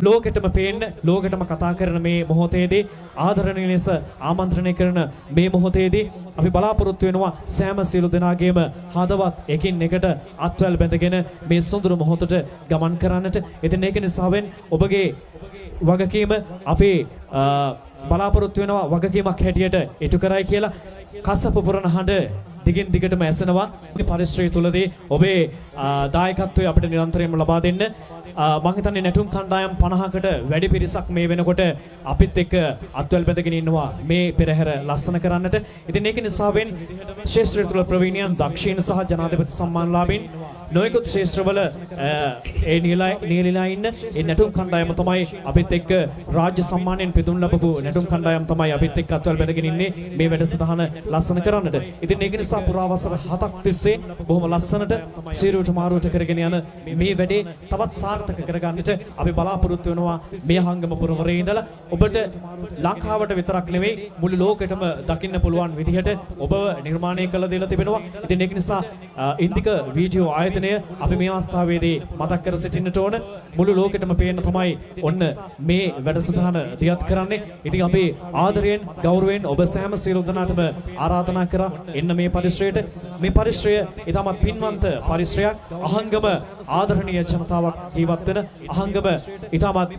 ලෝකෙටම පේන්න, ලෝකෙටම කතා කරන මේ මොහොතේදී, ආදරණීය ලෙස ආමන්ත්‍රණය කරන මේ මොහොතේදී අපි බලාපොරොත්තු වෙනවා සෑම සියලු දෙනාගේම හදවත් එකින් එකට අත්වැල් බැඳගෙන මේ සුන්දර මොහොතට ගමන් කරන්නට. ඉතින් ඒක නිසාවෙන් ඔබගේ වගකීම අපි බලාපොරොත්තු වෙනවා වගකීමක් හැටියට ඉටු කරයි කියලා. කස පුපුරන හඬ දිගින් දිගටම ඇසෙනවා. මේ පරිශ්‍රය තුලදී ඔබේ දායකත්වය අපිට නිරන්තරයෙන්ම ලබා දෙන්න. මං හිතන්නේ නැටුම් කණ්ඩායම් 50කට වැඩි පිරිසක් මේ වෙනකොට අපිත් එක්ක අත්වැල් බැඳගෙන ඉන්නවා මේ පෙරහැර ලස්සන කරන්නට. ඉතින් ඒක නිසාවෙන් ක්ෂේත්‍රය තුල ප්‍රවීණයන්, දක්ෂීන් සහ ජනාධිපති සම්මානලාභීන් නොයෙකුත් ක්ෂේත්‍රවල ඒ නියැලීලා ඉන්න ඒ නැටුම් කණ්ඩායම තමයි අපිත් එක්ක, රාජ්‍ය සම්මානයෙන් පිදුම් ලැබපු නැටුම් කණ්ඩායම තමයි අපිත් එක්ක අත්වැල් බැඳගෙන ඉන්නේ මේ වැඩසටහන ලස්සන කරන්නට. ඉතින් ඒක නිසා පුරාවසර 7ක් තිස්සේ බොහොම ලස්සනට සීරුවට මාරුවට කරගෙන යන මේ වැඩේ තවත් සාර්ථක කරගන්නට අපි බලාපොරොත්තු වෙනවා. මේ අහංගම පුරවරේ ඉඳලා ඔබට ලංකාවට විතරක් නෙවෙයි, මුළු ලෝකෙටම දකින්න පුළුවන් විදිහට ඔබ නිර්මාණය කළ දීලා තිබෙනවා. ඉතින් ඒක නිසා ඉන්දික වීඩියෝ ආයතනය අපි මේ අවස්ථාවේදී මතක් කර සිටින්නට ඕන. මුළු ලෝකෙටම පේන්න තමයි ඔන්න මේ වැඩසටහන දියත් කරන්නේ. ඉතින් අපි ආදරයෙන්, ගෞරවයෙන් ඔබ සෑම සියලු දෙනාටම ආරාධනා කරා එන්න මේ පරිශ්‍රයට. මේ පරිශ්‍රය ඉතාමත් පින්වන්ත පරිශ්‍රයක්. අහංගම ආදරණීය ජනතාවක් ජීවත් වෙන අහංගම ඉතාමත්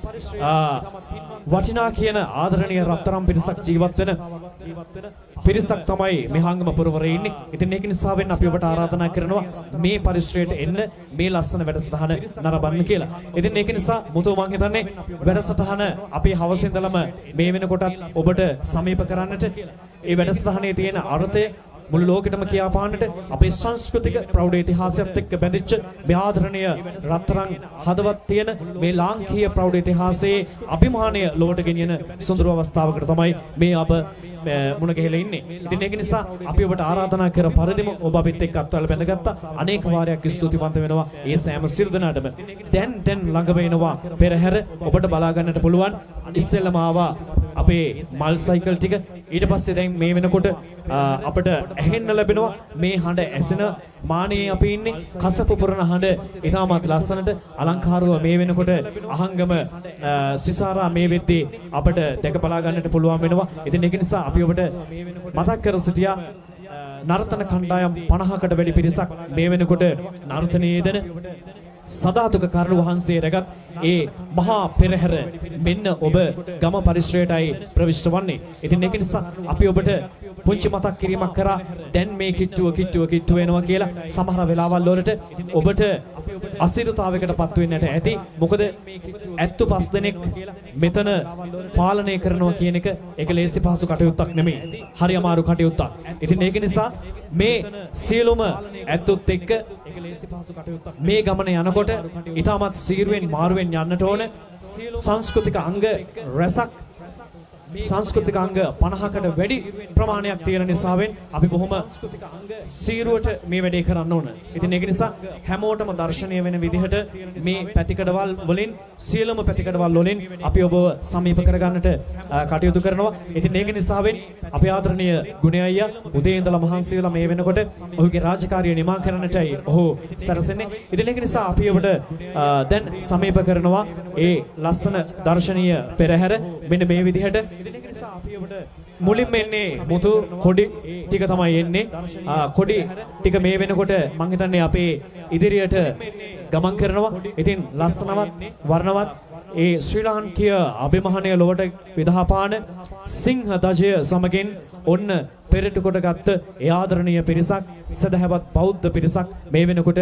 වටිනා කියන ආදරණීය රත්තරන් පිරිසක් ජීවත් වෙන පිරිසක් තමයි මේ අහංගම පුරවරේ ඉන්නේ. ඉතින් ඒක නිසා වෙන්න අපි ඔබට ආරාධනා කරනවා මේ පරිශ්‍රයට එන්න, මේ ලස්සන වැඩසටහන නරඹන්න කියලා. ඉතින් ඒක නිසා මුතු, මං හිතන්නේ වැඩසටහන අපි හවස ඉඳලම මේ වෙනකොටත් ඔබට සමීප කරන්නට, ඒ වැඩසටහනේ තියෙන අර්ථය මුළු ලෝකෙටම කියා පාන්නට, අපේ සංස්කෘතික ප්‍රෞಢ ඉතිහාසයත් එක්ක බැඳිච්ච මේ ආදරණීය රත්තරන් හදවත් තියෙන මේ ලාංකීය ප්‍රෞಢ ඉතිහාසයේ අභිමානය ලොවට ගෙනියන සුන්දර අවස්ථාවකට තමයි මේ අප මුණ ගැහිලා ඉන්නේ. ඉතින් ඒක නිසා අපි ඔබට ආරාධනා කර පරිදිම ඔබ අපිත් එක්ක අත්වල බැඳගත්තා. අනේක වාරයක් ස්තුතිවන්ත වෙනවා ඒ සෑම සියලු දෙනාටම. දැන් දැන් ළඟ වෙනවා පෙරහැර ඔබට බලා ගන්නට පුළුවන්. ඉස්සෙල්ලම ආවා අපේ මල් සයිකල් ටික. ඊට පස්සේ දැන් මේ වෙනකොට අපට ඇහෙන්න ලැබෙනවා මේ හඬ ඇසෙන මානයේ අපි ඉන්නේ. කස පුපුරන හඬ ඉතාමත් ලස්සනට අලංකාරව මේ වෙනකොට අහංගම සිසාරා මේ වෙද්දී අපට දැක බලා ගන්නට පුළුවන් වෙනවා. ඉතින් ඒක නිසා අපි ඔබට මතක් කර සිටියා, නර්තන කණ්ඩායම් 50කට වැඩි පිරිසක් මේ වෙනකොට නර්තනයේ යෙදෙන සදාතුක කරුණ වහන්සේ රැගත් ඒ මහා පෙරහැර මෙන්න ඔබ ගම පරිශ්‍රයටයි ප්‍රවිෂ්ඨ වන්නේ. ඉතින් ඒක නිසා අපි ඔබට පුංචි මතක් කිරීමක් කරා දැන් මේ කිට්ටුව කිට්ටුව කිට්ටුව වෙනවා කියලා. සමහර වෙලාවල් වලට ඔබට අසීරුතාවයකට පත් වෙන්නට ඇති. මොකද ඇත්තු පස් දෙනෙක් මෙතන පාලනය කරනවා කියන එක ඒක ලේසි පහසු කටයුත්තක් නෙමෙයි. හරි අමාරු කටයුත්තක්. ඉතින් ඒක නිසා මේ සියලුම ඇත්තුත් එක්ක මේ ගමන යනකොට ඉතාමත් සීරුවෙන් මාරුවෙන් යන්නට ඕන. සංස්කෘතික අංග රැසක්, සංස්කෘතික අංග 50කට වැඩි ප්‍රමාණයක් තියෙන නිසාවෙන් අපි බොහොම සීරුවට මේ වැඩේ කරන්න ඕන. ඉතින් ඒක නිසා හැමෝටම දර්ශනීය වෙන විදිහට මේ පැතිකඩවල් වලින්, සියලුම පැතිකඩවල් වලින් අපි ඔබව සමීප කරගන්නට කටයුතු කරනවා. ඉතින් ඒක නිසාවෙන් අපේ ආදරණීය ගුණ අයියා උදේ ඉඳලා මහන්සි වෙලා මේ වෙනකොට ඔහුගේ රාජකාරිය නිමා කරන්නටයි ඔහු සැරසෙන්නේ. ඉතින් ඒක නිසා අපි ඔබට දැන් සමීප කරනවා ඒ ලස්සන දර්ශනීය පෙරහැර මෙන්න මේ විදිහට. මුලින්ම එන්නේ මුතු කොඩි ටික තමයි එන්නේ. කොඩි ටික මේ වෙනකොට මං හිතන්නේ අපේ ඉදිරියට ගමන් කරනවා. ඉතින් ලස්සනවත් වර්ණවත් ඒ ශ්‍රී ලාංකීය අභිමානය ලොවට විදහාපාන සිංහ ධජය සමගින් ඔන්න පෙරටු කොට ගත්ත ඒ ආදරණීය පිරිසක්, සදහැවත් බෞද්ධ පිරිසක් මේ වෙනකොට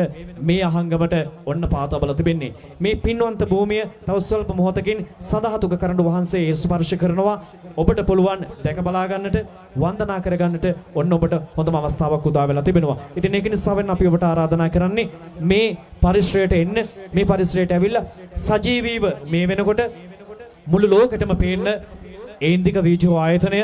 මේ අහංගමට ඔන්න පා තබලා තිබෙන්නේ. මේ පින්වන්ත භූමිය තව ස්වල්ප මොහොතකින් සදහතුක කරඬු වහන්සේ ස්පර්ශ කරනවා. ඔබට පුළුවන් දැක බලා ගන්නට, වන්දනා කරගන්නට ඔන්න ඔබට හොඳම අවස්ථාවක් උදා වෙලා තිබෙනවා. ඉතින් ඒක නිසාවෙන් අපි ඔබට ආරාධනා කරන්නේ මේ පරිශ්‍රයට එන්න. මේ පරිශ්‍රයට ඇවිල්ලා සජීවීව මේ වෙනකොට මුළු ලෝකෙටම පේන්න ඒ ඉන්දික වීඩියෝ ආයතනය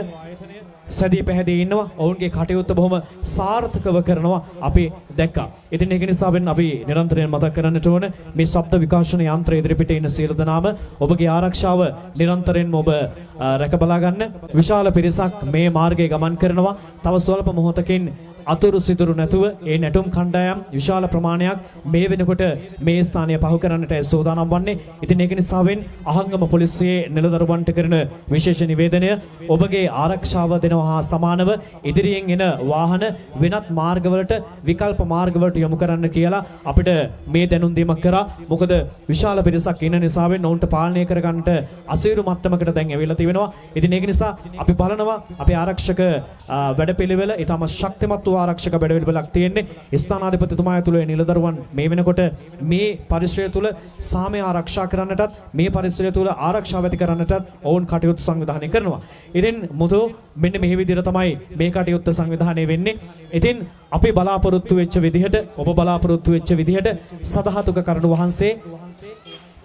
සැදී පැහැදී ඉන්නවා. ඔවුන්ගේ කටයුත්ත බොහොම සාර්ථකව කරනවා අපි දැක්කා. ඉතින් ඒක නිසා වෙන්න අපි නිරන්තරයෙන් මතක් කරන්නට ඕන, මේ ශබ්ද විකාශන යන්ත්‍ර ඉදිරිපිට ඉන්න සියලු දෙනාම ඔබගේ ආරක්ෂාව නිරන්තරයෙන්ම ඔබ රැක බලා ගන්න. විශාල පිරිසක් මේ මාර්ගයේ ගමන් කරනවා. තව ස්වල්ප මොහොතකින් අතුරු සිදුරු නැතුව ඒ නැටුම් කණ්ඩායම් විශාල ප්‍රමාණයක් මේ වෙනකොට මේ ස්ථානය පහු කරන්නට සූදානම් වන්නේ. ඉතින් ඒක නිසාවෙන් අහංගම පොලිසියේ නිලදරුවන්ට කරන විශේෂ නිවේදනය, ඔබගේ ආරක්ෂාව දෙනවා හා සමානව ඉදිරියෙන් එන වාහන වෙනත් මාර්ගවලට, විකල්ප මාර්ගවලට යොමු කරන්න කියලා අපිට මේ දැනුම් දීමක් කරා. මොකද විශාල පිරිසක් ඉන්න නිසාවෙන් ඔවුන්ට පාලනය කරගන්නට අසීරු මට්ටමකට දැන් ඇවිල්ලා තිබෙනවා. ඉතින් ඒක නිසා අපි බලනවා අපේ ආරක්ෂක වැඩපිළිවෙල ඉතාම ශක්තිමත් වූ ආරක්ෂක වැඩපිළිවෙලක් තියෙන්නේ. ස්ථානාධිපතිතුමා ඇතුළු ඒ නිලදරුවන් මේ වෙනකොට මේ පරිසරය තුළ සාමය ආරක්ෂා කරන්නටත්, මේ පරිසරය තුළ ආරක්ෂාව ඇති කරන්නටත් ඔවුන් කටයුතු සංවිධානය කරනවා. ඉතින් මුතු, මෙන්න මේ විදිහට තමයි මේ කටයුත්ත සංවිධානය වෙන්නේ. ඉතින් අපි බලාපොරොත්තු වෙච්ච විදිහට, ඔබ බලාපොරොත්තු වෙච්ච විදිහට සදහතුක කරුණ වහන්සේ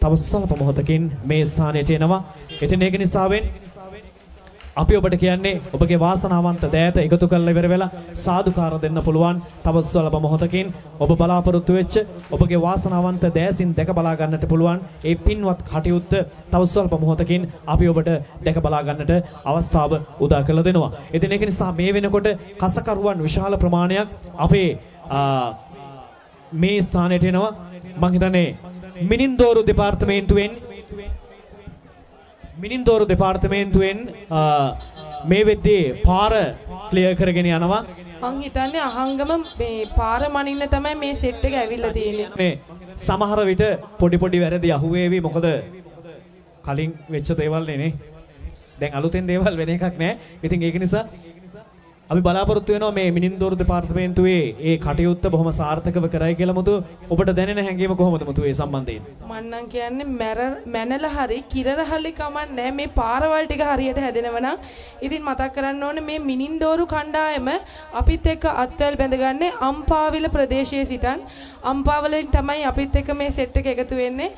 තව ස්වල්ප මොහොතකින් මේ ස්ථානයට එනවා. ඉතින් ඒක නිසාවෙන් අපි ඔබට කියන්නේ, ඔබගේ වාසනාවන්ත දෑත එකතු කරලා ඉවර වෙලා සාදුකාර දෙන්න පුළුවන්. තව ස්වල්ප මොහොතකින් ඔබ බලාපොරොත්තු වෙච්ච, ඔබගේ වාසනාවන්ත දෑසින් දැක බලා ගන්නට පුළුවන් ඒ පින්වත් කටයුත්ත තව ස්වල්ප මොහොතකින් අපි ඔබට දැක බලා ගන්නට අවස්ථාව උදා කරලා දෙනවා. ඉතින් ඒක නිසා මේ වෙනකොට කසකරුවන් විශාල ප්‍රමාණයක් අපේ මේ ස්ථානයට එනවා. මං හිතන්නේ මිනින්දෝරු දෙපාර්තමේන්තුවෙන් මේ වෙද්දී පාර ක්ලියර් කරගෙන යනවා. මං හිතන්නේ අහංගම මේ පාර මනින්න තමයි මේ සෙට් එක ඇවිල්ලා තියෙන්නේ. මේ සමහර විට පොඩි පොඩි වැරදි අහුවේවි, මොකද කලින් වෙච්ච දේවල් නේ. දැන් අලුතෙන් දේවල් වෙන එකක් නෑ. ඉතින් ඒක නිසා අපි බලාපොරොත්තු වෙනවා මේ මිනින්දෝරු දෙපාර්තමේන්තුවේ ඒ කටයුත්ත බොහොම සාර්ථකව කරයි කියලා. මුතු, ඔබට දැනෙන හැඟීම කොහොමද මුතු ඒ සම්බන්ධයෙන්? මං නම් කියන්නේ මැනලා හරි කිරර හරි කමක් නෑ, මේ පාරවල් ටික හරියට හැදෙනවා නම්. ඉතින් මතක් කරන්න ඕනේ, මේ මිනින්දෝරු කණ්ඩායම අපිත් එක්ක අත්වැල් බැඳගන්නේ අම්පාවිල ප්‍රදේශයේ සිටන්. අම්පාවලින් තමයි අපිත් එක්ක මේ සෙට් එක එකතු වෙන්නේ.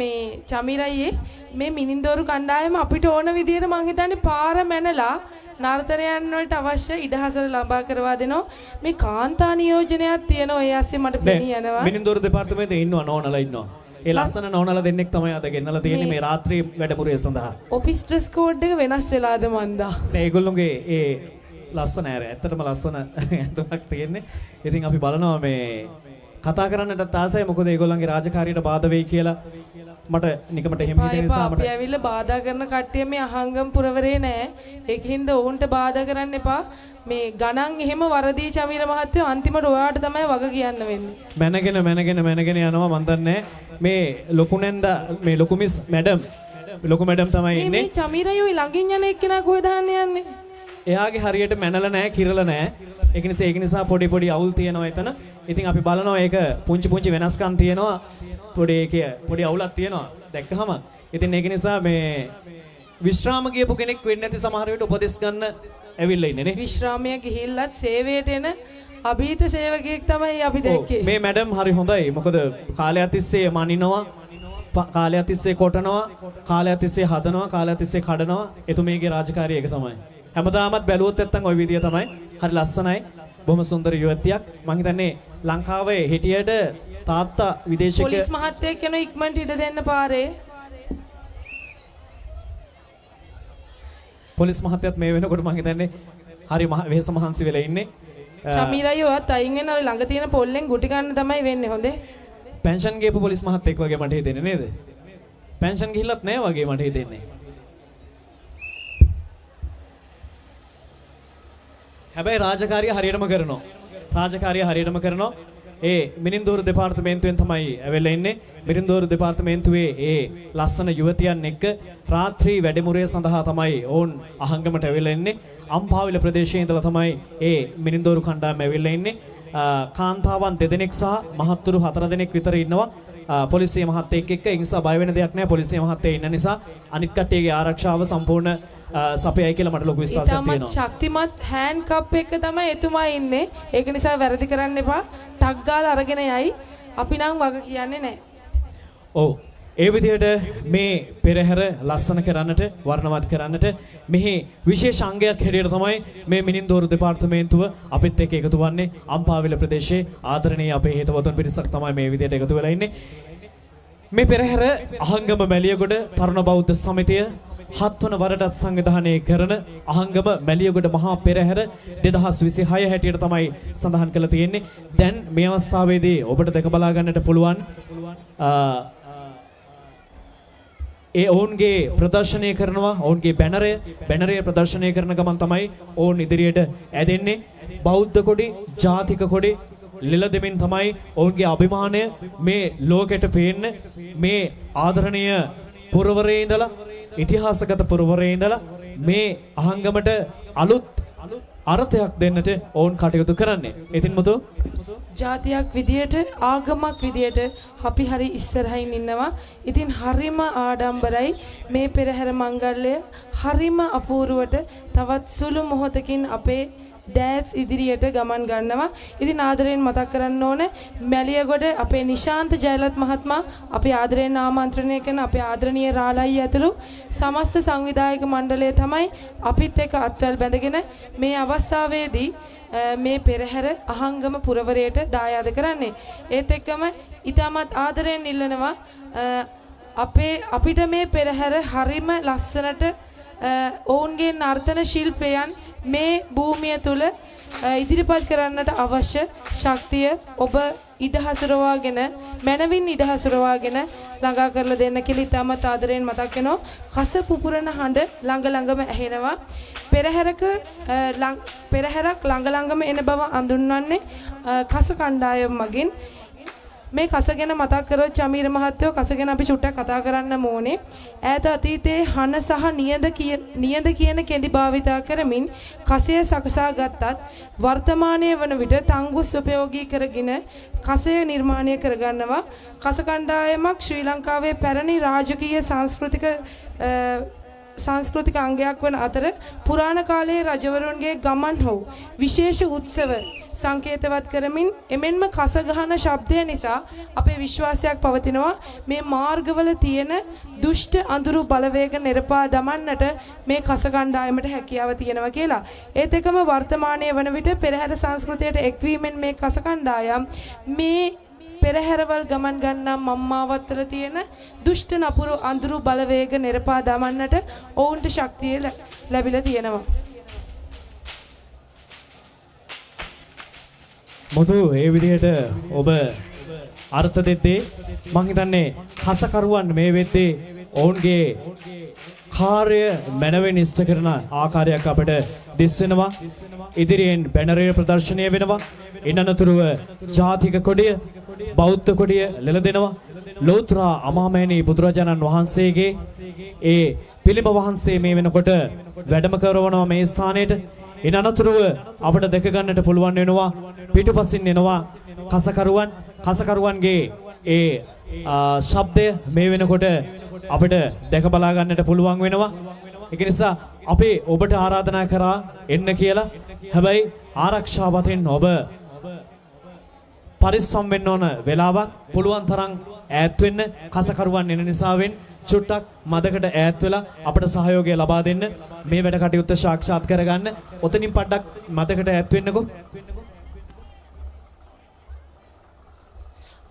මේ චමිරයියේ මේ මිනින්දෝරු කණ්ඩායම අපිට ඕන විදියට මං හිතන්නේ පාර මැනලා නර්තනයන් වලට අවශ්‍ය ඉඩහසර ලබා කරවා දෙනවා. මේ කාන්තා නියෝජනයක් තියෙනවා ඒ අස්සේ මට පෙනී යනවා. මිනින්දෝරු දෙපාර්තමේන්තුවේ ඉන්නවා, නෝනලා ඉන්නවා. ඒ ලස්සන නෝනලා දෙන්නෙක් තමයි අද ගෙන්නලා තියෙන්නේ මේ රාත්‍රී වැඩමුළුවේ සඳහා. ඔෆිස් ඩ්‍රෙස් කෝඩ් එක වෙනස් වෙලාද මන්දා? නෑ, ඒගොල්ලොන්ගේ ඒ ලස්සන අර ඇත්තටම ලස්සන ඇඳුමක් තියෙන්නේ. ඉතින් අපි බලනවා, මේ කතා කරන්නටත් ආසයි, මොකද ඒගොල්ලන්ගේ රාජකාරියට බාධා වෙයි කියලා මට නිකමට එහෙම එපා හිතෙන එපා. නිසා මට අපි ඇවිල්ලා බාධා කරන කට්ටිය මේ අහංගම පුරවරේ නෑ. ඒකින්ද ඔවුන්ට බාධා කරන්න එපා. මේ ගණන් එහෙම වරදී චමීර මහත්තයෝ, අන්තිමට ඔයාට තමයි වග කියන්න වෙන්නේ. මැනගෙන මැනගෙන මැනගෙන යනවා. මන් දන්නේ මේ ලොකු නැන්දා, මේ ලොකු මිස් මැඩම්, ලොකු මැඩම් තමයි මේ ඉන්නේ. මේ චමීරයෝ ළඟින් යන එක්කෙනා කොහෙද අහන්න යන්නේ? එයාගේ හරියට මැනලා නෑ, කිරලා නෑ. ඒක නිසා පොඩි පොඩි අවුල් තියෙනවා එතන. ඉතින් අපි බලනවා, ඒක පුංචි පුංචි වෙනස්කම් තියෙනවා. පොඩි ඒකේ පොඩි අවුලක් තියෙනවා දැක්කහම. ඉතින් ඒක නිසා මේ විශ්‍රාම ගියපු කෙනෙක් වෙන්නේ නැති, සමහර විට උපදෙස් ගන්න ඇවිල්ලා ඉන්නේ නේ. විශ්‍රාමය ගිහිල්ලත් සේවයට එන අභීත සේවකයෙක් තමයි අපි දැක්කේ. මේ මැඩම් හරි හොඳයි. මොකද කාලයක් තිස්සේ මනිනවා, කාලයක් තිස්සේ කොටනවා, කාලයක් තිස්සේ හදනවා, කාලයක් තිස්සේ කඩනවා. එතුමියගේ රාජකාරිය ඒක තමයි. හැමදාමත් බැලුවොත් නැත්තම් ඔය විදිය තමයි. හරි ලස්සනයි. බොහොම සුන්දර යුවතියක්. මං හිතන්නේ ලංකාවේ හිටියට තාත්තා විදේශික. පොලිස් මහත්තයෙක් කෙනෙක් ඉක්මනට ඉඩ දෙන්න පාරේ. පොලිස් මහත්තයත් මේ වෙනකොට මං හිතන්නේ හරි වෙහෙස මහන්සි වෙලා ඉන්නේ. චමීරයි ඔයත් අයින් වෙන, අර ළඟ තියෙන පොල්ලෙන් ගුටි ගන්න තමයි වෙන්නේ හොඳේ. පෙන්ෂන් ගියපු පොලිස් මහත්තයෙක් වගේ මට හිතෙන්නේ නේද? පෙන්ෂන් ගිහිල්ලත් නෑ වගේ මට හිතෙන්නේ. හැබැයි රාජකාරිය හරියටම කරනවා. රාජකාරිය හරියටම කරනවා. ඒ මිනින්දෝරු දෙපාර්තමේන්තුවෙන් තමයි ඇවිල්ලා ඉන්නේ. මිනින්දෝරු දෙපාර්තමේන්තුවේ ඒ ලස්සන යුවතියන් එක්ක රාත්‍රී වැඩමුළුව සඳහා තමයි ඔවුන් අහංගමට ඇවිල්ලා ඉන්නේ. අම්පාවිල ප්‍රදේශයේ ඉඳලා තමයි ඒ මිනින්දෝරු කණ්ඩායම ඇවිල්ලා ඉන්නේ. කාන්තාවන් දෙදෙනෙක් සහ මහත්තුරු හතර දෙනෙක් විතර ඉන්නවා පොලිසිය මහත්තයෙක් එක්ක. ඒ නිසා බය වෙන දෙයක් නෑ. පොලිසිය මහත්තයා ඉන්න නිසා අනිත් කට්ටියගේ ආරක්ෂාව සම්පූර්ණ සපයයි කියලා මට ලොකු විශ්වාසයක් ඉතාමත් තියෙනවා. ශක්තිමත් හෑන්ඩ් කප් එක තමයි එතුමා ඉන්නේ. ඒක නිසා වැරදි කරන්න එපා. ටක් ගාලා අරගෙන යයි. අපි නම් වග කියන්නේ නෑ. ඔව්. ඒ විදිහට මේ පෙරහැර ලස්සන කරන්නට, වර්ණවත් කරන්නට මෙහි විශේෂ අංගයක් හැටියට තමයි මේ මිනින්දෝරු දෙපාර්තමේන්තුව අපිත් එක්ක එකතු වන්නේ. අම්පාවිල ප්‍රදේශයේ ආදරණීය අපේ හිතවතුන් පිරිසක් තමයි මේ විදිහට එකතු වෙලා ඉන්නේ. මේ පෙරහැර අහංගම මැලියගොඩ තරුණ බෞද්ධ සමිතිය හත්වන වරටත් සංවිධානය කරන අහංගම මැලියගොඩ මහා පෙරහැර 2026 හැටියට තමයි සඳහන් කරලා තියෙන්නේ. දැන් මේ අවස්ථාවේදී ඔබට දැක බලා ගන්නට පුළුවන් ඒ ඔවුන්ගේ ප්‍රදර්ශනය කරනවා, ඔවුන්ගේ බැනරය ප්‍රදර්ශනය කරන ගමන් තමයි ඔවුන් ඉදිරියට ඇදෙන්නේ. බෞද්ධ කොඩි, ජාතික කොඩි ලෙල දෙමින් තමයි ඔවුන්ගේ අභිමානය මේ ලෝකෙට පේන්න, මේ ආදරණීය පුරවරේ ඉඳලා, ඉතිහාසගත පුරවරේ ඉඳලා මේ අහංගමට අලුත් අර්ථයක් දෙන්නට ඔවුන් කටයුතු කරන්නේ. ඉතින් මුතු, ජාතියක් විදියට, ආගමක් විදියට අපි හරි ඉස්සරහින් ඉන්නවා. ඉතින් හරිම ආඩම්බරයි මේ පෙරහැර මංගල්‍යය හරිම අපූර්වට තවත් සුළු මොහොතකින් අපේ දෑස් ඉදිරියට ගමන් ගන්නවා. ඉතින් ආදරයෙන් මතක් කරන්න ඕනේ මැලියගොඩ අපේ නිශාන්ත ජයලත් මහත්මයා අපි ආදරයෙන් ආමන්ත්‍රණය කරන අපේ ආදරණීය රාලයි ඇතුළු සමස්ත සංවිධායක මණ්ඩලය තමයි අපිත් එක්ක අත්වැල් බැඳගෙන මේ අවස්ථාවේදී මේ පෙරහැර අහංගම පුරවරයට දායාද කරන්නේ. ඒත් එක්කම ඉතාමත් ආදරයෙන් ඉල්ලනවා අපිට මේ පෙරහැර හරිම ලස්සනට ඔවුන්ගේ නර්තන ශිල්පයන් මේ භූමිය තුල ඉදිරිපත් කරන්නට අවශ්‍ය ශක්තිය ඔබ ඉඩ හසුරවාගෙන, මනවින් ඉඩ හසුරවාගෙන ළඟා කරලා දෙන්න කියලා ඉතාමත් ආදරයෙන් මතක් වෙනවා. කස පුපුරන හඬ ළඟ ළඟම ඇහෙනවා. පෙරහැරක් ළඟ ළඟම එන බව අඳුන්වන්නේ කස කණ්ඩායම මගින්. මේ කස ගැන මතක් කරොත් චමීර මහත්තයෝ, කස ගැන අපි චුට්ටක් කතා කරන්න ඕනේ. ඈත අතීතයේ හන සහ නියඳ කියන කෙඳි භාවිතා කරමින් කසය සකසා ගත්තත් වර්තමානයේ වන විට තංගුස් උපයෝගී කරගෙන කසය නිර්මාණය කරගන්නවා. කස කණ්ඩායමක් ශ්‍රී ලංකාවේ පැරණි රාජකීය සංස්කෘතික අංගයක් වන අතර පුරාණ කාලයේ රජවරුන්ගේ ගමන් හෝ විශේෂ උත්සව සංකේතවත් කරමින්, එමෙන්ම කස ගහන ශබ්දය නිසා අපේ විශ්වාසයක් පවතිනවා මේ මාර්ගවල තියෙන දුෂ්ට අඳුරු බලවේග නිරපා දමන්නට මේ කස කණ්ඩායමට හැකියාව තියෙනවා කියලා. ඒත් එක්කම වර්තමානයේ වන විට පෙරහැර සංස්කෘතියට එක්වීමෙන් මේ කස කණ්ඩායම් මේ පෙරහැරවල් ගමන් ගන්නා මම්මාවත්වල තියෙන දුෂ්ට නපුරු අඳුරු බලවේග නිරපා දමන්නට ඔවුන්ට ශක්තිය ලැබිලා තියෙනවා. මුතු, ඒ විදිහට ඔබ අර්ථ දෙද්දී මං හිතන්නේ කසකරුවන් මේ වෙද්දී ඔවුන්ගේ කාර්ය මැනවින් ඉෂ්ට කරන ආකාරයක් අපට දිස් වෙනවා. ඉදිරියෙන් බැනරය ප්‍රදර්ශනය වෙනවා. ඉන් අනතුරුව ජාතික කොඩිය, බෞද්ධ කොඩිය ලෙල දෙනවා. ලෝතර අමාමෑණී බුදුරජාණන් වහන්සේගේ ඒ පිළිම වහන්සේ මේ වෙනකොට වැඩම කරවනවා මේ ස්ථානයට. ඉන් අනතුරුව අපට දැක ගන්නට පුළුවන් වෙනවා පිටුපසින් එනවා කසකරුවන්. කසකරුවන්ගේ ඒ ශබ්දය මේ වෙනකොට අපිට දැක බලා ගන්නට පුළුවන් වෙනවා. ඒක නිසා අපි ඔබට ආරාධනා කරා එන්න කියලා. හැබැයි ආරක්ෂාවතෙන් ඔබ පරිස්සම් වෙන්න ඕන වෙලාවක්. පුළුවන් තරම් ඈත් වෙන්න. කසකරුවන් එන නිසාවෙන් චුට්ටක් මදකට ඈත් වෙලා අපට සහයෝගය ලබා දෙන්න. මේ වැඩ කටයුත්ත සාක්ෂාත් කරගන්න. ඔතනින් පඩක් මදකට ඈත් වෙන්නකෝ.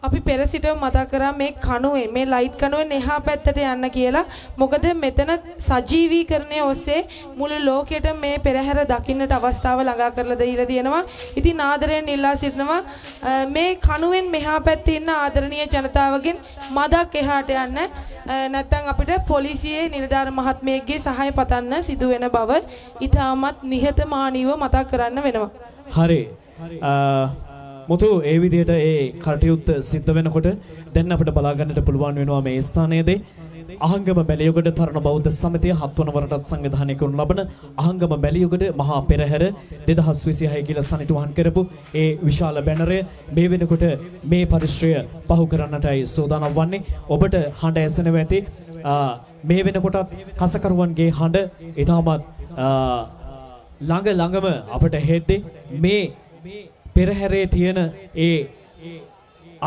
අපි පෙර සිටම මතක් කරා මේ කණුවෙන්, මේ ලයිට් කණුවෙන් එහා පැත්තට යන්න කියලා. මොකද මෙතන සජීවීකරණය ඔස්සේ මුළු ලෝකෙට මේ පෙරහැර දකින්නට අවස්ථාව ළඟා කරලා දීලා තියෙනවා. ඉතින් ආදරයෙන් ඉල්ලා සිටිනවා මේ කණුවෙන් මෙහා පැත්තේ ඉන්න ආදරණීය ජනතාවගෙන් මදක් එහාට යන්න. නැත්තම් අපිට පොලිසියේ නිලධාර මහත්මියගේ සහාය පතන්න සිදු වෙන බව ඉතාමත් නිහතමානීව මතක් කරන්න වෙනවා. හරි. මුතු, ඒ විදිහට ඒ කටයුත්ත සිද්ධ වෙනකොට දැන් අපිට බලා ගන්නට පුළුවන් වෙනවා මේ ස්ථානයේදී අහංගම බැලියගොඩ තරුණ බෞද්ධ සමිතිය හත්වන වරටත් සංවිධානය කරනු ලබන අහංගම බැලියගොඩ මහා පෙරහැර 2026 කියලා සනිටුහන් කරපු ඒ විශාල බැනරය මේ වෙනකොට මේ පරිශ්‍රය පහු කරන්නටයි සූදානම් වන්නේ. ඔබට හඬ ඇසෙනවා ඇති. මේ වෙනකොටත් කසකරුවන්ගේ හඬ ඉතාමත් ළඟ ළඟම අපට හෙද්දී මේ පෙරහැරේ තියෙන ඒ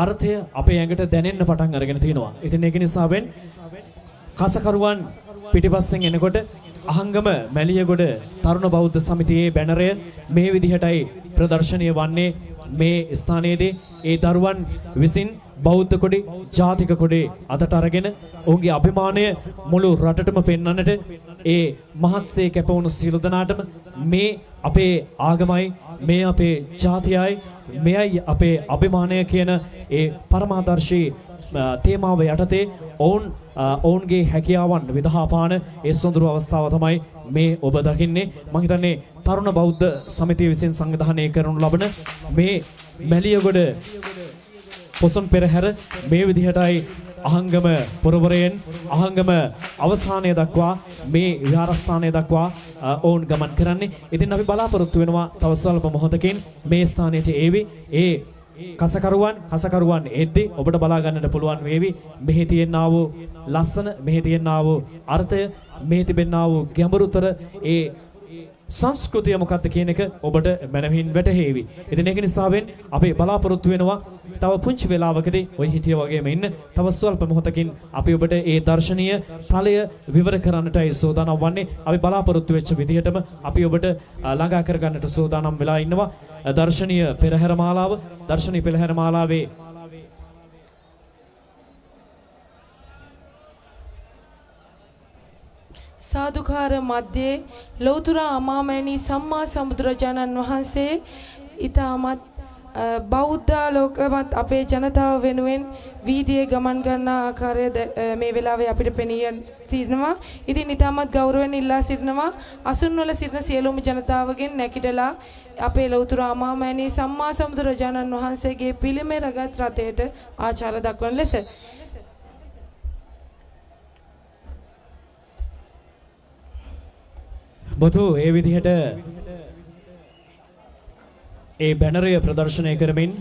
අර්ථය අපේ ඇඟට දැනෙන්න පටන් අරගෙන තියෙනවා. ඉතින් ඒක නිසාවෙන් කසකරුවන් පිටිපස්සෙන් එනකොට අහංගම මැලියගොඩ තරුණ බෞද්ධ සමිතියේ බැනරය මේ විදිහටයි ප්‍රදර්ශනය වන්නේ මේ ස්ථානයේදී. ඒ දරුවන් විසින් බෞද්ධ කොඩි, ජාතික කොඩි අතට අරගෙන ඔවුන්ගේ අභිමානය මුළු රටටම පෙන්වන්නට ඒ මහත්සේ කැපවුණු සියලු දෙනාටම මේ අපේ ආගමයි, මේ අපේ ජාතියයි, මෙයයි අපේ අභිමානය කියන ඒ පරමාදර්ශී තේමාව යටතේ ඔවුන්ගේ හැකියාවන් විදහාපාන ඒ සොඳුරු අවස්ථාව තමයි මේ ඔබ දකින්නේ. මං හිතන්නේ තරුණ බෞද්ධ සමිතිය විසින් සංවිධානය කරනු ලබන මේ මැලියගොඩ පොසොන් පෙරහැර මේ විදිහටයි අහංගම පුරවරයෙන් අහංගම අවසානය දක්වා මේ විහාරස්ථානය දක්වා ඔවුන් ගමන් කරන්නේ. ඉතින් අපි බලාපොරොත්තු වෙනවා තව ස්වල්ප මොහොතකින් මේ ස්ථානයට ඒවි. ඒ කසකරුවන් එද්දී ඔබට බලා ගන්නට පුළුවන් වේවි මෙහි තියෙනා වූ ලස්සන, මෙහි තියෙනා වූ අර්ථය, මෙහි තිබෙනා වූ ගැඹුරුතර ඒ සංස්කෘතිය මොකක්ද කියන එක ඔබට මනමින් වැටහේවි. ඉතින් ඒක නිසාවෙන් අපි බලාපොරොත්තු වෙනවා තව පුංචි වෙලාවකදී ඔය හිටිය වගේම ඉන්න තව ස්වල්ප මොහොතකින් අපි ඔබට ඒ දර්ශනීය තලය විවර කරන්නටයි සූදානම් වන්නේ. අපි බලාපොරොත්තු වෙච්ච විදිහටම අපි ඔබට ළඟා කරගන්නට සූදානම් වෙලා ඉන්නවා. දර්ශනීය පෙරහැර මාලාව, දර්ශනීය පෙරහැර මාලාවේ සාදුකාර මැද්දේ ලෞතර අමාමෑණී සම්මා සම්බුදුරජාණන් වහන්සේ ඊටමත් බෞද්ධ ලෝකමත් අපේ ජනතාව වෙනුවෙන් වීදියේ ගමන් ගන්නා ආකාරය මේ වෙලාවේ අපිට පෙනී සිටිනවා. ඉතින් ඊටමත් ගෞරවයෙන් ඉල්ලා සිටිනවා අසුන්වල සිටින සියලුම ජනතාවගෙන් නැගිටලා අපේ ලෞතර අමාමෑණී සම්මා සම්බුදුරජාණන් වහන්සේගේ පිළිමේ රගත් රථයට ආචාර දක්වන ලෙස. බොතු ඒ විදිහට ඒ බැනරය ප්‍රදර්ශනය කරමින්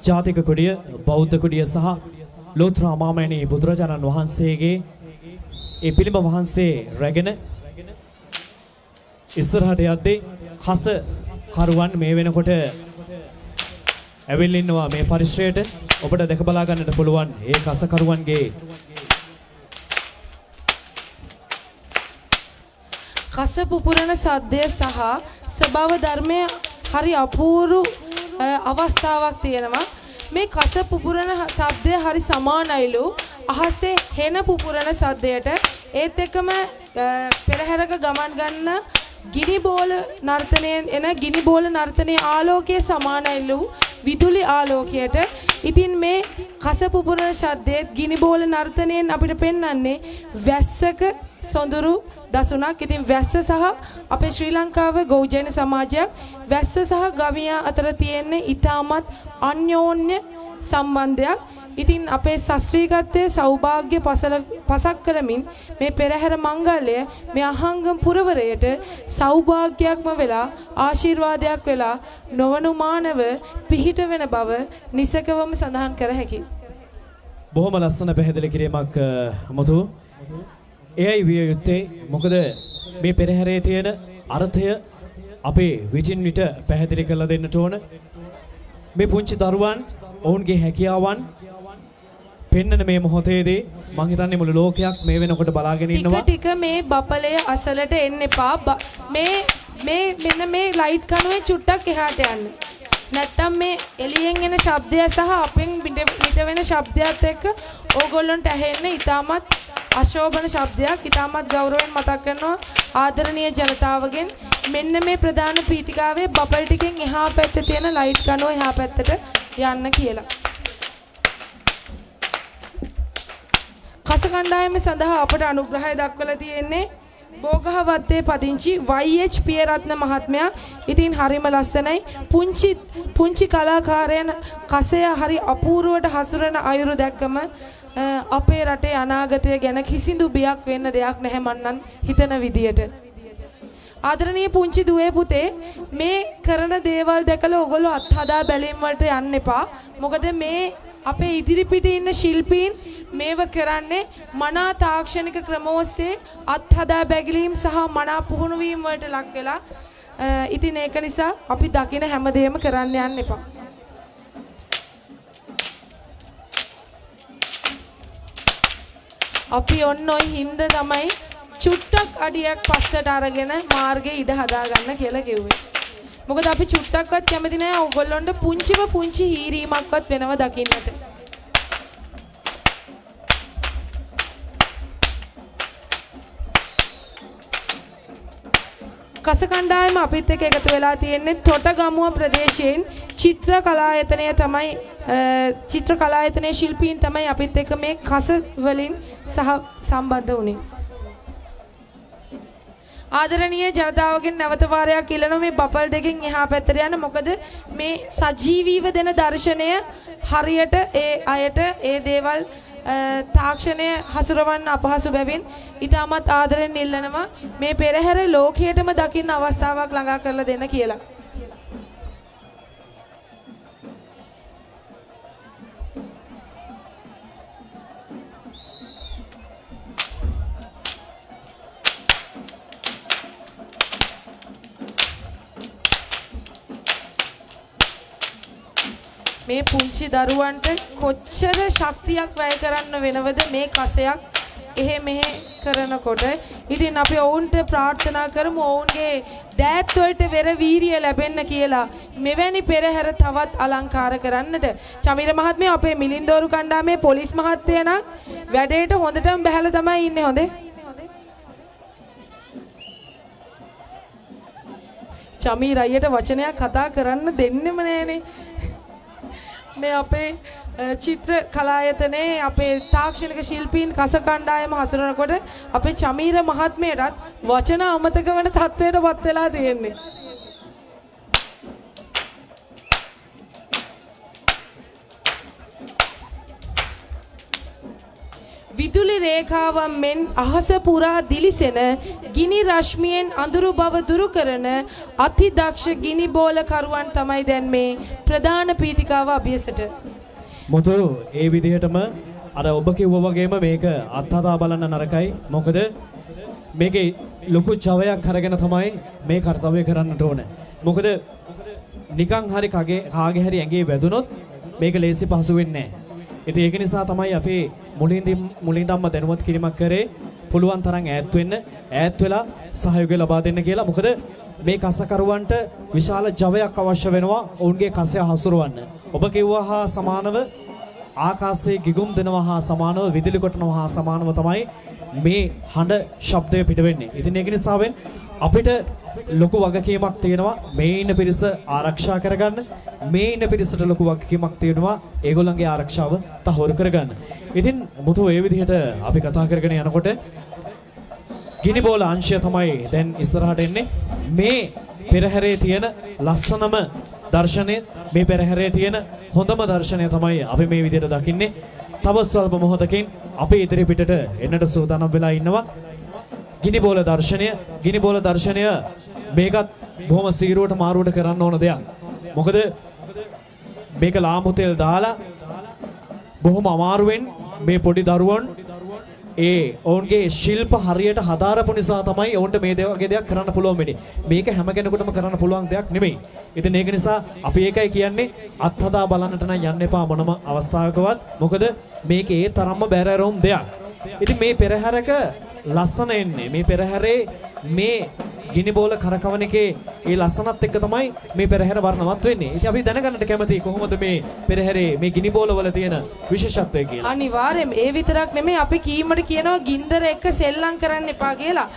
ජාතික කොඩිය, බෞද්ධ කොඩිය සහ ලෝතර අමාමෑණී බුදුරජාණන් වහන්සේගේ ඒ පිළිම වහන්සේ රැගෙන ඉස්සරහට යද්දී කස කරුවන් මේ වෙනකොට ඇවිල්ලා ඉන්නවා මේ පරිශ්‍රයට. ඔබට දැක බලා ගන්නට පුළුවන් ඒ කස කරුවන්ගේ කස පුපුරන සද්දය සහ ස්වභාව ධර්මය හරි අපූර්ව අවස්ථාවක් තියෙනවා. මේ කස පුපුරන සද්දය හරි සමානයිලු අහසේ හෙන පුපුරන සද්දයට. ඒත් එක්කම පෙරහැරක ගමන් ගන්න ගිනි බෝල නර්තනයෙන් එන ගිනි බෝල නර්තනයේ ආලෝකය සමානයිලු විදුලි ආලෝකයට. ඉතින් මේ කස පුපුරන ශබ්දයේත් ගිනි බෝල නර්තනයෙන් අපිට පෙන්වන්නේ වැස්සක සොඳුරු දසුණක්. ඉතින් වැස්ස සහ අපේ ශ්‍රී ලංකාව ගෞජන සමාජයක් වැස්ස සහ ගවියා අතර තියෙන ඉතාමත් අන්‍යෝන්‍ය සම්බන්ධයක්. ඉතින් අපේ ශාස්ත්‍රීයත්වයේ සෞභාග්‍ය පසක් කරමින් මේ පෙරහැර මංගල්‍යය මේ අහංගම පුරවරයට සෞභාග්‍යයක්ම වෙලා ආශිර්වාදයක් වෙලා නොවනුමානව පිහිට වෙන බව නිසකවම සඳහන් කර හැකියි. බොහොම ලස්සන පැහැදිලි කිරීමක් මුතු. එයයි විය යුත්තේ. මොකද මේ පෙරහැරේ තියෙන අර්ථය අපේ විටින් විට පැහැදිලි කරලා දෙන්නට ඕන. මේ පුංචි දරුවන් ඔවුන්ගේ හැකියාවන් පෙන්නන මේ මොහොතේදී මං හිතන්නේ මුළු ලෝකයක් මේ වෙනකොට බලාගෙන ඉන්නවා. ටික ටික මේ බපලය අසලට එන්න එපා. මේ මේ මෙන්න මේ ලයිට් කණුවේ චුට්ටක් එහාට යන්න. නැත්තම් මේ එළියෙන් එන ශබ්දය සහ අපෙන් පිට වෙන ශබ්දයත් එක්ක ඕගොල්ලන්ට ඇහෙන්නේ ඉතාමත් අශෝභන ශබ්දයක්. ඉතාමත් ගෞරවයෙන් මතක් කරනවා ආදරණීය ජනතාවගෙන් මෙන්න මේ ප්‍රධාන පීඨිකාවේ බබල් ටිකෙන් එහා පැත්තේ තියෙන ලයිට් කණුව එහා පැත්තට යන්න කියලා. කස කණ්ඩායම සඳහා අපට අනුග්‍රහය දක්වලා තියෙන්නේ බෝගහවත්තේ පදිංචි YH Piyaratne මහත්මයා. ඉතින් හරිම ලස්සනයි. පුංචි පුංචි කලාකාරයන් කසය හරි අපූර්වට හසුරන අයුරු දැක්කම අපේ රටේ අනාගතය ගැන කිසිදු බියක් වෙන්න දෙයක් නැහැ මං නම් හිතන විදියට. ආදරණීය පුංචි දුවේ පුතේ, මේ කරන දේවල් දැකලා ඔයගොල්ලෝ අත්හදා බැලීම් වලට යන්න එපා. මොකද මේ අපේ ඉදිරිපිට ඉන්න ශිල්පීන් මේව කරන්නේ මනා තාක්ෂණික ක්‍රම ඔස්සේ අත්හදා බැගලීම් සහ මනා පුහුණු වීම් වලට ලක් වෙලා. ඉතින් ඒක නිසා අපි දකින හැමදේම කරන්න යන්න එපා. අපි ඔන්න ඔය හින්ද තමයි චුට්ටක් අඩියක් පස්සට අරගෙන මාර්ගේ ඉඩ හදාගන්න කියලා කිව්වේ. මොකද අපි චුට්ටක්වත් කැමති නෑ ඔයගොල්ලොන්ට පුංචිම පුංචි හීරීමක්වත් වෙනව දකින්නට. කස කණ්ඩායම අපිත් එක්ක එකතු වෙලා තියෙන්නේ තොටගමුව ප්‍රදේශයෙන් චිත්‍ර කලායතනය තමයි චිත්‍ර කලායතනයේ ශිල්පීන් තමයි අපිත් එක්ක මේ කස වලින් සහ සම්බන්ධ වුණේ. ආදරණීය ජනතාවගෙන් නැවත වාරයක් ඉල්ලනවා මේ බපල් දෙකෙන් එහා පැත්තට යන්න. මොකද මේ සජීවීව දෙන දර්ශනය හරියට ඒ අයට ඒ දේවල් තාක්ෂණය හසුරවන්න අපහසු බැවින් ඉතාමත් ආදරෙන් ඉල්ලනවා මේ පෙරහැර ලෝකයටම දකින්න අවස්ථාවක් ළඟා කරලා දෙන්න කියලා. මේ පුංචි දරුවන්ට කොච්චර ශක්තියක් වැය කරන්න වෙනවද මේ කසයක් එහෙ මෙහෙ කරනකොට. ඉතින් අපි ඔවුන්ට ප්‍රාර්ථනා කරමු ඔවුන්ගේ දෑත් වලට වෙර වීරිය ලැබෙන්න කියලා මෙවැනි පෙරහැර තවත් අලංකාර කරන්නට. චමීර මහත්මිය අපේ මිලින්දෝරු කණ්ඩායමේ පොලිස් මහත්තයා නම් වැඩේට හොඳටම බැහැලා තමයි ඉන්නේ හොඳේ. චමීර අයියට වචනයක් කතා කරන්න දෙන්නෙම නෑනේ. මේ අපේ චිත්‍ර කලායතනයේ අපේ තාක්ෂණික ශිල්පීන් කස කණ්ඩායම හසුරනකොට අපේ චමීර මහත්මයටත් වචන අමතක වෙන තත්ත්වයට පත් වෙලා තියෙන්නේ. විදුලි රේඛාවන් මෙන් අහස පුරා දිලිසෙන ගිනි රශ්මියෙන් අඳුරු බව දුරු කරන අතිදක්ෂ ගිනි බෝල කරුවන් තමයි දැන් මේ ප්‍රධාන පීඨිකාව අභියසට. මොතු ඒ විදිහටම අර ඔබ කිව්වා වගේම මේක අත්හදා බලන්න නරකයි. මොකද මේකේ ලොකු ජවයක් අරගෙන තමයි මේ කර්තව්‍ය කරන්නට ඕන. මොකද නිකන් හරි කාගේ හරි ඇඟේ වැදුනොත් මේක ලේසි පහසු වෙන්නේ නැහැ. ඉතින් ඒක නිසා තමයි අපි මුලින්දම්ම දැනුවත් කිරීමක් කරේ පුළුවන් තරම් ඈත් වෙන්න, ඈත් වෙලා සහයෝගය ලබා දෙන්න කියලා. මොකද මේ කසකරුවන්ට විශාල ජවයක් අවශ්‍ය වෙනවා ඔවුන්ගේ කසය හසුරවන්න. ඔබ කිව්වා හා සමානව ආකාශයේ ගිගුම් දෙනවා හා සමානව විදුලි කොටනවා හා සමානව තමයි මේ හඬ ශබ්දය පිට වෙන්නේ. ඉතින් ඒක නිසාවෙන් අපිට ලොකු වගකීමක් තියෙනවා මේ ඉන්න පිරිස ආරක්ෂා කරගන්න. මේ ඉන්න පිරිසට ලොකු වගකීමක් තියෙනවා ඒගොල්ලන්ගේ ආරක්ෂාව තහවුරු කරගන්න. ඉතින් මුතු ඒ විදිහට අපි කතා කරගෙන යනකොට ගිනි බෝල අංශය තමයි දැන් ඉස්සරහට එන්නේ. මේ පෙරහැරේ තියෙන ලස්සනම දර්ශනය, මේ පෙරහැරේ තියෙන හොඳම දර්ශනය තමයි අපි මේ විදිහට දකින්නේ. තව ස්වල්ප මොහොතකින් අපි ඉදිරි පිටට එන්නට සූදානම් වෙලා ඉන්නවා. ගිනි බෝල දර්ශනය, ගිනි බෝල දර්ශනය මේකත් බොහොම සීරුවට මාරුවට කරන්න ඕන දෙයක්. මොකද මේක ලාමු තෙල් දාලා බොහොම අමාරුවෙන් මේ පොඩි දරුවන් ඒ ඔවුන්ගේ ශිල්ප හරියට හදාරපු නිසා තමයි ඔවුන්ට මේ වගේ දෙයක් කරන්න පුළුවන් වෙන්නේ. මේක හැම කෙනෙකුටම කරන්න පුළුවන් දෙයක් නෙමෙයි. ඉතින් ඒක නිසා අපි ඒකයි කියන්නේ අත්හදා බලන්නට නම් යන්න එපා මොනම අවස්ථාවකවත්. මොකද මේක ඒ තරම්ම බැරෑරුම් දෙයක්. ඉතින් මේ පෙරහැරක ලස්සන එන්නේ මේ පෙරහැරේ මේ ගිනි බෝල කරකවන එකේ ඒ ලස්සනත් එක්ක තමයි මේ පෙරහැර වර්ණවත් වෙන්නේ. ඉතින් අපි දැනගන්නට කැමතියි කොහොමද මේ පෙරහැරේ මේ ගිනි බෝල වල තියෙන විශේෂත්වය කියලා. අනිවාර්යයෙන්ම ඒ විතරක් නෙමෙයි අපි කීමට කියනවා ගින්දර එක්ක සෙල්ලම් කරන්න එපා කියලා.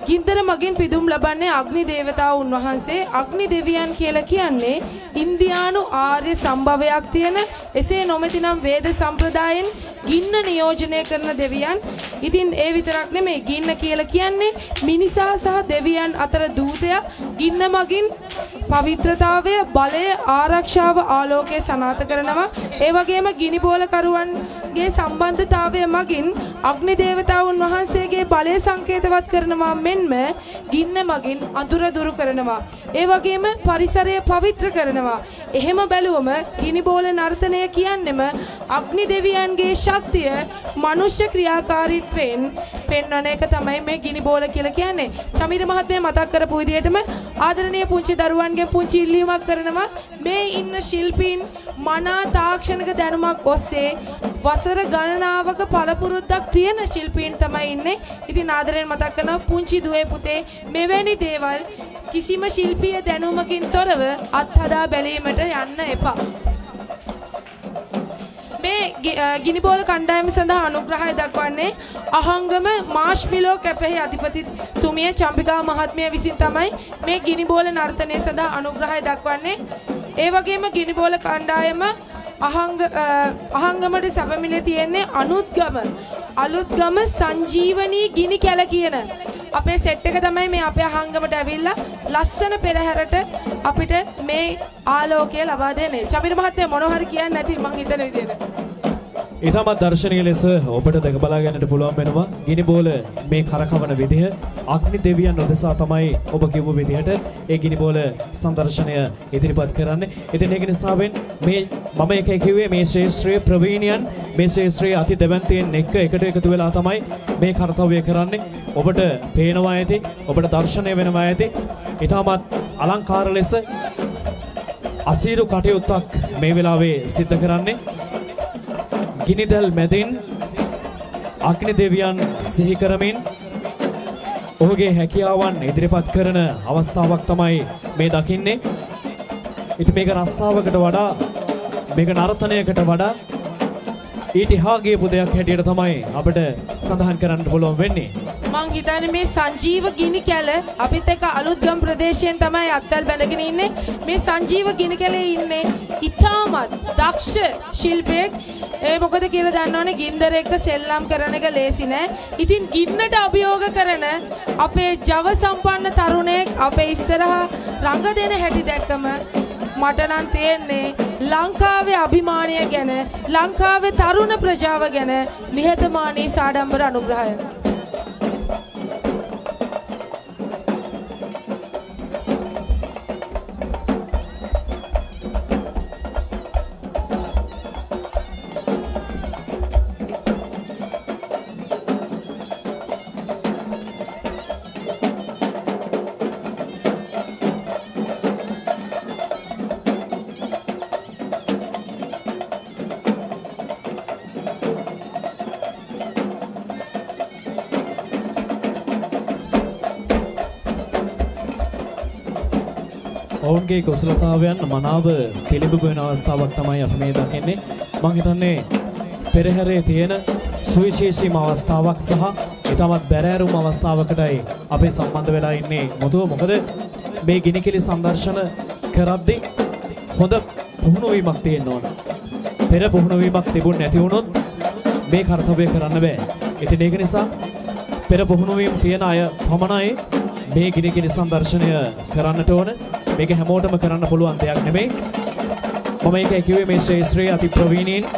ගින්දර මගින් පිදුම් ලබන්නේ අග්නි දේවතාවුන් වහන්සේ. අග්නි දෙවියන් කියලා කියන්නේ ඉන්දියානු ආර්ය සම්භවයක් තියෙන එසේ නොමැතිනම් වේද සම්ප්‍රදායෙන් ගින්න නියෝජනය කරන දෙවියන්. ඉතින් ඒ විතරක් නෙමෙයි ගින්න කියලා කියන්නේ මිනිසා සහ දෙවියන් අතර දූතයා. ගින්න මගින් පවිත්‍රතාවය, බලය, ආරක්ෂාව, ආලෝකය සනාථ කරනවා. ඒ වගේම ගිනි බෝලකරුවන්ගේ සම්බන්ධතාවය මගින් අග්නි දේවතාවුන් වහන්සේගේ බලය සංකේතවත් කරනවා මෙන්ම ගින්න මගින් අඳුර දුරු කරනවා. ඒ වගේම පරිසරය පවිත්‍ර කරනවා. එහෙම බැලුවම ගිනි බෝල නර්තනය කියන්නෙම අග්නි දෙවියන්ගේ ශක්තිය මනුෂ්‍ය ක්‍රියාකාරීත්වයෙන් පෙන්වන එක තමයි මේ ගිනි බෝල කියලා කියන්නේ. චමීර මහත්මයා මතක් කරපු විදිහටම ආදරණීය පුංචි දරුවන්ගෙන් පුංචි ඉල්ලීමක් කරනවා. මේ ඉන්න ශිල්පීන් මනා තාක්ෂණික දැනුමක් ඔස්සේ වසර ගණනාවක පළපුරුද්දක් තියෙන ශිල්පීන් තමයි ඉන්නේ. ඉතින් ආදරෙන් මතක් කරනවා පුංචි දුවේ පුතේ මෙවැනි දේවල් කිසිම ශිල්පීය දැනුමකින් තොරව අත්හදා බැලීමට යන්න එපා. මේ ගිනිබෝල කණ්ඩායම සඳහා අනුග්‍රහය දක්වන්නේ අහංගම මාෂ්මිලෝ කැපෙහි අධිපතිතුමිය චම්පිකා මහත්මිය විසින් තමයි මේ ගිනිබෝල නර්තනය සඳහා අනුග්‍රහය දක්වන්නේ. ඒ වගේම ගිනිබෝල කණ්ඩායම අහංගමට සැපමිල තියෙන්නේ අනුත්ගම අලුත්ගම සංජීවනී ගිනි කැල කියන අපේ සෙට් එක තමයි මේ අපේ අහංගමට ඇවිල්ලා ලස්සන පෙරහැරට අපිට මේ ආලෝකය ලබා දෙන්නේ. චමිර මහත්තයා මොනවා හරි කියන්නේ නැති මං හිතන විදියට. ඉතාමත් දර්ශනීය ලෙස ඔබට දැක බලා ගන්නට පුළුවන් වෙනවා ගිනිබෝල මේ කරකවන විදිහ. අග්නි දෙවියන් උදෙසා තමයි ඔබ කිව්ව විදිහට ඒ ගිනිබෝල සංදර්ශනය ඉදිරිපත් කරන්නේ. ඉතින් ඒක නිසාවෙන් මේ මම ඒකයි කිව්වේ, මේ ශ්‍රේෂ්ඨ ප්‍රවීණයන්, මේ ශ්‍රේෂ්ඨ අති දෙවන්තයන් එක්ක එකට එකතු වෙලා තමයි මේ කර්තව්‍ය කරන්නේ. ඔබට පේනවා ඇති, ඔබට දර්ශනය වෙනවා ඇති, ඉතාමත් අලංකාර ලෙස අසීරු කටයුත්තක් මේ වෙලාවේ සිද්ධ කරන්නේ. ගිනිදැල් මැදින් අග්නි දෙවියන් සිහි කරමින් ඔහුගේ හැකියාවන් ඉදිරිපත් කරන අවස්ථාවක් තමයි මේ දකින්නේ. ඉතින් මේක රස්සාවකට වඩා, මේක නර්තනයකට වඩා ඊට එහා ගියපු දෙයක් හැටියට තමයි අපිට සඳහන් කරන්න පුළුවන් වෙන්නේ. මං හිතන්නේ මේ සංජීව ගිනි කැල අපිත් එක්ක අලුත්ගම් ප්‍රදේශයෙන් තමයි අත්වැල් බැඳගෙන ඉන්නේ. මේ සංජීව ගිනි කැලේ ඉන්නේ ඉතාමත් දක්ෂ ශිල්පියෙක්. ඒ මොකද කියලා දන්නවනේ, ගින්දර එක්ක සෙල්ලම් කරන එක ලේසි නෑ. ඉතින් ගින්නට අභියෝග කරන අපේ ජව සම්පන්න තරුණයෙක් අපේ ඉස්සරහා රඟ දෙන හැටි දැක්කම මට නම් තියෙන්නේ ලංකාවේ අභිමානය ගැන, ලංකාවේ තරුණ ප්‍රජාව ගැන නිහතමානී සාඩම්බර අනුග්‍රහය. ඔවුන්ගේ කුසලතාවයන් මනාව පිළිඹු වෙන අවස්ථාවක් තමයි අපි මේ දකින්නේ. මං හිතන්නේ පෙරහැරේ තියෙන සුවිශේෂීම අවස්ථාවක් සහ ඉතාමත් බැරෑරුම් අවස්ථාවකටයි අපි සම්බන්ධ වෙලා ඉන්නේ මුතුව. මොකද මේ ගිනිකිලි සංදර්ශන කරද්දී හොඳ පුහුණු වීමක් තියෙන්න ඕන. පෙර පුහුණු වීමක් තිබුණ නැති වුණොත් මේ කර්තව්‍ය කරන්න බෑ. ඉතින් ඒක නිසා පෙර පුහුණු වීම තියෙන අය පමණයි මේ ගිනිකිලි සංදර්ශනය කරන්නට ඕන. මේක හැමෝටම කරන්න පුළුවන් දෙයක් නෙමෙයි. මම ඒකයි කිව්වේ, මේ ශ්‍රේෂ්ඨ අති ප්‍රවීණීන්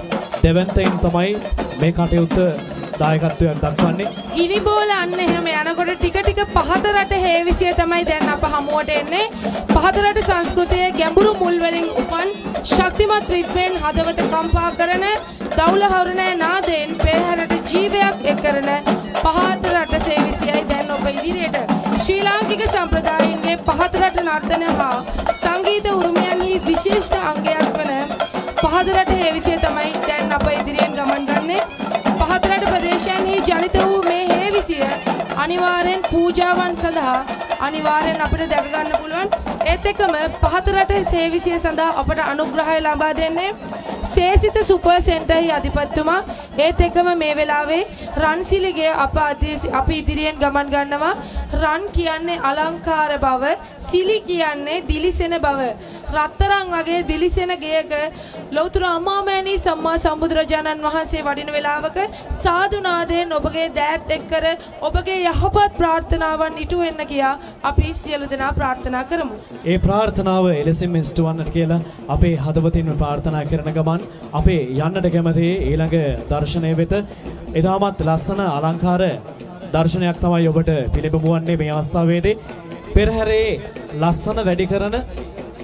දෙවන්තයින් තමයි මේ කටයුත්ත දායකත්වයක් දක්වන්නේ. ගිනිබෝල අන්න එහෙම යනකොට ටික ටික පහත රට හේවිසිය තමයි දැන් අප හමුවට එන්නේ. පහත රට සංස්කෘතියේ ගැඹුරු මුල් වලින් උපන් ශක්තිමත් රිද්මයෙන් හදවත කම්පා කරන දවුල හරුණෑ නාදයෙන් පෙරහැරට ජීවයක් එක් කරන පහත රට සේවිසියයි දැන් ඔබ ඉදිරියට. ශ්‍රී ලාංකික සම්ප්‍රදායින්ගේ පහත රට නර්තන හා සංගීත උරුමයන්හි විශේෂ අංගයක් වන පහත රට හේවිසිය තමයි දැන් අප ඉදිරියෙන් ගමන් ගන්නේ. පහත රට ප්‍රදේශයන්හි ජනිත වූ මේ හේවිසිය අනිවාර්යෙන් පූජාවන් සඳහා අනිවාර්යෙන් අපිට දැක ගන්න පුළුවන්. ඒත් එක්කම පහත රට හේවිසිය සඳහා අපට අනුග්‍රහය ලබා දෙන්නේ සේසිත සුපර් සෙන්ටර්හි අධිපතිතුමා. ඒත් එක්කම මේ වෙලාවේ රන්සිලිගේ අපි ඉදිරියෙන් ගමන් ගන්නවා. රන් කියන්නේ අලංකාර බව, සිලි කියන්නේ දිලිසෙන බව. රත්තරන් වගේ දිලිසෙන ගෙයක ලෞතර අමාමෑණී සම්මා සම්බුදුරජාණන් වහන්සේ වඩින වෙලාවක සාදු නාදයෙන් ඔබගේ දෑත් එක් කර ඔබගේ යහපත් ප්‍රාර්ථනාවන් ඉටු වෙන්න කියා අපි සියලු දෙනා ප්‍රාර්ථනා කරමු. ඒ ප්‍රාර්ථනාව එලෙසින්ම ඉෂ්ට වන්නට කියලා අපේ හදවතින්ම ප්‍රාර්ථනා කරන ගමන් අපේ යන්නට කැමති ඊළඟ දර්ශනය වෙත. ඉතාමත් ලස්සන අලංකාර දර්ශනයක් තමයි ඔබට පිළිබිඹු වන්නේ මේ අවස්ථාවේදී. පෙරහැරේ ලස්සන වැඩි කරන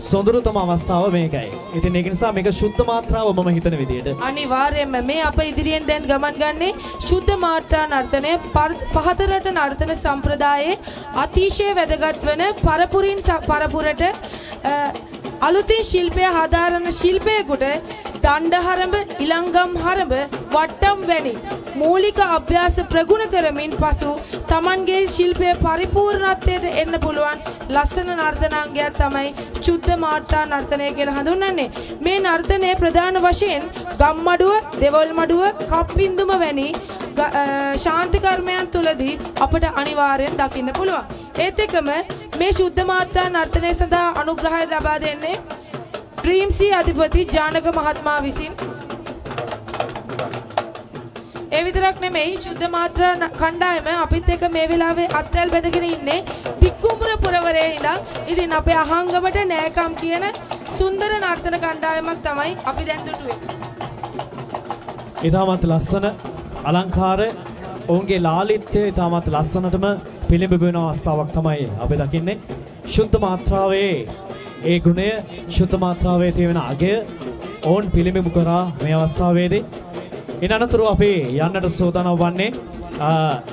සොඳුරුතම අවස්ථාව මේකයි. ඉතින් ඒක නිසා මේක ශුද්ධ මාත්‍රාව මම හිතන විදියට. අනිවාර්යයෙන්ම මේ අප ඉදිරියෙන් දැන් ගමන් ගන්නේ ශුද්ධ මාත්‍රා නර්තනය, පහත රට නර්තන සම්ප්‍රදායේ අතිශය වැදගත් වන පරපුරින් පරපුරට අලුතින් ශිල්පය හදාරන ශිල්පයෙකුට දණ්ඩ හරඹ, ඉලංගම් හරඹ, වට්ටම් වැනි මූලික අභ්‍යාස ප්‍රගුණ කරමින් පසු තමන්ගේ ශිල්පය පරිපූර්ණත්වයට එන්න පුළුවන් ලස්සන නර්තනාංගයක් තමයි ශුද්ධ මාත්‍රා නර්තනය කියලා හඳුන්වන්නේ. මේ නර්තනය ප්‍රධාන වශයෙන් ගම්මඩුව, දෙවොල් මඩුව, කප්පින්දුම වැනි ශාන්ති කර්මයන් තුලදී අපට අනිවාර්යෙන් දකින්න පුළුවන්. ඒත් එක්කම මේ ශුද්ධ මාත්‍රා නර්තනය සඳහා අනුග්‍රහය ලබා දෙන්නේ ඩ්‍රීම් සී අධිපති ජානක මහත්මයා විසින්. ඒ විතරක් නෙමෙයි, ශුද්ධ මාත්‍රා කණ්ඩායම අපිත් එක්ක මේ වෙලාවේ අත්වැල් බැඳගෙන ඉන්නේ දික්කුඹුර පුරවරේ ඉඳන්. ඉතින් අපේ අහංගමට නෑකම් කියන සුන්දර නර්තන කණ්ඩායමක් තමයි අපි දැන් දුටුවේ. ඉතාමත් ලස්සන අලංකාර ඔවුන්ගේ ලාලිත්‍යය ඉතාමත් ලස්සනටම පිළිඹු වෙන අවස්ථාවක් තමයි අපි දකින්නේ. ශුද්ධ මාත්‍රාවේ ඒ ගුණය, ශුද්ධ මාත්‍රාවේ තියෙන අගය ඔවුන් පිළිඹු කරා මේ අවස්ථාවේදී. ඉන් අනතුරුව අපි යන්නට සූදානම් වන්නේ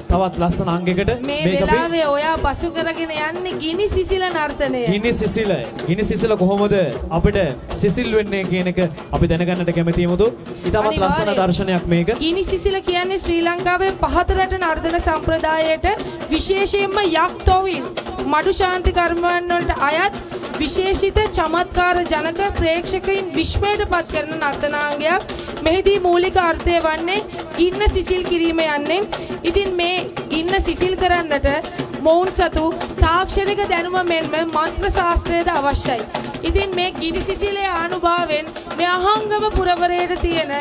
තවත් ලස්සන අංගයකට. මේ වෙලාවේ ඔයා පසු කරගෙන යන්නේ ගිනි සිසිල නර්තනය. ගිනි සිසිල. ගිනි සිසිල කොහොමද අපිට සිසිල් වෙන්නේ කියන එක අපි දැනගන්නට කැමතියි මුතු. ඉතාමත් ලස්සන දර්ශනයක් මේක. ගිනි සිසිල කියන්නේ ශ්‍රී ලංකාවේ පහත රට නර්තන සම්ප්‍රදායට විශේෂයෙන්ම යක් තොවිල් මඩු ශාන්ති කර්මයන් වලට අයත් විශේෂිත චමත්කාර ජනක ප්‍රේක්ෂකයින් විස්මයට පත් කරන නර්තනාංගයක්. මෙහිදී මූලික අර්ථය වන්නේ ගින්න සිසිල් කිරීම යන්නේ. ඉතින් මේ ගින්න සිසිල් කරන්නට මොවුන් සතු තාක්ෂණික දැනුම මෙන්ම මන්ත්‍ර ශාස්ත්‍රයද අවශ්‍යයි. ඉතින් මේ ගිනි සිසිලේ ආනුභාවයෙන් මේ අහංගම පුරවරයට තියෙන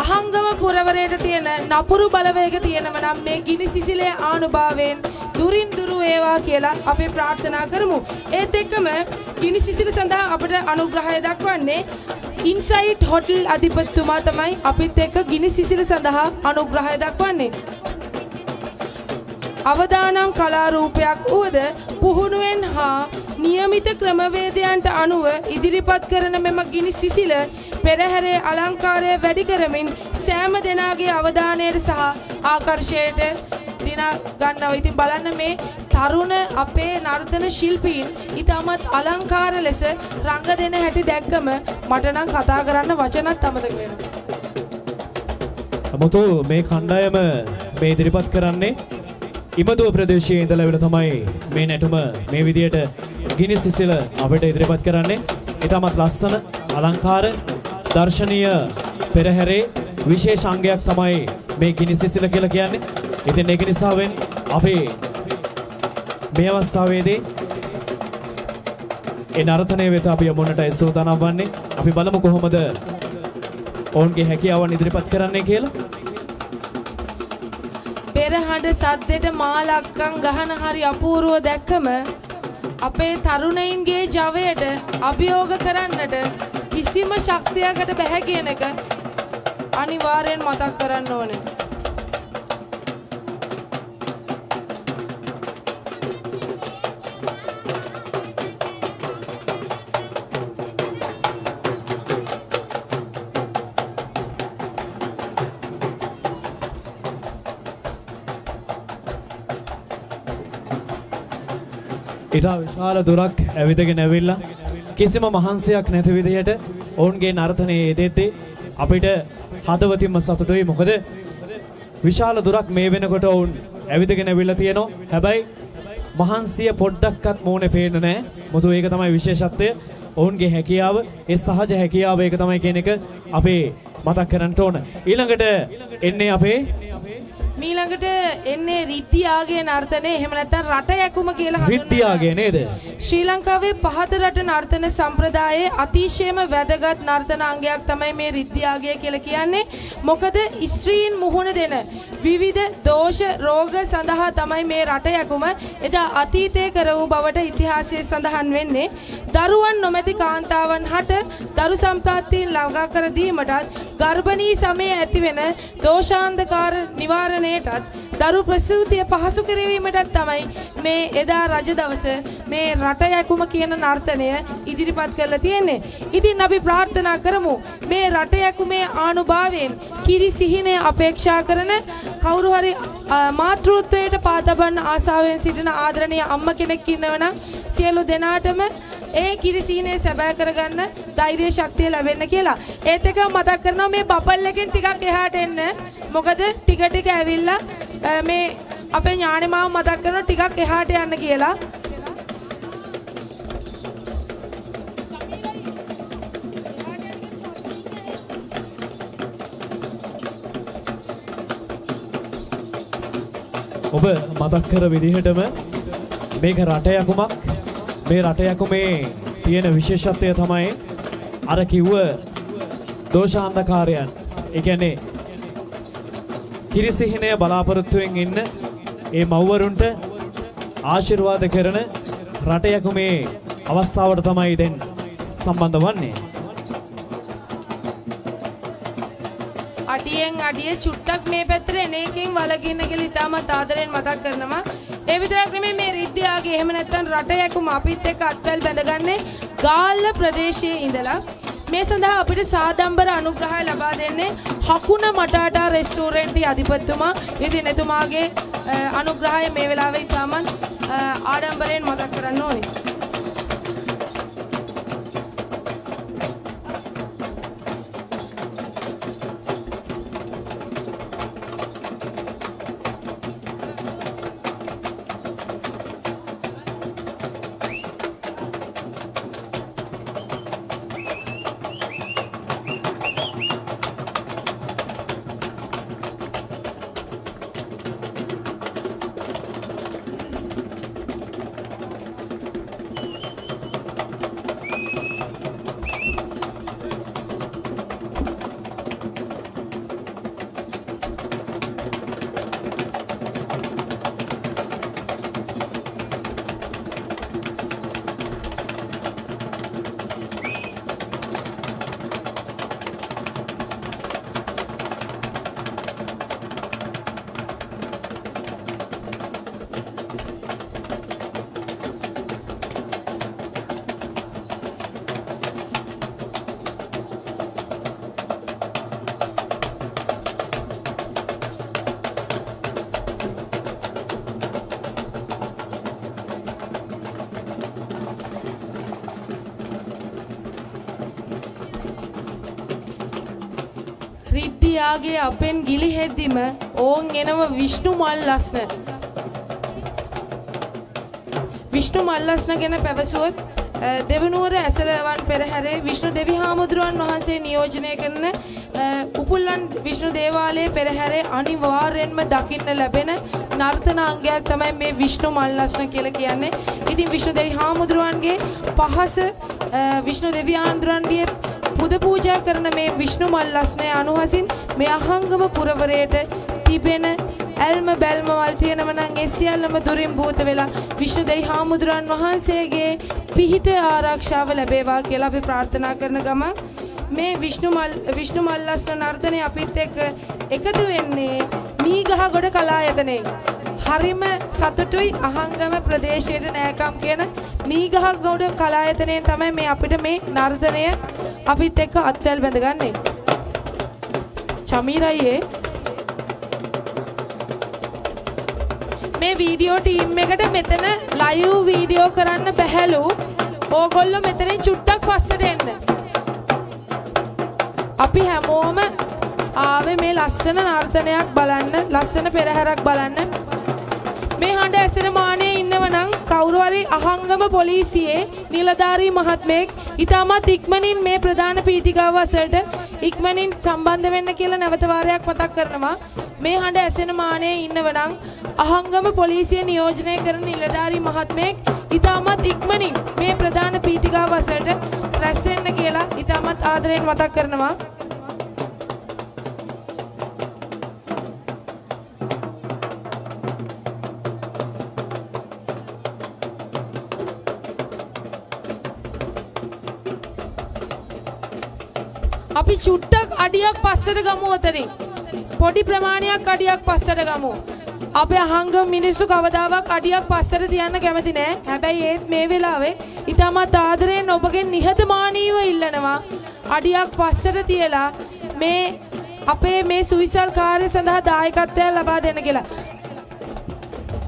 අහංගම පුරවරයට තියෙන නපුරු බලවේග තියෙනව නම් මේ ගිනි සිසිලේ ආනුභාවයෙන් දුරින් දුරු වේවා කියලා අපි ප්‍රාර්ථනා කරමු. ඒත් එක්කම ගිනි සිසිල සඳහා අපට අනුග්‍රහය දක්වන්නේ ඉන්සයිට් හොටල් අධිපතිතුමා තමයි අපිත් එක්ක ගිනි සිසිල සඳහා අනුග්‍රහය දක්වන්නේ. අවදානම් කලා රූපයක් වුවද පුහුණුවෙන් හා නියමිත ක්‍රමවේදයන්ට අනුව ඉදිරිපත් කරන මෙම ගිනි සිසිල පෙරහැරේ අලංකාරය වැඩි කරමින් සෑම දෙනාගේ අවධානයට සහ ආකර්ෂයට දිනා ගන්නවා. ඉතින් බලන්න මේ තරුණ අපේ නර්තන ශිල්පීන් ඉතාමත් අලංකාර ලෙස රඟ දෙන හැටි දැක්කම මට නම් කතා කරන්න වචනත් අමතක වෙනවා. මුතු, මේ කණ්ඩායම මේ ඉදිරිපත් කරන්නේ ඉමදුව ප්‍රදේශයේ ඉඳලා ඇවිල්ලා තමයි මේ නැටුම මේ විදියට ගිනි සිසිල අපිට ඉදිරිපත් කරන්නේ. ඉතාමත් ලස්සන අලංකාර දර්ශනීය පෙරහැරේ විශේෂ අංගයක් තමයි මේ ගිනි සිසිල කියලා කියන්නේ. ඉතින් ඒක නිසාවෙන් අපි මේ අවස්ථාවේදී ඒ නර්තනය වෙත අපි යමුන්නටයි සූදානම් වන්නේ. අපි බලමු කොහොමද ඔවුන්ගේ හැකියාවන් ඉදිරිපත් කරන්නේ කියලා. පෙරහඬ සද්දෙට මාලක්කම් ගහන හරි අපූර්ව දැක්කම අපේ තරුණයින්ගේ ජවයට අභියෝග කරන්නට කිසිම ශක්තියකට බැහැ කියන එක අනිවාර්යෙන් මතක් කරන්න ඕනේ. ඉතා විශාල දුරක් ඇවිදගෙන ඇවිල්ලා කිසිම මහන්සියක් නැති විදිහට ඔවුන්ගේ නර්තනයේ යෙදෙද්දී අපිට හදවතින්ම සතුටුයි. මොකද විශාල දුරක් මේ වෙනකොට ඔවුන් ඇවිදගෙන ඇවිල්ලා තියෙනවා. හැබැයි මහන්සිය පොඩ්ඩක්වත් මූණේ පේන්නේ නැහැ. මොකද ඒක තමයි විශේෂත්වය. ඔවුන්ගේ හැකියාව, ඒ සහජ හැකියාව ඒක තමයි කියන එක අපි මතක් කරන්න ඕන. ඊළඟට එන්නේ අපේ මීළඟට එන්නේ රිද්දියාගේ නර්තනය, එහෙම නැත්නම් රට යැකුම කියලා හඳුන්වන රිද්දියාගේ නේද? ශ්‍රී ලංකාවේ පහත රට නර්තන සම්ප්‍රදායේ අතිශයම වැදගත් නර්තන අංගයක් තමයි මේ රිද්දියාගය කියලා කියන්නේ. මොකද ස්ත්‍රීන් මුහුණ දෙන විවිධ දෝෂ රෝග සඳහා තමයි මේ රට යැකුම එදා අතීතයේ කර වූ බවට ඉතිහාසයේ සඳහන් වෙන්නේ. දරුවන් නොමැති කාන්තාවන් හට දරු සම්පත්තීන් ළඟා කර දීමටත්, ගර්භණී සමයේ ඇතිවෙන දෝෂාන්ධකාර නිවාරණයටත්, දරු ප්‍රසූතිය පහසු කිරීමටත් තමයි මේ එදා රජ දවස මේ රට යැකුම කියන නර්තනය ඉදිරිපත් කරලා තියෙන්නේ. ඉතින් අපි ප්‍රාර්ථනා කරමු මේ රට යැකුමේ ආනුභාවයෙන් කිරි සිහිනය අපේක්ෂා කරන කවුරු හරි මාතෘත්වයට පා තබන්න ආසාවෙන් සිටින ආදරණීය අම්මා කෙනෙක් ඉන්නවනම් සියලු දෙනාටම ඒ කිරිසීනේ සැබෑ කරගන්න ධෛර්ය ශක්තිය ලැබෙන්න කියලා. ඒත් එක මතක් කරනවා මේ බබල් එකෙන් ටිකක් එහාට එන්න. මොකද ටික ටික ඇවිල්ලා මේ අපේ ඥානෙමාව මතක් කරනවා ටිකක් එහාට යන්න කියලා. ඔබ මතක් කර විදිහටම මේක රට යකුමක්. මේ රට යකුමේ තියෙන විශේෂත්වය තමයි අර කිව්ව දෝෂාන්ධකාරයන්. ඒ කියන්නේ කිරිසිහිනය බලාපොරොත්තුවෙන් ඉන්න ඒ මව්වරුන්ට ආශිර්වාද කරන රට යකුමේ අවස්ථාවට තමයි දැන් සම්බන්ධ වන්නේ. අඩියෙන් අඩිය චුට්ටක් මේ පැත්තට එන එකෙන් වළකින්න කියලා ඉතාමත් ආදරෙන් මතක් කරනවා. ඒ විතරක් නෙමෙයි, මේ රිද්දියාගේ එහෙම නැත්නම් රට යකුම අපිත් එක්ක අත්වැල් බැඳගන්නේ ගාල්ල ප්‍රදේශයේ ඉඳලා. මේ සඳහා අපිට සාදම්බර අනුග්‍රහය ලබා දෙන්නේ හකුණ මටාටා රෙස්ටෝරන්ට් අධිපතිතුමා. ඉතින් එතුමාගේ අනුග්‍රහය මේ වෙලාවේ ඉතාමත් ආඩම්බරයෙන් මතක් කරන්න ඕනේ. රිද්දියාගේ අපෙන් ගිලිහෙද්දිම ඕන් එනව විෂ්ණු මල්ලස්න. විෂ්ණු මල්ලස්න ගැන පැවසුවොත් දෙවනුවර ඇසලවන් පෙරහැරේ විෂ්ණු දෙවි හාමුදුරුවන් වහන්සේ නියෝජනය කරන උපුල්වන් විෂ්ණු දේවාලයේ පෙරහැරේ අනිවාර්යෙන්ම දකින්න ලැබෙන නර්තන අංගයක් තමයි මේ විෂ්ණු මල්ලස්න කියලා කියන්නේ. ඉතින් විෂ්ණු දෙවි හාමුදුරුවන්ගේ පහස විෂ්ණු දෙවි හාමුදුරුවන්ගේ පුද පූජා කරන මේ විෂ්ණු මල්ලස්නය අනුහසින් මේ අහංගම පුරවරයට තිබෙන ඇල්ම බැල්මවල් තියෙනව නම් ඒ සියල්ලම දුරින් භූත වෙලා විෂ්ණු දෙවි හාමුදුරන් වහන්සේගේ පිහිට ආරක්ෂාව ලැබේවා කියලා අපි ප්‍රාර්ථනා කරන ගමන් මේ විෂ්ණු මල්ලස්න නර්තනය අපිත් එක්ක එකතු වෙන්නේ මීගහගොඩ කලායතනයේ. හරිම සතුටුයි අහංගම ප්‍රදේශයට නෑකම් කියන මීගහගොඩ කලායතනයෙන් තමයි මේ අපිට මේ නර්තනය අපිත් එක්ක අත්වැල් බැඳගන්නේ. චමීරයියේ මේ වීඩියෝ ටීම් එකට මෙතන ලයිව් වීඩියෝ කරන්න බැහැලු. ඕගොල්ලෝ මෙතනින් චුට්ටක් පස්සට එන්න. අපි හැමෝම ආවේ මේ ලස්සන නර්තනයක් බලන්න, ලස්සන පෙරහැරක් බලන්න. මේ හඬ ඇසෙන මානේ ඉන්නව නම් කවුරු හරි අහංගම පොලිසියේ නිලධාරී මහත්මයෙක් ඉතාමත් ඉක්මනින් මේ ප්‍රධාන පීඨිකාව අසලට ඉක්මනින් සම්බන්ධ වෙන්න කියලා නැවත වාරයක් මතක් කරනවා. මේ හඬ ඇසෙන මානේ ඉන්නව නම් අහංගම පොලිසිය නියෝජනය කරන නිලධාරී මහත්මයෙක් ඉතාමත් ඉක්මනින් මේ ප්‍රධාන පීඨිකාව අසලට රැස් වෙන්න කියලා ඉතාමත් ආදරයෙන් මතක් කරනවා. අපි චුට්ටක් අඩියක් පස්සට ගමු ඔතනින්. පොඩි ප්‍රමාණයක් අඩියක් පස්සට ගමු. අපේ අහංගම මිනිස්සු කවදාවත් අඩියක් පස්සට තියන්න කැමති නෑ. හැබැයි ඒත් මේ වෙලාවේ ඉතාමත් ආදරයෙන් ඔබගෙන් නිහතමානීව ඉල්ලනවා අඩියක් පස්සට තියලා මේ අපේ මේ සුවිසල් කාර්ය සඳහා දායකත්වයක් ලබා දෙන්න කියලා.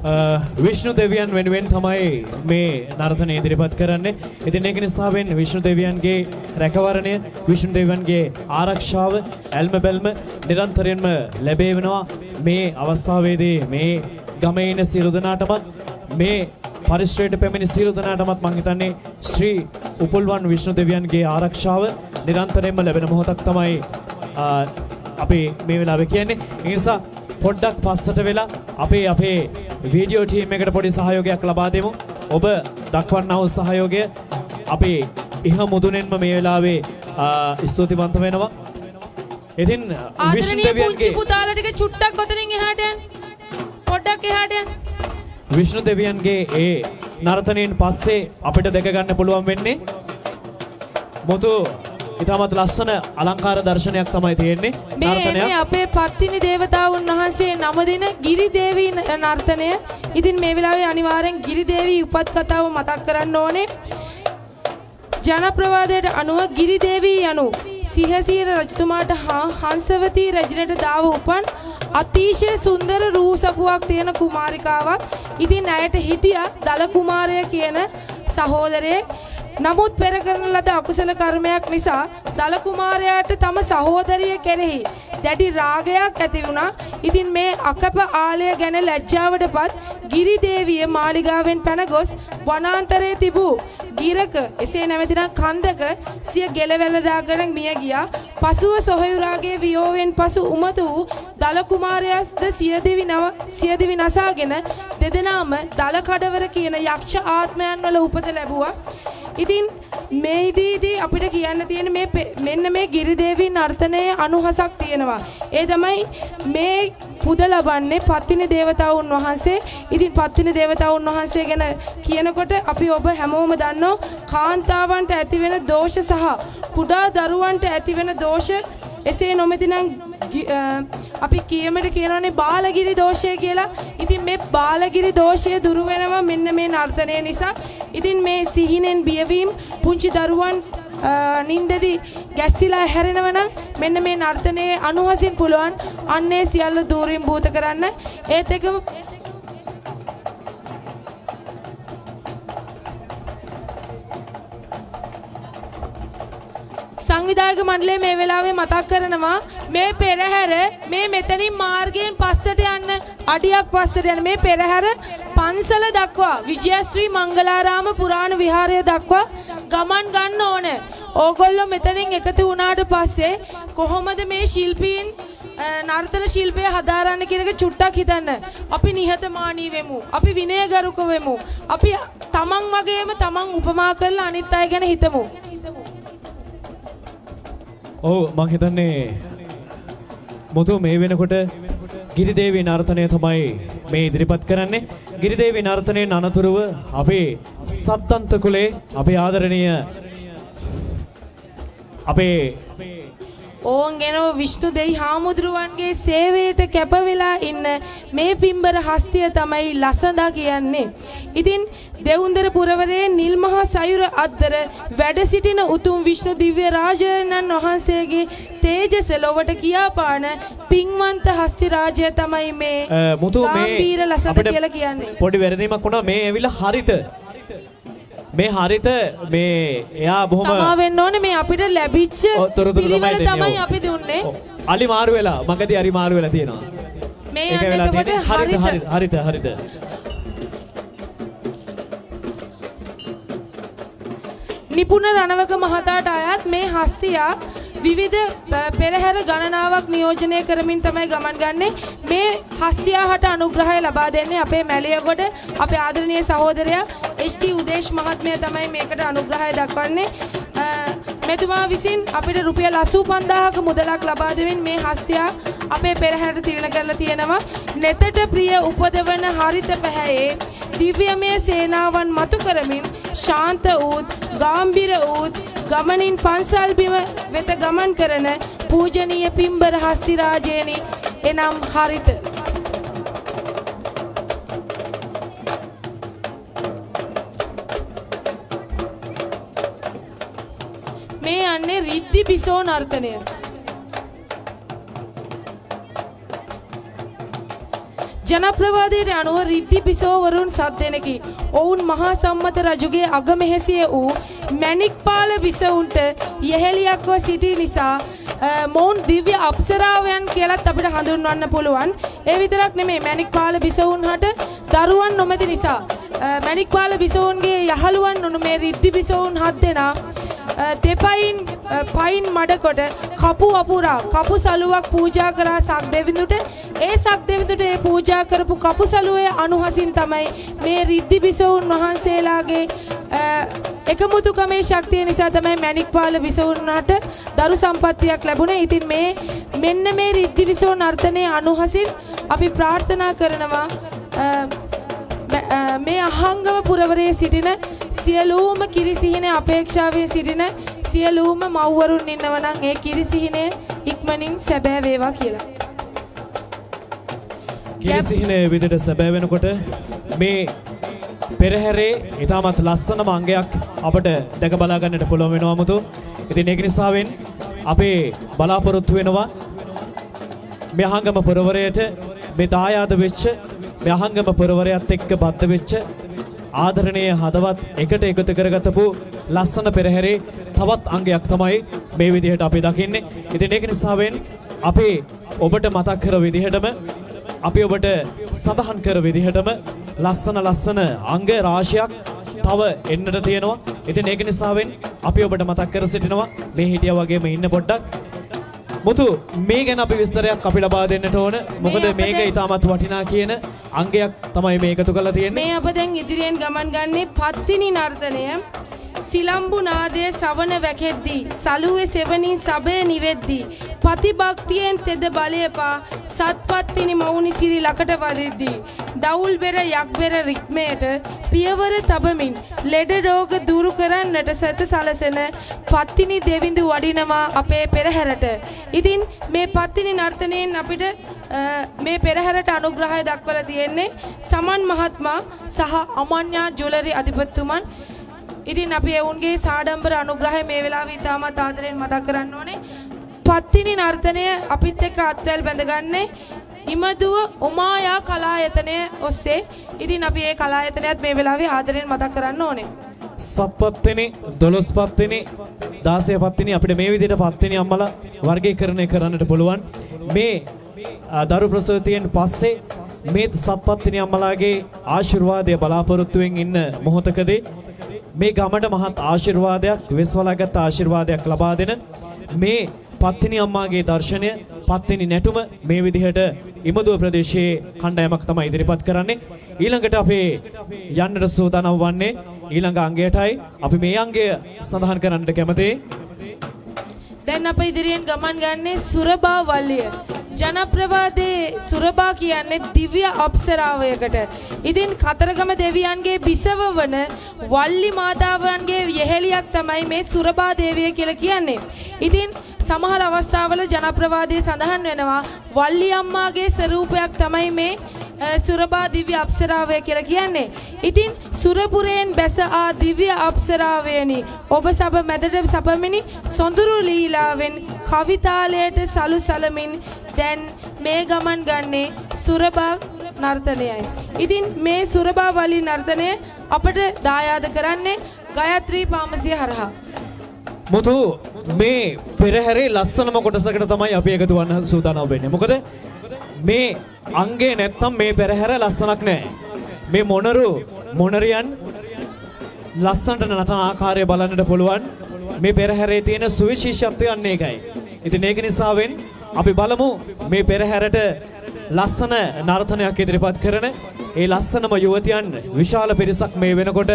විෂ්ණු දෙවියන් වෙනුවෙන් තමයි මේ නර්තනය ඉදිරිපත් කරන්නේ. ඉතින් ඒක නිසාවෙන් විෂ්ණු දෙවියන්ගේ රැකවරණය, විෂ්ණු දෙවියන්ගේ ආරක්ෂාව, ඇල්ම බැල්ම නිරන්තරයෙන්ම ලැබේවෙනවා. මේ අවස්ථාවේදී මේ ගමේ ඉන්න සියලු දෙනාටමත්, මේ පරිශ්‍රයට පැමිණි සියලු දෙනාටමත් මං හිතන්නේ ශ්‍රී උපුල්වන් විෂ්ණු දෙවියන්ගේ ආරක්ෂාව නිරන්තරයෙන්ම ලැබෙන මොහොතක් තමයි අපි මේ වෙලාවේ කියන්නේ. ඒ නිසා පොඩ්ඩක් පස්සට වෙලා අපේ අපේ වීඩියෝ ටීම් එකට පොඩි සහයෝගයක් ලබා දෙමු. ඔබ දක්වන්නා වූ සහයෝගය අපි ඉහ මුදුනෙන්ම මේ වෙලාවේ ස්තුතිවන්ත වෙනවා. ඉතින් විෂ්ණු ආදරණීය පුංචි දෙවියන්ගේ පුතාලා ටික චුට්ටක් ඔතනින් එහාට යන්න. පොඩ්ඩක් එහාට යන්න. විෂ්ණු දෙවියන්ගේ ඒ නර්තනයෙන් පස්සේ අපිට දැක ගන්න පුළුවන් වෙන්නේ මුතු ඉතාමත් ලස්සන අලංකාර දර්ශනයක් තමයි තියෙන්නේ. මේ නර්තනයක්. එන්නේ අපේ පත්තිනි දේවතාවුන් වහන්සේ නම දෙන ගිරි දේවී නර්තනය. ඉතින් මේ වෙලාවේ අනිවාර්යෙන් ගිරි දේවී උපත් කතාව මතක් කරන්න ඕනේ. ජනප්‍රවාදයට අනුව ගිරි දේවී යනු සිහසීර රජතුමාට හා හංසවතී රැජිනට දාව උපන් අතිශය සුන්දර රූ සපුවක් තියෙන කුමාරිකාවක්. ඉතින් ඇයට හිටියා දල කුමාරය කියන සහෝදරයෙක්. නමුත් පෙර කරන ලද අකුසල කර්මයක් නිසා දල කුමාරයාට තම සහෝදරිය කෙරෙහි දැඩි රාගයක් ඇති වුණා. ඉතින් මේ අකප ආලය ගැන ලැජ්ජාවටපත් ගිරි දේවිය මාලිගාවෙන් පැන ගොස් වනාන්තරයේ තිබූ ගිරක එසේ නැමැතිනම් කන්දක සිය ගෙලවැල දාගෙන මිය ගියා. පසුව සොහොයුරාගේ වියෝවෙන් පසු උමතු වූ දල කුමාරයාද සියදිවි නසාගෙන දෙදෙනාම දල කඩවර කියන යක්ෂ ආත්මයන් වල උපත ලැබුවා. ඉතින් මේදීදී අපිට කියන්න තියෙන මේ මෙන්න මේ ගිරිදේවී නර්තනයේ අනුහසක් තියෙනවා. ඒ තමයි මේ පුද ලබන්නේ පත්තිනි දේවතාවුන් වහන්සේ. ඉතින් පත්තිනි දේවතාවුන් වහන්සේ ගැන කියනකොට අපි ඔබ හැමෝම දන්නෝ කාන්තාවන්ට ඇතිවෙන දෝෂ සහ කුඩා දරුවන්ට ඇතිවෙන දෝෂ, එසේ නොමැතිනම් අපි කියමට කියනවනේ බාලගිරි දෝෂය කියලා. ඉතින් මේ බාලගිරි දෝෂය දුරු වෙනවා මෙන්න මේ නර්තනය නිසා. ඉතින් මේ සිහිනෙන් බියවීම, පුංචි දරුවන් නින්දෙදි ගැස්සිලා හැරෙනවා නම් මෙන්න මේ නර්තනයේ අනුහසින් පුළුවන් අන්නේ සියල්ල දූරින් භූත කරන්න. ඒත් එක්කම සංවිධායක මණ්ඩලය මේ වෙලාවේ මතක් කරනවා මේ පෙරහැර මේ මෙතනින් මාර්ගයෙන් පස්සට යන්න, අඩියක් පස්සට යන්න, මේ පෙරහැර පන්සල දක්වා විජයශ්‍රී මංගලාරාම පුරාණ විහාරය දක්වා ගමන් ගන්න ඕන. ඕගොල්ලෝ මෙතනින් එකතු වුණාට පස්සේ කොහොමද මේ ශිල්පීන් නර්තන ශිල්පය හදාරන්න කියන එක චුට්ටක් හිතන්න. අපි නිහතමානී වෙමු. අපි විනයගරුක වෙමු. අපි තමන් වගේම තමන් උපමා කරලා අනිත් අය ගැන හිතමු. ඔව්, මං හිතන්නේ මුතු මේ වෙනකොට ගිරිදේවී නර්තනය තමයි මේ ඉදිරිපත් කරන්නේ. ගිරිදේවී නර්තනයෙන් අනතුරුව අපේ සත්තන්ත කුලේ අපේ ආදරණීය අපේ ඕන් ගෙනව විෂ්ණු දෙයි හාමුදුරුවන්ගේ සේවයට කැප වෙලා ඉන්න මේ පින්බර හස්තිය තමයි ලසඳා කියන්නේ. ඉතින් දෙවුන්දර පුරවරයේ නිල්මහා සයුර අද්දර වැඩ සිටින උතුම් විෂ්ණු දිව්‍ය රාජයන්න් වහන්සේගේ තේජස ලොවට කියාපාන පින්වන්ත හස්ති රාජය තමයි මේ මුතු මේ ගාම්භීර ලසඳ අපිට කියලා කියන්නේ. පොඩි වැරදීමක් වුණා. මේ ඇවිල්ලා හරිත. මේ හරිත මේ එයා බොහොම සමා වෙන්න ඕනේ, මේ අපිට ලැබිච්ච ඔව්, තොරතුරු තමයි පිළිවෙල දෙන්නේ, තමයි ඔව්. අපි දුන්නේ. ඔව්. අලි මාරු වෙලා, මගදී අලි මාරු වෙලා තියෙනවා. මේ ඒක යන්නේ වෙලා එතකොට තියෙන්නේ හරිත. හරිත. හරිත හරිත. නිපුණ රණවක මහතාට අයත් මේ හස්තියා විවිධ පෙරහැර ගණනාවක් නියෝජනය කරමින් තමයි ගමන් ගන්නේ. මේ හස්තියා හට අනුග්‍රහය ලබා දෙන්නේ අපේ මැලියගොඩ අපේ ආදරණීය සහෝදරයා එච්.ටී. උදේෂ් මහත්මයා තමයි මේකට අනුග්‍රහය දක්වන්නේ. මෙතුමා විසින් අපිට රුපියල් 85000ක මුදලක් ලබා දෙමින් මේ හස්තියා අපේ පෙරහැරට තිරණ කරලා තියෙනවා. නෙතට ප්‍රිය උපදවන හරිත පැහැයේ දිව්‍යමය සේනාවන් මතු කරමින් ශාන්ත වූත් ගාම්භීර වූත් ගමනින් පන්සල් බිම වෙත ගමන් කරන පූජනීය පින්බර හස්ති රාජේනි, එනම් හරිත. මේ යන්නේ රිද්දි බිසෝ නර්තනය. ජනප්‍රවාදයට අනුව රිද්දි බිසෝවරුන් 7 දෙනෙකි. ඔවුන් මහා සම්මත රජුගේ අගමෙහෙසිය වූ මැණික්පාල බිසවුන්ට යෙහෙළියක්ව සිටි නිසා මොවුන් දිව්‍ය අප්සරාවයන් කියලත් අපිට හඳුන්වන්න පුළුවන්. ඒ විතරක් නෙමෙයි, මැණික්පාල බිසවුන් හට දරුවන් නොමැති නිසා මැණික්පාල බිසවුන්ගේ යහළුවන් වුණු මේ රිද්දි බිසවුන් 7 දෙනා දෙපයින් පයින් මඩකොට කපු අපුරා කපු සලුවක් පූජා කරා සක් දෙවිඳුට. ඒ සක් දෙවිඳුට ඒ පූජා කරපු කපු සලුවේ අනුහසින් තමයි මේ රිද්දි බිසවුන් වහන්සේලාගේ එකමුතුකමේ ශක්තිය නිසා තමයි මැණික්පාල බිසවුන්ට දරු සම්පත්තියක් ලැබුණේ. ඉතින් මේ මෙන්න මේ රිද්දි බිසව නර්තනයේ අනුහසින් අපි ප්‍රාර්ථනා කරනවා මේ අහංගම පුරවරයේ සිටින සියලුම කිරිසිහින අපේක්ෂාවෙන් සිටින සියලුම මව්වරුන් ඉන්නවා නම් ඒ කිරිසිහිනය ඉක්මනින් සැබෑ වේවා කියලා. කිරිසිහිනය විදිහට සැබෑ වෙනකොට මේ පෙරහැරේ ඉතාමත් ලස්සනම අංගයක් අපට දැක බලා ගන්නට පුළුවන් වෙනවා මුතු. ඉතින් ඒක නිසාවෙන් අපේ බලාපොරොත්තු වෙනවා මේ අහංගම පුරවරයට මේ දායාද වෙච්ච මේ අහංගම පුරවරයත් එක්ක බද්ධ වෙච්ච ආදරණීය හදවත් එකට එකතු කරගතපු ලස්සන පෙරහැරේ තවත් අංගයක් තමයි මේ විදිහට අපි දකින්නේ. ඉතින් ඒක නිසාවෙන් අපි ඔබට මතක් කර විදිහටම අපි ඔබට සඳහන් කර විදිහටම ලස්සන ලස්සන අංග රාශියක් තව එන්නට තියෙනවා. ඉතින් ඒක නිසාවෙන් අපි ඔබට මතක් කර සිටිනවා මේ හිටියා වගේම ඉන්න පොඩ්ඩක්. මුතු, මේ ගැන අපි විස්තරයක් අපි ලබා දෙන්නට ඕන. මොකද මේක ඉතාමත් වටිනා කියන අංගයක් තමයි මේ එකතු කරලා තියෙන්නේ. මේ අප දැන් ඉදිරියෙන් ගමන් ගන්නේ පත්තිනි නර්තනය. සිලම්බු නාදය සවන වැකෙද්දී සලුවේ සෙවණින් සබය නිවෙද්දී පතිභක්තියෙන් තෙද බලයපා සත්පත්තිනි මෞනි සිරි ලකට වදිද්දී දවුල් බෙර යක් බෙර රික්මයට පියවර තබමින් ලෙඩ රෝග දුරු කරන්නට සැත සලසන පත්තිනි දෙවිඳු වඩිනවා අපේ පෙරහැරට. ඉතින් මේ පත්තිනි නර්තනයෙන් අපිට මේ පෙරහැරට අනුග්‍රහය දක්වලා තියෙන්නේ සමන් මහත්මයා සහ අමන්‍යා ජුවලරි අධිපතිතුමන්. ඉතින් අපි එවුන්ගේ සාඩම්බර අනුග්‍රහය මේ වෙලාවේ ඉතාමත් ආදරයෙන් මතක් කරන්න ඕනේ. පත්තිනි නර්තනය අපිත් එක්ක අත්වැල් බැඳගන්නේ ඉමදුව උමායා කලායතනය ඔස්සේ. ඉතින් අපි ඒ කලායතනයත් මේ වෙලාවේ ආදරයෙන් මතක් කරන්න ඕනේ. 7 පත්තිනි, 12 පත්තිනි, 16 පත්තිනි අපිට මේ විදිහට පත්තිනි අම්මලා වර්ගීකරණය කරන්නට පුළුවන්. මේ දරු ප්‍රසූතියෙන් පස්සේ මේ 7 පත්තිනි අම්මලාගේ ආශිර්වාදය බලාපොරොත්තුවෙන් ඉන්න මොහොතකදී මේ ගමට මහත් ආශිර්වාදයක්, වෙස්වලාගත් ආශිර්වාදයක් ලබා දෙන මේ පත්තිනි අම්මාගේ දර්ශනය, පත්තිනි නැටුම මේ විදිහට ඉමදුව ප්‍රදේශයේ කණ්ඩායමක් තමයි ඉදිරිපත් කරන්නේ. ඊළඟට අපේ යන්නට සූදානම් වන්නේ ඊළඟ අංගයටයි. අපි මේ අංගය සඳහන් කරන්නට කැමතියි. දැන් අප ඉදිරියෙන් ගමන් ගන්නේ සුරබා වල්ලිය. ජනප්‍රවාදයේ සුරබා කියන්නේ දිව්‍ය අප්සරාවයකට. ඉතින් කතරගම දෙවියන්ගේ බිසව වන වල්ලි මාතාවන්ගේ යෙහෙළියක් තමයි මේ සුරබා දේවිය කියලා කියන්නේ. ඉතින් සමහර අවස්ථාවල ජනප්‍රවාදයේ සඳහන් වෙනවා වල්ලි අම්මාගේ ස්වරූපයක් තමයි මේ සුරබා දිව්‍ය අප්සරාවය කියලා කියන්නේ. ඉතින් සුරපුරයෙන් බැස ආ දිව්‍ය අප්සරාවයනි, ඔබ සබ මැදට සපමිනි සොඳුරු ලීලාවෙන් කවිතාලයට සලු සලමින් දැන් මේ ගමන් ගන්නේ සුරබා නර්තනයයි. ඉතින් මේ සුරබා වලි නර්තනය අපට දායාද කරන්නේ ගායත්‍රී ෆාමසිය හරහා. මුතු, මේ පෙරහැරේ ලස්සනම කොටසකට තමයි අපි එකතු වන්න සූදානම් වෙන්නේ. මොකද මේ අංගේ නැත්තම් මේ පෙරහැර ලස්සනක් නෑ. මේ මොනරු මොනරියන් ලස්සනට නටන ආකාරය බලන්නට පුළුවන්. මේ පෙරහැරේ තියෙන සුවිශේෂත්වය අන්න ඒකයි. ඉතින් ඒක නිසාවෙන් අපි බලමු මේ පෙරහැරට ලස්සන නර්තනයක් ඉදිරිපත් කරන ඒ ලස්සනම යුවතියන් විශාල පිරිසක් මේ වෙනකොට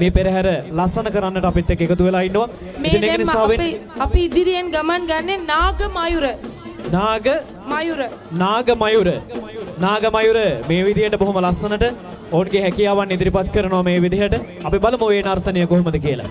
මේ පෙරහැර ලස්සන කරන්නට අපිත් එක්ක එකතු වෙලා ඉන්නවා. ඉතින් ඒක නිසාවෙන් අපි ඉදිරියෙන් ගමන් ගන්නේ නාග මයුර. නාග මයුර. නාග මයුර. නාග මයුර මේ විදිහට බොහොම ලස්සනට ඔවුන්ගේ හැකියාවන් ඉදිරිපත් කරනවා මේ විදිහට. අපි බලමු මේ නර්තනය කොහොමද කියලා.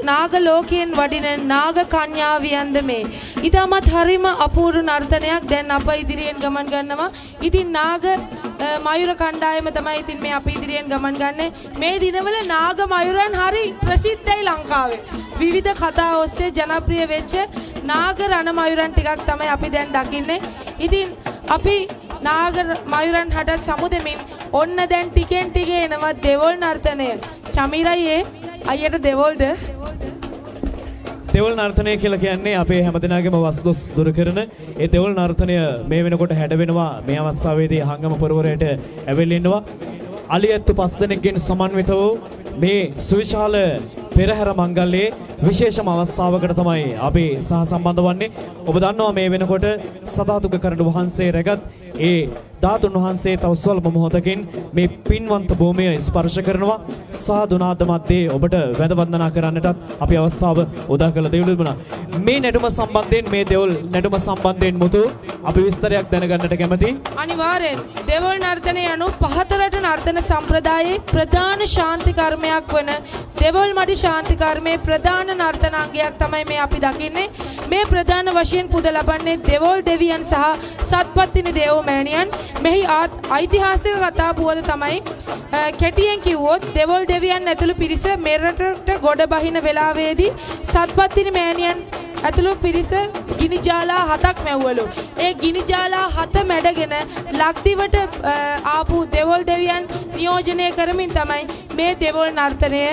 නාග ලෝකයෙන් වඩින නාග කන්‍යාවියන්ද මේ. ඉතාමත් හරිම අපූර්ව නර්තනයක් දැන් අප ඉදිරියෙන් ගමන් ගන්නවා. ඉතින් නාග මයුර කණ්ඩායම තමයි ඉතින් මේ අප ඉදිරියෙන් ගමන් ගන්නේ. මේ දිනවල නාග මයුරන් හරි ප්‍රසිද්ධයි ලංකාවේ. විවිධ කතා ඔස්සේ ජනප්‍රිය වෙච්ච නාග රණ මයුරන් ටිකක් තමයි අපි දැන් දකින්නේ. ඉතින් අපි නාග මයුරන් හටත් සමුදෙමින් ඔන්න දැන් ටිකෙන් ටික එනවා දෙවොල් නර්තනය. චමීරයි අයියට දෙවොල්ද? දෙවොල් නර්තනය කියලා කියන්නේ අපේ හැමදෙනාගේම වස්දොස් දුරු කරන ඒ දෙවොල් නර්තනය මේ වෙනකොට හැඩ වෙනවා. මේ අවස්ථාවේදී හංගම පොරවරයට ඇවිල්ලා ඉන්නවා. අලියැත්තු 5 දෙනෙක්ගෙන් සමන්විත වූ මේ සුවිශාල පෙරහැර මංගල්‍යයේ විශේෂම අවස්ථාවකට තමයි අපි සහසම්බන්ධ වන්නේ. ඔබ දන්නවා මේ වෙනකොට සදාතුක කරඬු වහන්සේ රැගත් ඒ ධාතුන් වහන්සේ තව ස්වල්ප මොහොතකින් මේ පින්වන්ත භූමිය ස්පර්ශ කරනවා. සාදුනාද මැද්දේ ඔබට වැඳ වන්දනා කරන්නටත් අපි අවස්ථාව උදා කළ දෙවි ලැබුණා. මේ නැටුම සම්බන්ධයෙන්, මේ දෙවොල් නැටුම සම්බන්ධයෙන් මුතු අපි විස්තරයක් දැනගන්නට කැමතියි. අනිවාර්යෙන් දෙවොල් නර්තනය යනු පහතරට නර්තන සම්ප්‍රදායේ ප්‍රධාන ශාන්ති කර්මයක් වන දෙවොල් මඩි ශාන්ති කර්මයේ ප්‍රධාන නර්තන අංගයක් තමයි මේ අපි දකින්නේ. මේ ප්‍රධාන වශයෙන් පුද ලබන්නේ දෙවොල් දෙවියන් සහ සත්පත්තිනි දේව මෑණියන්. මෙහි ඓතිහාසික කතා පුවත තමයි කෙටියෙන් කිව්වොත් දෙවොල් දෙවියන් ඇතුළු පිරිස මෙරටට ගොඩ බහින වෙලාවේදී සත්පත්තිනි මෑණියන් ඇතුළු පිරිස ගිනි ජාලා 7ක් මැව්වලු. ඒ ගිනි ජාලා 7 මැඩගෙන ලක්දිවට ආපු දෙවොල් දෙවියන් නියෝජනය කරමින් තමයි මේ දෙවොල් නර්තනය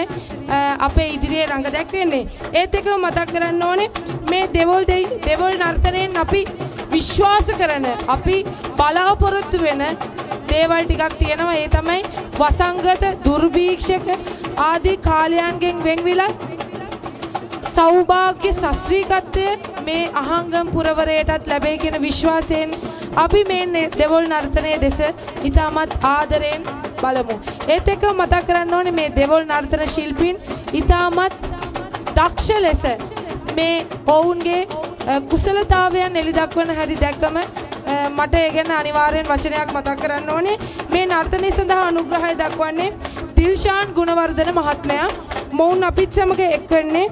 අපේ ඉදිරියේ රඟ දැක්වෙන්නේ. ඒත් එක්කම මතක් කරන්න ඕනේ මේ දෙවොල් නර්තනයෙන් අපි විශ්වාස කරන, අපි බලාපොරොත්තු වෙන දේවල් ටිකක් තියෙනවා. ඒ තමයි වසංගත, දුර්භීක්ෂක ආදී කාලයන්ගෙන් වෙන්විලා සෞභාග්‍ය ශාස්ත්‍රීකත්වය මේ අහංගම් පුරවරයටත් ලැබෙයි කියන විශ්වාසයෙන් අපි මේ දෙවොල් නර්තනයේ දෙස ඉතාමත් ආදරයෙන් බලමු. ඒත් එක්කම මතක් කරන්න ඕනේ මේ දෙවොල් නර්තන ශිල්පීන් ඉතාමත් දක්ෂ ලෙස මේ ඔවුන්ගේ කුසලතාවයන් එළි දක්වන හැටි දැක්කම මට ඒ ගැන අනිවාර්යෙන් වචනයක් මතක් කරන්න ඕනේ. මේ නර්තනය සඳහා අනුග්‍රහය දක්වන්නේ දිල්ෂාන් ගුණවර්ධන මහත්මයා. මොවුන් අපිත් සමග එක්වන්නේ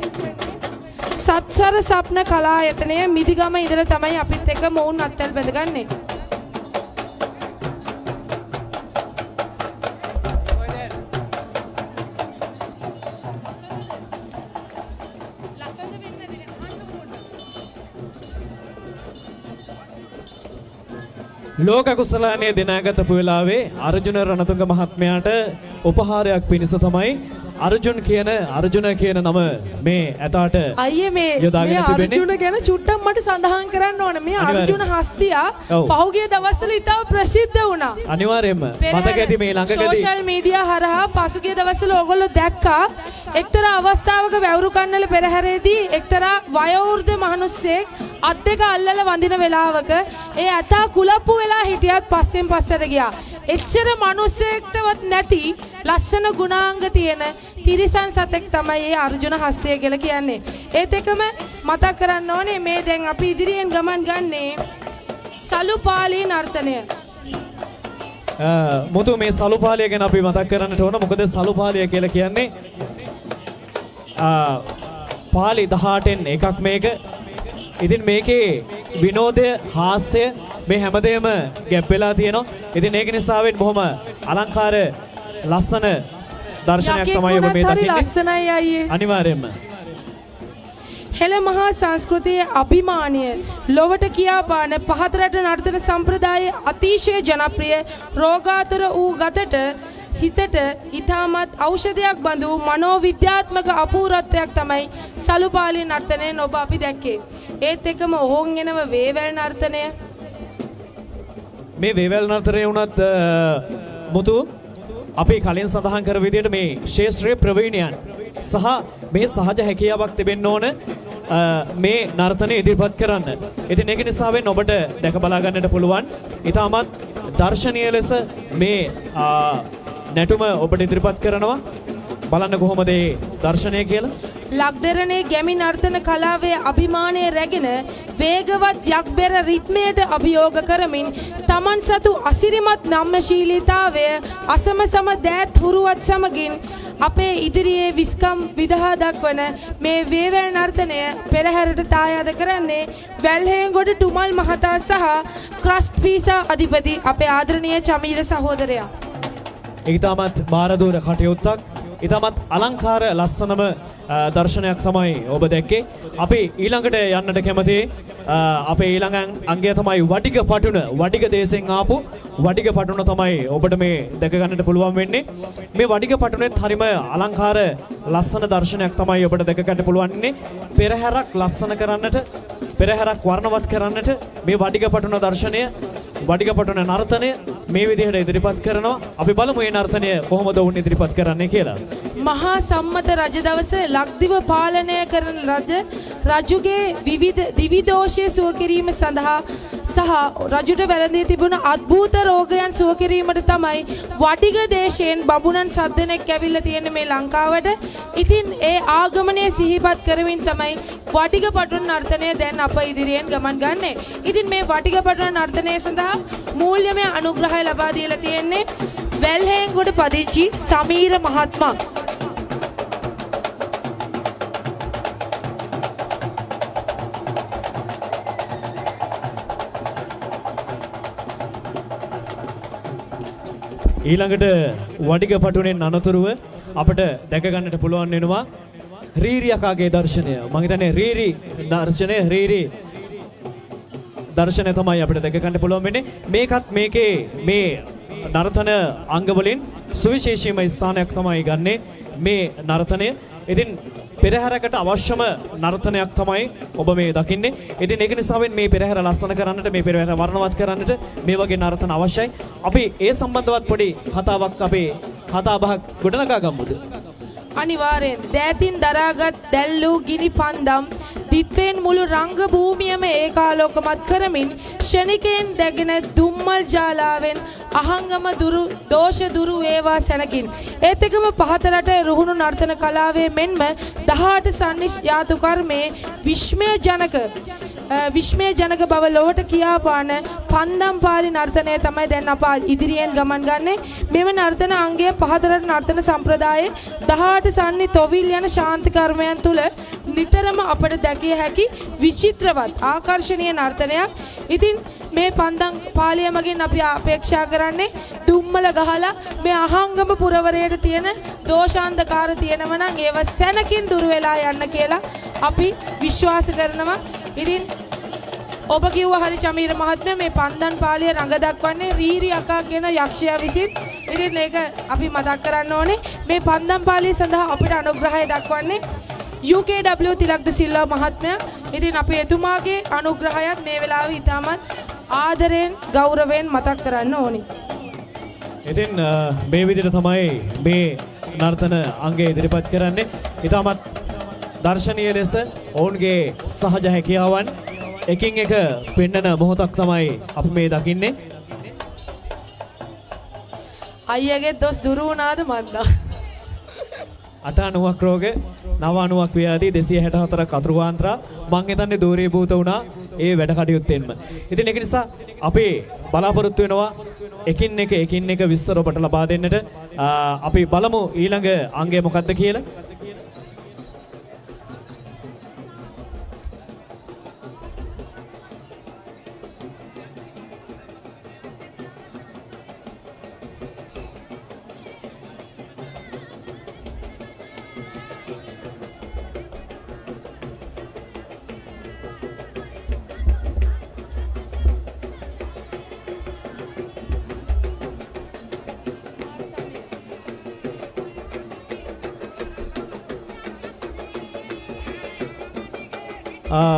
සත්සර සප්න කලායතනය මිදිගම ඉඳලා තමයි අපිත් එක්ක මොවුන් අත්වැල් බැඳගන්නේ. ලෝක කුසලානය දිනාගතපු වෙලාවේ අර්ජුන රණතුංග මහත්මයාට උපහාරයක් පිණිස තමයි අර්ජුන කියන නම මේ ඇතාට අයියේ මේ යොදාගෙන මේ තිබෙන්නේ. අර්ජුන ගැන චුට්ටක් මට සඳහන් කරන්න ඕන. මේ අර්ජුන හස්තියා පහුගිය දවස්වල ඉතාම ප්‍රසිද්ධ වුණා. අනිවාර්යයෙන්ම මතක ඇති මේ ළඟකදී සෝෂල් මීඩියා හරහා පසුගිය දවස්වල ඕගොල්ලෝ දැක්කා එක්තරා අවස්ථාවක වැවුරු කන්නල පෙරහැරේදී එක්තරා වයෝවෘද්ධ මහනුස්සයෙක් අත් දෙක අල්ලලා වඳින වෙලාවක ඒ ඇතා කුලප්පු වෙලා හිටියත් පස්සෙන් පස්සට ගියා. එච්චර මනුස්සයෙක්ටවත් නැති ලස්සන ගුණාංග තියෙන තිරිසන් සතෙක් තමයි ඒ අර්ජුන හස්තය කියලා කියන්නේ. ඒත් එක්කම මතක් කරන්න ඕනේ මේ දැන් අපි ඉදිරියෙන් ගමන් ගන්නේ සලුපාලී නර්තනය. මුතු මේ සලුපාලිය ගැන අපි මතක් කරන්නට ඕන. මොකද සලුපාලිය කියලා කියන්නේ පාලි 18න් එකක් මේක. ඉතින් මේකේ විනෝදය, හාස්‍ය මේ හැමදේම ගැප් වෙලා තියෙනවා. ඉතින් ඒක නිසාවෙන් බොහොම අලංකාර ලස්සන දර්ශනයක් යකෙක් තමයි ඔබ මේ වුණත් හරි දකින්නේ. ලස්සනයි අයියේ. අනිවාර්යයෙන්ම. හෙළ මහා සංස්කෘතියේ අභිමානය ලොවට කියා බාන පහත රට නර්තන සම්ප්‍රදායේ අතිශය ජනප්‍රිය රෝගාතුර වූ ගතට හිතට ඉතාමත් ඖෂධයක් බඳු මනෝවිද්‍යාත්මක අපූර්වත්වයක් තමයි සලුපාලී නර්තනයෙන් ඔබ අපි දැක්කේ. ඒත් එක්කම ඔහොන් එනව වේවැල් නර්තනය. මේ වේවැල් නර්තනය වුණත් මුතු අපි කලින් සඳහන් කර විදිහට මේ ශේෂ්ත්‍රයේ ප්‍රවීණයන් සහ මේ සහජ හැකියාවක් තිබෙන්න ඕන මේ නර්තනය ඉදිරිපත් කරන්න. ඉතින් ඒක නිසාවෙන් ඔබට දැක බලා ගන්නට පුළුවන් ඉතාමත් දර්ශනීය ලෙස මේ නැටුම ඔබට ඉදිරිපත් කරනවා. බලන්න කොහොමද මේ දර්ශනය කියලා. ලක්දෙරණේ ගැමි නර්තන කලාවේ අභිමානය රැගෙන වේගවත් යක්බෙර රිද්මයට අභියෝග කරමින් තමන් සතු අසිරිමත් නම්‍යශීලීතාවය අසම සම දෑත් හුරුවත් සමගින් අපේ ඉදිරියේ විස්කම් විදහා දක්වන මේ වේවැල් නර්තනය පෙරහැරට තායාද කරන්නේ වැල්හේන්ගොඩ ටුමල් මහතා සහ ක්‍රස්ට් පීසා අධිපති අපේ ආදරණීය චමීර සහෝදරයා. ඉතාමත් භාරදූර කටයුත්තක්, ඉතාමත් අලංකාර ලස්සනම දර්ශනයක් තමයි ඔබ දැක්කේ. අපි ඊළඟට යන්නට කැමති අපේ ඊළඟ අංගය තමයි වඩිග පටුන. වඩිග දේශෙන් ආපු වඩිග පටුන තමයි ඔබට මේ දැක ගන්නට පුළුවන් වෙන්නේ. මේ වඩිග පටුනෙත් හරිම අලංකාර ලස්සන දර්ශනයක් තමයි ඔබට දැක ගන්න පුළුවන් වෙන්නේ. පෙරහැරක් ලස්සන කරන්නට, පෙරහැරක් වර්ණවත් කරන්නට මේ වඩිග පටුන දර්ශනය, වඩිග පටුන නර්තනය මේ විදිහට ඉදිරිපත් කරනවා. අපි බලමු මේ නර්තනය කොහොමද ඔවුන් ඉදිරිපත් කරන්නේ කියලා. මහා සම්මත රජ දවස ලක්දිව පාලනය කරන රජ රජුගේ විවිධ දිවිදෝෂය සුව කිරීම සඳහා සහ රජුට වැළඳී තිබුණ අద్භූත රෝගයන් සුව කිරීමට තමයි වඩිග දේශයෙන් බමුණන් සත් දෙනෙක් ඇවිල්ලා තියෙන්නේ මේ ලංකාවට. ඉතින් ඒ ආගමනය සිහිපත් කරමින් තමයි වඩිග පටුන නර්තනය දැන් අප ඉදිරියෙන් ගමන් ගන්නේ. ඉතින් මේ වඩිග පටුන නර්තනය සඳහා මූල්‍යමය අනුග්‍රහය ලබා දීලා තියෙන්නේ වැල්හේන්ගොඩ පදිංචි සමීර මහත්මයා. ඊළඟට වඩිග පටුනෙන් අනතුරුව අපට දැක ගන්නට පුළුවන් වෙනවා රීරි අකාගේ දර්ශනය. මං හිතන්නේ රීරි දර්ශනය, රීරි දර්ශනය තමයි අපිට දැක ගන්න පුළුවන් වෙන්නේ. මේකත් මේකේ මේ නර්තන අංග වලින් සුවිශේෂීම ස්ථානයක් තමයි ගන්නෙ මේ නර්තනය. ඉතින් පෙරහැරකට අවශ්‍යම නර්තනයක් තමයි ඔබ මේ දකින්නේ. ඉතින් ඒක නිසාවෙන් මේ පෙරහැර ලස්සන කරන්නට, මේ පෙරහැර වර්ණවත් කරන්නට මේ වගේ නර්තන අවශ්‍යයි. අපි ඒ සම්බන්ධවත් පොඩි කතාවක් අපේ කතා බහක් ගොඩනගා ගමුද? අනිවාර්යෙන් දෑතින් දරාගත් දැල්ලූ ගිනි පන්දම් දිත්වෙන් මුළු රංග භූමියම ඒකාලෝකමත් කරමින් ක්ෂණිකයෙන් දැගෙන දුම්මල් ජාලාවෙන් අහංගම දුරු දෝෂ දුරු වේවා සැනකින්. ඒත් එක්කම පහත රට රුහුණු නර්තන කලාවේ මෙන්ම 18 සන්නිෂ් යාතු කර්මයේ විස්මය ජනක බව ලොවට කියාපාන පන්දම් පාලි නර්තනය තමයි දැන් අප ඉදිරියෙන් ගමන් ගන්නේ. මෙම නර්තන අංගය පහත රට නර්තන සම්ප්‍රදායේ 18 සන්නි තොවිල් යන ශාන්ති කර්මයන් තුළ නිතරම අපට දැකිය හැකි විචිත්‍රවත් ආකර්ශනීය නර්තනයක්. ඉතින් මේ පන්දම් පාලිය මගින් අපි අපේක්ෂා කරන්නේ දුම්මල ගහලා මේ අහංගම පුරවරයට තියෙන දෝෂාන්ධකාර තියෙනවා නම් ඒව සැනකින් දුර වෙලා යන්න කියලා අපි විශ්වාස කරනවා. ඉතින් ඔබ කිව්වා හරි චමීර මහත්මයා, මේ පන්දන් පාලිය රඟ දක්වන්නේ රීරි අකා කියන යක්ෂයා විසින්. ඉතින් ඒක අපි මතක් කරන්න ඕනේ. මේ පන්දන් පාලිය සඳහා අපිට අනුග්‍රහය දක්වන්නේ UKW Tilak ද සිල්වා මහත්මයා. ඉතින් අපි එතුමාගේ අනුග්‍රහයත් මේ වෙලාවේ ඉතාමත් ආදරයෙන් ගෞරවයෙන් මතක් කරන්න ඕනේ. ඉතින් මේ විදිහට තමයි මේ නර්තන අංගය ඉදිරිපත් කරන්නේ. ඉතාමත් දර්ශනීය ලෙස ඔවුන්ගේ සහජ හැකියාවන් එකින් එක පෙන්නන මොහොතක් තමයි අපි මේ දකින්නේ. අයියාගේ දොස් දුරු වුණාද මන්දා? අට අණුවක් රෝග, නව අණුවක් ව්‍යාධි, 264ක් අතුරුවාන්ත්‍රා මං හිතන්නේ දූරීභූත වුණා ඒ වැඩ කටයුත්තෙන්ම. ඉතින් ඒක නිසා අපි බලාපොරොත්තු වෙනවා එකින් එක එකින් එක විස්තර ඔබට ලබා දෙන්නට. අපි බලමු ඊළඟ අංගය මොකක්ද කියලා.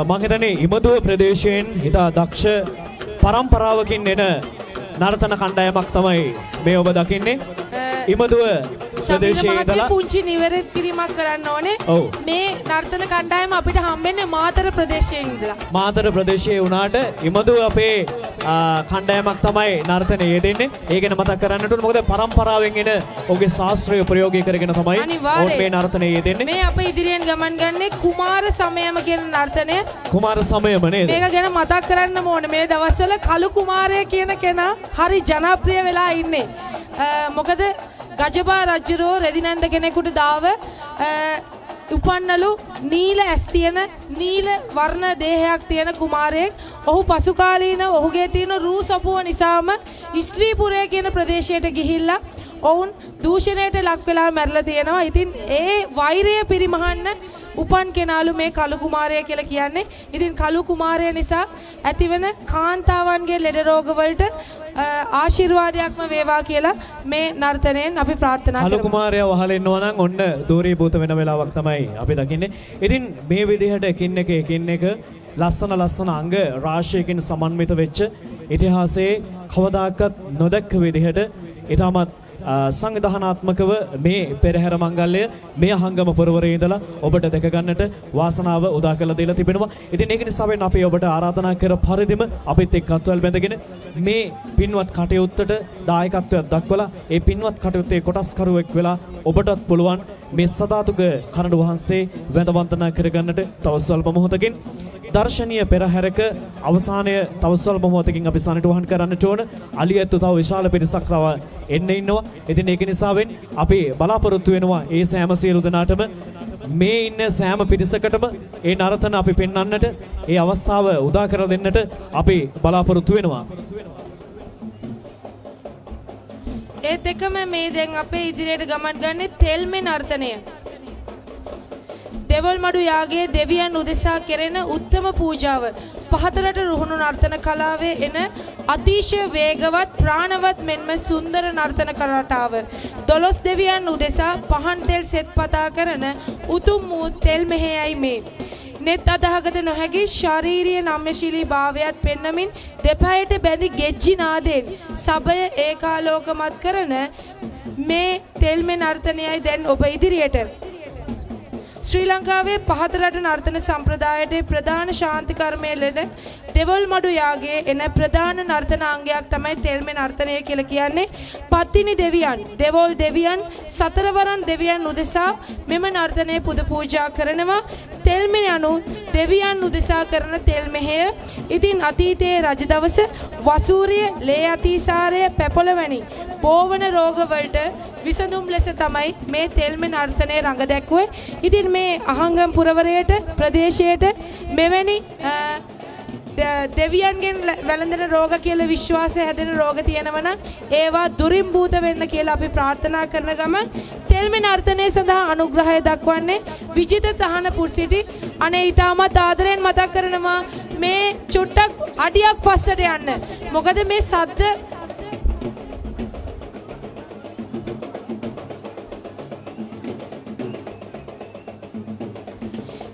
මං හිතන්නේ ඉමදුව ප්‍රදේශයෙන් ඉතා දක්ෂ පරම්පරාවකින් එන නර්තන කණ්ඩායමක් තමයි මේ ඔබ දකින්නේ. ඉමදුව ප්‍රදේශයේ ඉඳලා පුංචි නිවැරදි කිරීමක් කරන්න ඕනේ. මේ නර්තන කණ්ඩායම අපිට හම්බෙන්නේ මාතර ප්‍රදේශයේ ඉඳලා. මාතර ප්‍රදේශයේ වුණාට ඉමදු අපේ කණ්ඩායමක් තමයි නර්තනයේ යෙදෙන්නේ. ඒ ගැන මතක් කරන්නට ඕනේ. මොකද පරම්පරාවෙන් එන ඔහුගේ ශාස්ත්‍රීය ප්‍රයෝගය කරගෙන තමයි ඔවුන් මේ නර්තනයේ යෙදෙන්නේ. මේ අප ඉදිරියෙන් ගමන් ගන්නේ කුමාර සමයම කියන නර්තනය. කුමාර සමයම නේද? මේක ගැන මතක් කරන්න ඕනේ. මේ දවස්වල කළු කුමාරය කියන කෙනා හරි ජනප්‍රිය වෙලා ඉන්නේ. මොකද ගජබා රජුරෝ රෙදිනන්ද කෙනෙකුට දාව උපන්නලු නීල ඇස් තියෙන නීල වර්ණ දේහයක් තියෙන කුමාරයෙක්. ඔහු පසු කාලීනව ඔහුගේ තියෙන රූ සපුව නිසාම ස්ත්‍රීපුරය කියන ප්‍රදේශයට ගිහිල්ලා ඔවුන් දූෂණයට ලක් වෙලා මැරලා තියෙනවා. ඉතින් ඒ වෛරය පිරිමහන්න උපන් කෙනාලු මේ කළු කුමාරය කියලා කියන්නේ. ඉතින් කළු කුමාරය නිසා ඇතිවන කාන්තාවන්ගේ ලෙඩ රෝග වලට ආශිර්වාදයක්ම වේවා කියලා මේ නර්තනයෙන් අපි ප්‍රාර්ථනා කරමු. කළු කුමාරයා වහලා ඉන්නවා නම් ඔන්න දූරීභූත වෙන වෙලාවක් තමයි අපි දකින්නේ. ඉතින් මේ විදිහට එකින් එක එකින් එක ලස්සන ලස්සන අංග රාශියකින් සමන්විත වෙච්ච ඉතිහාසයේ කවදාකවත් නොදැක්ක විදිහට ඉතාමත් සංවිධානාත්මකව මේ පෙරහැර මංගල්‍යය මේ අහංගම පුරවරයේ ඉඳලා ඔබට දැක ගන්නට වාසනාව උදා කරලා දීලා තිබෙනවා. ඉතින් ඒක නිසා වෙන අපි ඔබට ආරාධනා කර පරිදිම අපිත් එක්ක අත්වැල් බැඳගෙන මේ පින්වත් කටයුත්තට දායකත්වයක් දක්වලා ඒ පින්වත් කටයුත්තේ කොටස්කරුවෙක් වෙලා ඔබටත් පුළුවන් මේ සදාතුක කනඩු වහන්සේ වැඳ වන්දනා කරගන්නට තව ස්වල්ප මොහොතකින් දර්ශනීය පෙරහැරක අවසානය තව ස්වල්ප මොහොතකින් අපි සනිටුහන් කරන්නට ඕන. අලියැත්තෝ තව විශාල පිරිසක් තව එන්න ඉන්නවා. ඉතින් ඒක නිසාවෙන් අපි බලාපොරොත්තු වෙනවා ඒ සෑම සියලු දෙනාටම මේ ඉන්න සෑම පිරිසකටම ඒ නර්තන අපි පෙන්වන්නට ඒ අවස්ථාව උදා කර දෙන්නට අපි බලාපොරොත්තු වෙනවා. ඒත් එකම මේ දැන් අපේ ඉදිරියට ගමන් ගන්නේ තෙල්මේ නර්තනය. දෙවල් මඩු යාගයේ දෙවියන් උදෙසා කෙරෙන උත්තම පූජාව. පහතරට රුහුණු නර්තන කලාවේ එන අතිශය වේගවත් ප්‍රාණවත් මෙන්ම සුන්දර නර්තන රටාව. 12 දෙවියන් උදෙසා පහන් තෙල් සෙත් පතා කරන උතුම් වූ තෙල් මෙහෙයයි මේ. නෙත් අදහගත නොහැකි ශාරීරිය නම්‍යශීලී භාවයත් පෙන්වමින් දෙපයට බැඳි ගෙජ්ජි නාදයෙන් සබය ඒකාලෝකමත් කරන මේ තෙල්මේ නර්තනයයි දැන් ඔබ ඉදිරියට. ශ්‍රී ලංකාවේ පහත රට නර්තන සම්ප්‍රදායට ප්‍රධාන ශාන්ති කර්මය ලෙස දෙවොල් මඩු යාගයේ එන ප්‍රධාන නර්තන අංගයක් තමයි තෙල්මේ නර්තනය කියලා කියන්නේ. පත්තිනි දෙවියන්, දෙවොල් දෙවියන්, සතරවරන් දෙවියන් උදෙසා මෙම නර්තනය පුද පූජා කරනවා. තෙල්මේ යනු දෙවියන් උදෙසා කරන තෙල් මෙහෙය. ඉතින් අතීතයේ රජ දවස වසූරිය, ලේ අතිසාරය, පැපොළ වැනි බෝවන රෝග වලට විසඳුම් ලෙස තමයි මේ තෙල්මේ නර්තනය රඟ දැක්ුවේ. ඉතින් මේ අහංගම් පුරවරයට ප්‍රදේශයට මෙවැනි දෙවියන්ගෙන් වැළඳෙන රෝග කියලා විශ්වාසය හැදෙන රෝග තියෙනවා නම් ඒවා දුරින් භූත වෙන්න කියලා අපි ප්‍රාර්ථනා කරන ගමන් තෙල්මේ නර්තනය සඳහා අනුග්‍රහය දක්වන්නේ විජිත තහනපුර සිටි. අනේ ඊටමත් ආදරෙන් මතක් කරනවා මේ චුට්ටක් අඩියක් පස්සට යන්න. මොකද මේ සද්ද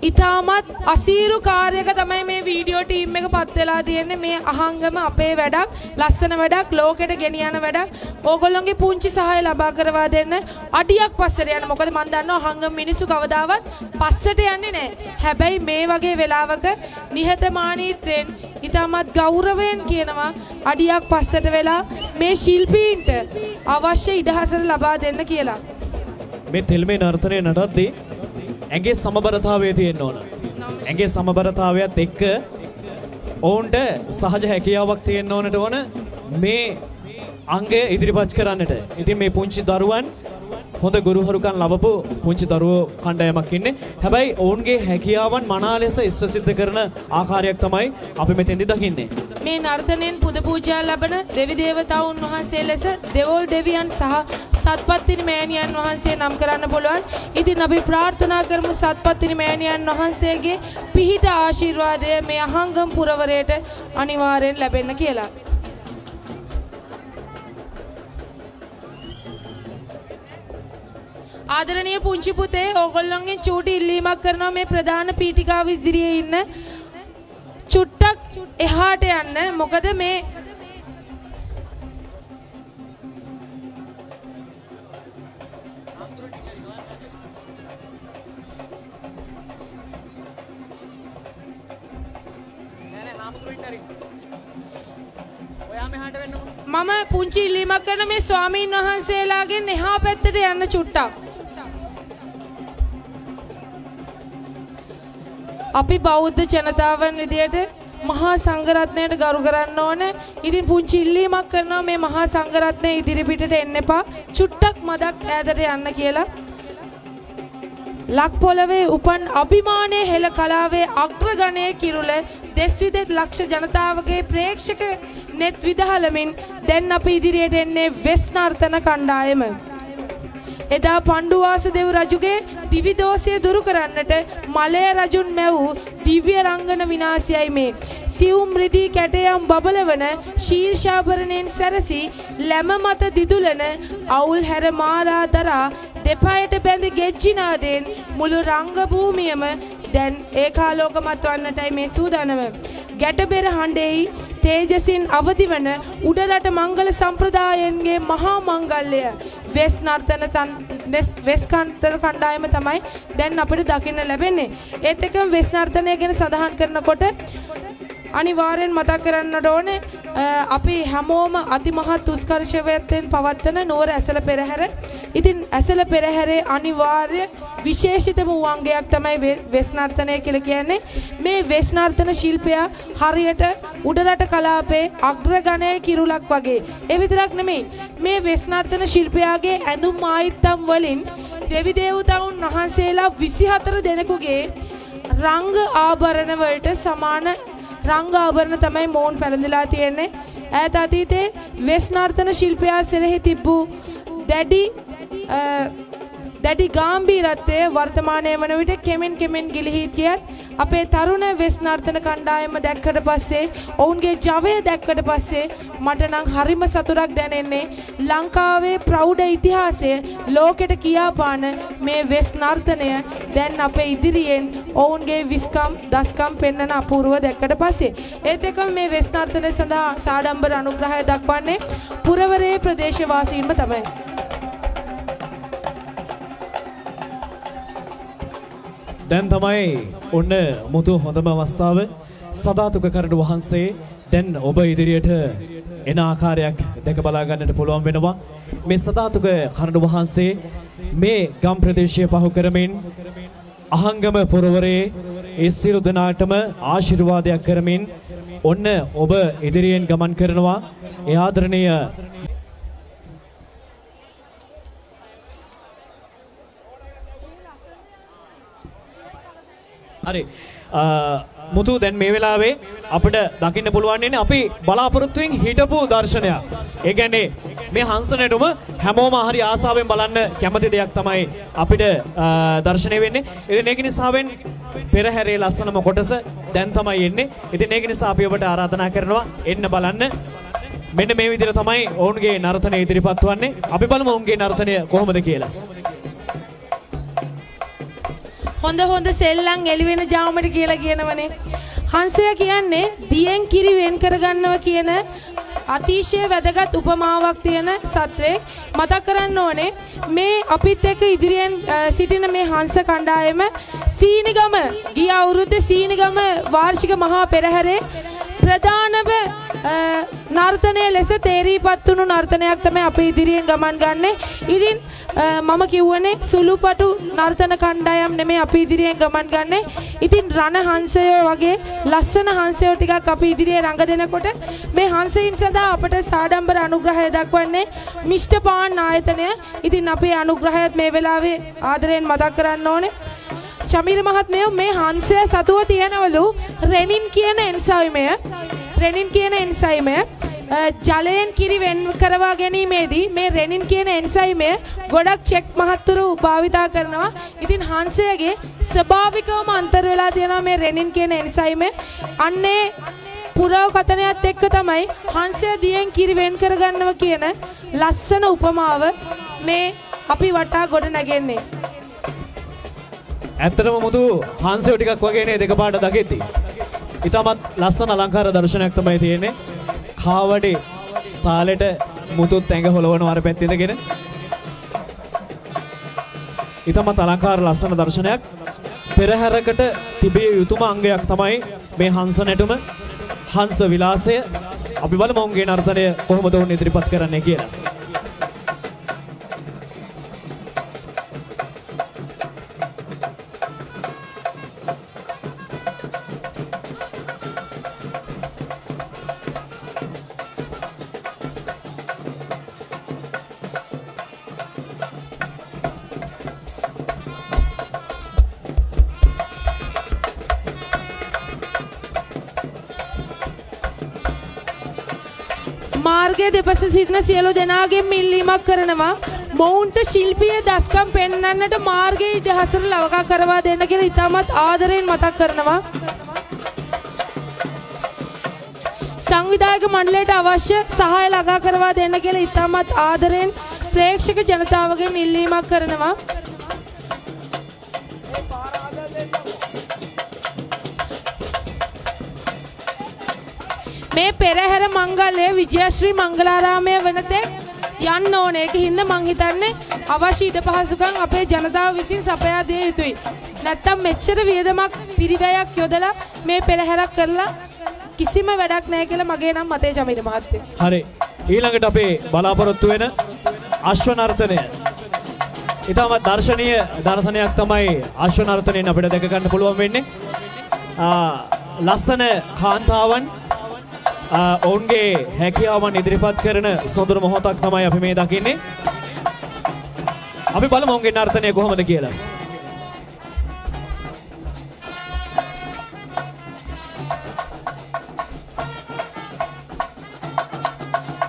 ඉතාමත් අසීරු කාර්යයක තමයි මේ වීඩියෝ ටීම් එක පත් වෙලා තියෙන්නේ. මේ අහංගම අපේ වැඩක්, ලස්සන වැඩක්, ලෝකෙට ගෙනියන වැඩක්. ඕගොල්ලොන්ගේ පුංචි සහාය ලබා කරවා දෙන්න. අඩියක් පස්සට යන්න. මොකද මං දන්නවා අහංගම මිනිස්සු කවදාවත් පස්සට යන්නේ නැහැ. හැබැයි මේ වගේ වෙලාවක නිහතමානීත්වයෙන් ඉතාමත් ගෞරවයෙන් කියනවා අඩියක් පස්සට වෙලා මේ ශිල්පීන්ට අවශ්‍ය ඉඩහසර ලබා දෙන්න කියලා. මේ තෙල්මේ නර්තනය නටද්දී ඇඟේ සමබරතාවය තියෙන්න ඕන. ඇඟේ සමබරතාවයත් එක්ක ඔවුන්ට සහජ හැකියාවක් තියෙන්න ඕනට ඕන මේ අංගය ඉදිරිපත් කරන්නට. ඉතින් මේ පුංචි දරුවන් හොඳ ගුරුහරුකම් ලැබපු පුංචි දරුවෝ කණ්ඩායමක් ඉන්නේ. හැබැයි ඔවුන්ගේ හැකියාවන් මනා ලෙස ඉෂ්ට සිද්ධ කරන ආකාරයක් තමයි අපි මෙතෙන්දි දකින්නේ. මේ නර්තනයෙන් පුද පූජා ලබන දෙවි දේවතාවුන් වහන්සේ ලෙස දෙවොල් දෙවියන් සහ සත්පත්තිනි මෑණියන් වහන්සේ නම් කරන්න පුළුවන්. ඉතින් අපි ප්‍රාර්ථනා කරමු සත්පත්තිනි මෑණියන් වහන්සේගේ පිහිට ආශිර්වාදය මේ අහංගම් පුරවරයට අනිවාර්යෙන් ලැබෙන්න කියලා. ආදරණීය පුංචි පුතේ, ඕගොල්ලොන්ගෙන් චූටි ඉල්ලීමක් කරනවා මේ ප්‍රධාන පීඨිකාව ඉදිරියේ ඉන්න චුට්ටක් එහාට යන්න. මොකද මේ මම පුංචි ඉල්ලීමක් කරන මේ ස්වාමීන් වහන්සේලාගෙන් එහා පැත්තට යන්න චුට්ටක්. අපි බෞද්ධ ජනතාවන් විදියට මහා සංඝරත්නයට ගරු කරන්න ඕන. ඉතින් පුංචි ඉල්ලීමක් කරනවා මේ මහා සංඝරත්නය ඉදිරි පිටට එන්න එපා. චුට්ටක් මදක් ඈතට යන්න කියලා. ලක් පොළවේ උපන් අභිමානයේ හෙළ කලාවේ අග්‍රගණයේ කිරුළ දෙස් විදෙස් ලක්ෂ ජනතාවගේ ප්‍රේක්ෂක නෙත් විදහලමින් දැන් අපි ඉදිරියට එන්නේ වෙස් නර්තන කණ්ඩායම. එදා පණ්ඩුවාස දෙව් රජුගේ දිවි දෝෂය දුරු කරන්නට මලය රජුන් මැවූ දිව්‍ය රංගන විනාශයයි මේ. සියුම් රිදී කැටයම් බබලවන ශීර්ෂාභරණයෙන් සැරසි ලැම මත දිදුලන අවුල් හැර මාරා දරා දෙපයට බැඳ ගෙජ්ජිනාදයෙන් මුළු රංග භූමියම දැන් ඒකාලෝකමත් වන්නටයි මේ සූදානම. ගැටබෙර හඬෙහි තේජසින් අවදිවන උඩරට මංගල සම්ප්‍රදායන්ගේ මහා මංගල්‍යය වෙස් නර්තන වෙස් නර්තන කණ්ඩායම තමයි දැන් අපිට දකින්න ලැබෙන්නේ. ඒත් එක්කම වෙස් නර්තනය ගැන සඳහන් කරනකොට අනිවාර්යෙන් මතක් කරන්නට ඕනේ අපි හැමෝම අතිමහත් උත්කර්ෂයෙන් පවත්වන නුවර ඇසළ පෙරහැර. ඉතින් ඇසළ පෙරහැරේ අනිවාර්ය විශේෂිතම වූ අංගයක් තමයි වෙස් නර්තනය කියලා කියන්නේ. මේ වෙස් නර්තන ශිල්පයා හරියට උඩරට කලාපේ අග්‍රගණයේ කිරුළක් වගේ. ඒ විතරක් නෙමෙයි, මේ වෙස් නර්තන ශිල්පයාගේ ඇඳුම් ආයිත්තම් වලින් දෙවි දේවතාවුන් වහන්සේලා 24 දෙනෙකුගේ රංග ආභරණ වලට සමාන රංග ආභරණ තමයි මොවුන් පැළඳලා තියෙන්නේ. ඈත අතීතයේ වෙස් නර්තන ශිල්පයා සෙරෙහි තිබූ දැඩි දැඩි ගාම්භීරත්වය වර්තමානයේ වන විට කෙමෙන් කෙමෙන් ගිලිහී ගියත් අපේ තරුණ වෙස් නර්තන කණ්ඩායම දැක්කට පස්සේ, ඔවුන්ගේ ජවය දැක්කට පස්සේ මට නම් හරිම සතුටක් දැනෙන්නේ. ලංකාවේ ප්‍රෞಢ ඉතිහාසය ලෝකෙට කියාපාන මේ වෙස් නර්තනය දැන් අපේ ඉදිරියෙන් ඔවුන්ගේ විස්කම් දස්කම් පෙන්වන අපූර්ව දැක්කට පස්සේ, ඒත් එක්කම මේ වෙස් නර්තනය සඳහා සාඩම්බර අනුග්‍රහය දක්වන්නේ පුරවරයේ ප්‍රදේශවාසීන්ම තමයි. දැන් තමයි ඔන්න මුතු හොඳම අවස්ථාව. සදාතුක කරඬු වහන්සේ දැන් ඔබ ඉදිරියට එන ආකාරයක් දැක බලා ගන්නට පුළුවන් වෙනවා. මේ සදාතුක කරඬු වහන්සේ මේ ගම් ප්‍රදේශය පහු කරමින් අහංගම පුරවරේ ඒ සියලු දෙනාටම ආශිර්වාදයක් කරමින් ඔන්න ඔබ ඉදිරියෙන් ගමන් කරනවා. ඒ ආදරණීය හරි මුතු, දැන් මේ වෙලාවේ අපිට දකින්න පුළුවන් වෙන්නේ අපි බලාපොරොත්තුවෙන් හිටපු දර්ශනයක්. ඒ කියන්නේ මේ හංස නැටුම හැමෝම හරි ආසාවෙන් බලන්න කැමති දෙයක් තමයි අපිට දර්ශනය වෙන්නේ. ඉතින් ඒක නිසාවෙන් පෙරහැරේ ලස්සනම කොටස දැන් තමයි එන්නේ. ඉතින් ඒක නිසා අපි ඔබට ආරාධනා කරනවා එන්න බලන්න. මෙන්න මේ විදිහට තමයි ඔවුන්ගේ නර්තනය ඉදිරිපත් වන්නේ. අපි බලමු ඔවුන්ගේ නර්තනය කොහොමද කියලා. හොඳ හොඳ සෙල්ලම් එළි වෙන ජාමට කියලා කියනවනේ. හංසය කියන්නේ දියෙන් කිරි වෙන් කරගන්නව කියන අතිශය වැදගත් උපමාවක් තියෙන සත්වෙක්. මතක් කරන්න ඕනේ මේ අපිත් එක්ක ඉදිරියෙන් සිටින මේ හංස කණ්ඩායම සීනිගම ගිය අවුරුද්දේ සීනිගම වාර්ෂික මහා පෙරහැරේ ප්‍රධානම නර්තනය ලෙස තේරීපත් වුණු නර්තනයක් තමයි අපි ඉදිරියෙන් ගමන් ගන්නෙ. ඉතින් මම කිව්වනේ සුළුපටු නර්තන කණ්ඩායම් නෙමෙයි අපි ඉදිරියෙන් ගමන් ගන්නෙ. ඉතින් රණ හංසයෝ වගේ ලස්සන හංසයෝ ටිකක් අපි ඉදිරියේ රඟ දෙනකොට මේ හංසයින් සඳහා අපට සාඩම්බර අනුග්‍රහය දක්වන්නේ මිෂ්ඨ පාන් ආයතනය. ඉතින් අපේ අනුග්‍රහයත් මේ වෙලාවේ ආදරයෙන් මතක් කරන්න ඕනේ. චමීර මහත්මයෝ, මේ හංසය සතුව තියෙනවලු රෙනින් කියන එන්සයිමය. රෙනින් කියන එන්සයිමය ජලයෙන් කිරි වෙන් කරවා ගැනීමේදී මේ රෙනින් කියන එන්සයිමය ගොඩක් චෙක් මහත්තුරු භාවිතා කරනවා. ඉතින් හංසයගේ ස්වභාවිකවම අන්තර් වෙලා තියෙනවා මේ රෙනින් කියන එන්සයිමය. අන්නේ පුරව කතනයත් එක්ක තමයි හංසය දියෙන් කිරි වෙන් කරගන්නව කියන ලස්සන උපමාව මේ අපි වටා ගොඩ නැගෙන්නේ. ඇත්තටම මුතු හංසයෝ ටිකක් වගේ නේ දෙකපාරට දකිද්දි. ඉතාමත් ලස්සන අලංකාර දර්ශනයක් තමයි තියෙන්නේ. කාවඩේ තාලෙට මුතුත් ඇඟ හොලවන අර පැත්තේ ඉඳගෙන. ඉතාමත් අලංකාර ලස්සන දර්ශනයක්. පෙරහැරකට තිබිය යුතුම අංගයක් තමයි මේ හංස නැටුම. හංස විලාසය. අපි බලමු ඔවුන්ගේ නර්තනය කොහොමද ඔවුන් ඉදිරිපත් කරන්නේ කියලා. මාර්ගයේ දෙපස සිටින සියලු දෙනාගෙන් ඉල්ලීමක් කරනවා මොවුන්ට ශිල්පීය දස්කම් පෙන්වන්නට මාර්ගයේ ඉඩහසර ලවකා කරවා දෙන්න කියලා ඉතාමත් ආදරයෙන් මතක් කරනවා. සංවිධායක මණ්ඩලයට අවශ්‍ය සහාය ළඟා කරවා දෙන්න කියලා ඉතාමත් ආදරයෙන් ප්‍රේක්ෂක ජනතාවගෙන් ඉල්ලීමක් කරනවා. මේ පෙරහැර මංගල්‍යය විජයශ්‍රී මංගලාරාමය වෙනතෙක් යන්න ඕනේ. ඒක හින්දා මං හිතන්නේ අවශ්‍ය ඉඩ පහසුකම් අපේ ජනතාව විසින් සපයා දිය යුතුයි. නැත්තම් මෙච්චර වියදමක් පිරිවැයක් යොදලා මේ පෙරහැරක් කරලා කිසිම වැඩක් නැහැ කියලා මගේ නම් මතය චමිර මහත්තයා. හරි. ඊළඟට අපේ බලාපොරොත්තු වෙන අශ්ව නර්තනය. ඉතාමත් දර්ශනීය දර්ශනයක් තමයි අශ්ව නර්තනයෙන් අපිට දැක ගන්න පුළුවන් වෙන්නේ. ලස්සන කාන්තාවන් ඔවුන්ගේ හැකියාවන් ඉදිරිපත් කරන සුන්දර මොහොතක් තමයි අපි මේ දකින්නේ. අපි බලමු ඔවුන්ගේ නර්තනය කොහොමද කියලා.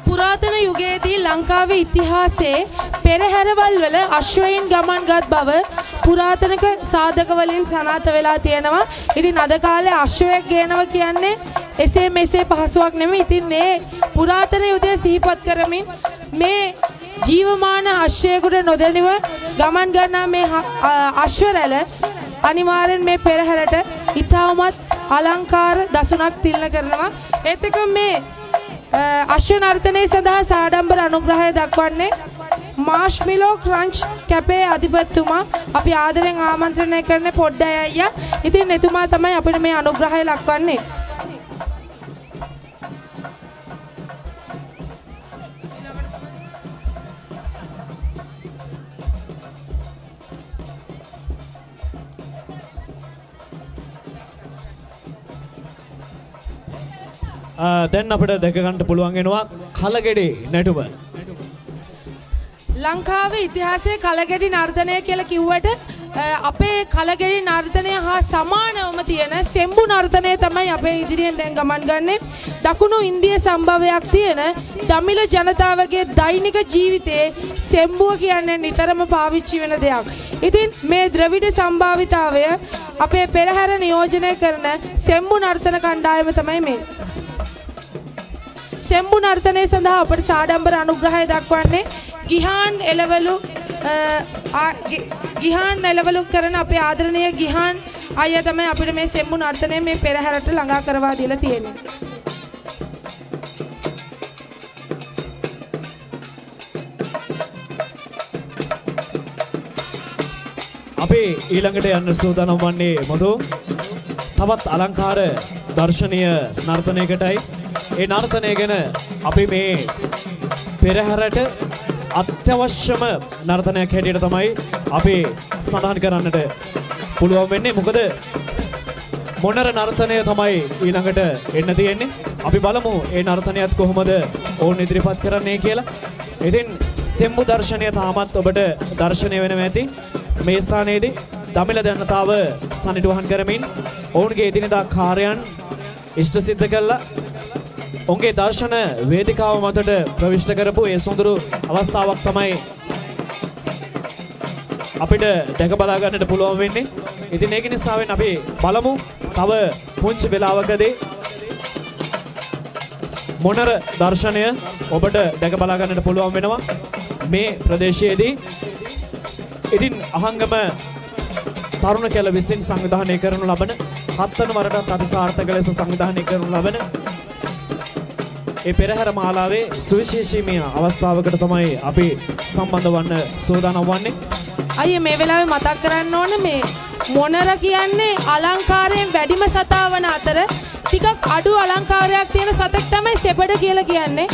පුරාතන යුගයේදී ලංකාවේ ඉතිහාසයේ පෙරහැරවල් වල අශ්වයින් ගමන් ගත් බව පුරාතනක සාධක වලින් සනාථ වෙලා තියෙනවා. ඉතින් අද කාලේ අශ්වයෙක් ගේනවා කියන්නේ එසේ මෙසේ පහසුවක් නෙමෙයි. ඉතින් මේ පුරාතන යුගය සිහිපත් කරමින් මේ ජීවමාන අශ්වයෙකුට නොදැනිව ගමන් ගන්නා මේ අශ්ව රැළ අනිවාර්යෙන් මේ පෙරහැරට ඉතාමත් අලංකාර දසුනක් තිලන කරනවා. ඒත් එක්ක මේ අශ්ව නර්තනය සඳහා සාඩම්බර අනුග්‍රහය දක්වන්නේ මාෂ්මිලෝ ක්‍රන්ච් කැපේ අධිපතිතුමා. අපි ආදරෙන් ආමන්ත්‍රණය කරන පොඩ්ඩ අයියා. ඉතින් එතුමා තමයි අපිට මේ අනුග්‍රහය ලක්වන්නේ. දැන් අපිට දැක ගන්න පුළුවන් වෙනවා කලගෙඩි නැටුම. ලංකාවේ ඉතිහාසයේ කලගෙඩි නර්තනය කියලා කිව්වට අපේ කලගෙඩි නර්තනය හා සමානවම තියෙන සෙම්බු නර්තනය තමයි අපේ ඉදිරියෙන් දැන් ගමන් ගන්නේ. දකුණු ඉන්දිය සම්භවයක් තියෙන දමිළ ජනතාවගේ දෛනික ජීවිතයේ සෙම්බුව කියන්නේ නිතරම පාවිච්චි වෙන දෙයක්. ඉතින් මේ ද්‍රවිඩ සම්භාවිතාවය අපේ පෙරහැර නියෝජනය කරන සෙම්බු නර්තන කණ්ඩායම තමයි මේ. සෙම්බු නර්තනය සඳහා අපට සාඩම්බර අනුග්‍රහය දක්වන්නේ ගිහාන් එළවලු ගිහාන් එළවලු කරන අපේ ආදරණීය ගිහාන් අයියා තමයි අපිට මේ සෙම්බු නර්තනය මේ පෙරහැරට ළඟා කරවා දීලා තියෙන්නේ. අපි ඊළඟට යන්න සූදානම් වන්නේ මොදෝ තවත් අලංකාර දර්ශනීය නර්තනයකටයි. ඒ නර්තනය ගැන අපි මේ පෙරහැරට අත්‍යවශ්‍යම නර්තනයක් හැටියට තමයි අපි සඳහන් කරන්නට පුළුවන් වෙන්නේ. මොකද මොනර නර්තනය තමයි ඊළඟට එන්න තියෙන්නේ. අපි බලමු ඒ නර්තනයත් කොහොමද ඔවුන් ඉදිරිපත් කරන්නේ කියලා. ඉතින් සෙම්බු දර්ශනය තාමත් ඔබට දර්ශනය වෙනවා ඇති. මේ ස්ථානයේදී දමිළ ජනතාව සනිටුහන් කරමින් ඔවුන්ගේ එදිනෙදා කාර්යයන් ඉෂ්ට සිද්ධ කළා. ඔවුන්ගේ දර්ශන වේදිකාව මතට ප්‍රවිෂ්ඨ කරපු ඒ සුන්දර අවස්ථාවක් තමයි අපිට දැක බලා ගන්නට පුළුවන් වෙන්නේ. ඉතින් ඒක නිසාවෙන් අපි බලමු තව පුංචි වෙලාවකදී මොනර දර්ශනය ඔබට දැක බලා ගන්නට පුළුවන් වෙනවා මේ ප්‍රදේශයේදී. ඉතින් අහංගම තරුණ කැල විසින් සංවිධානය කරනු ලබන හත්වන වරටත් අතිසාර්ථක ලෙස සංවිධානය කරනු ලබන ඒ පෙරහැර මාලාවේ සුවිශේෂීමය අවස්ථාවකට තමයි අපි සම්බන්ධ වන්න සූදානම් වන්නේ. අයියේ මේ වෙලාවේ මතක් කරන්න ඕනේ මේ මොනර කියන්නේ අලංකාරයෙන් වැඩිම සතා වන අතර ටිකක් අඩු අලංකාරයක් තියෙන සතෙක් තමයි සෙබඩ කියලා කියන්නේ.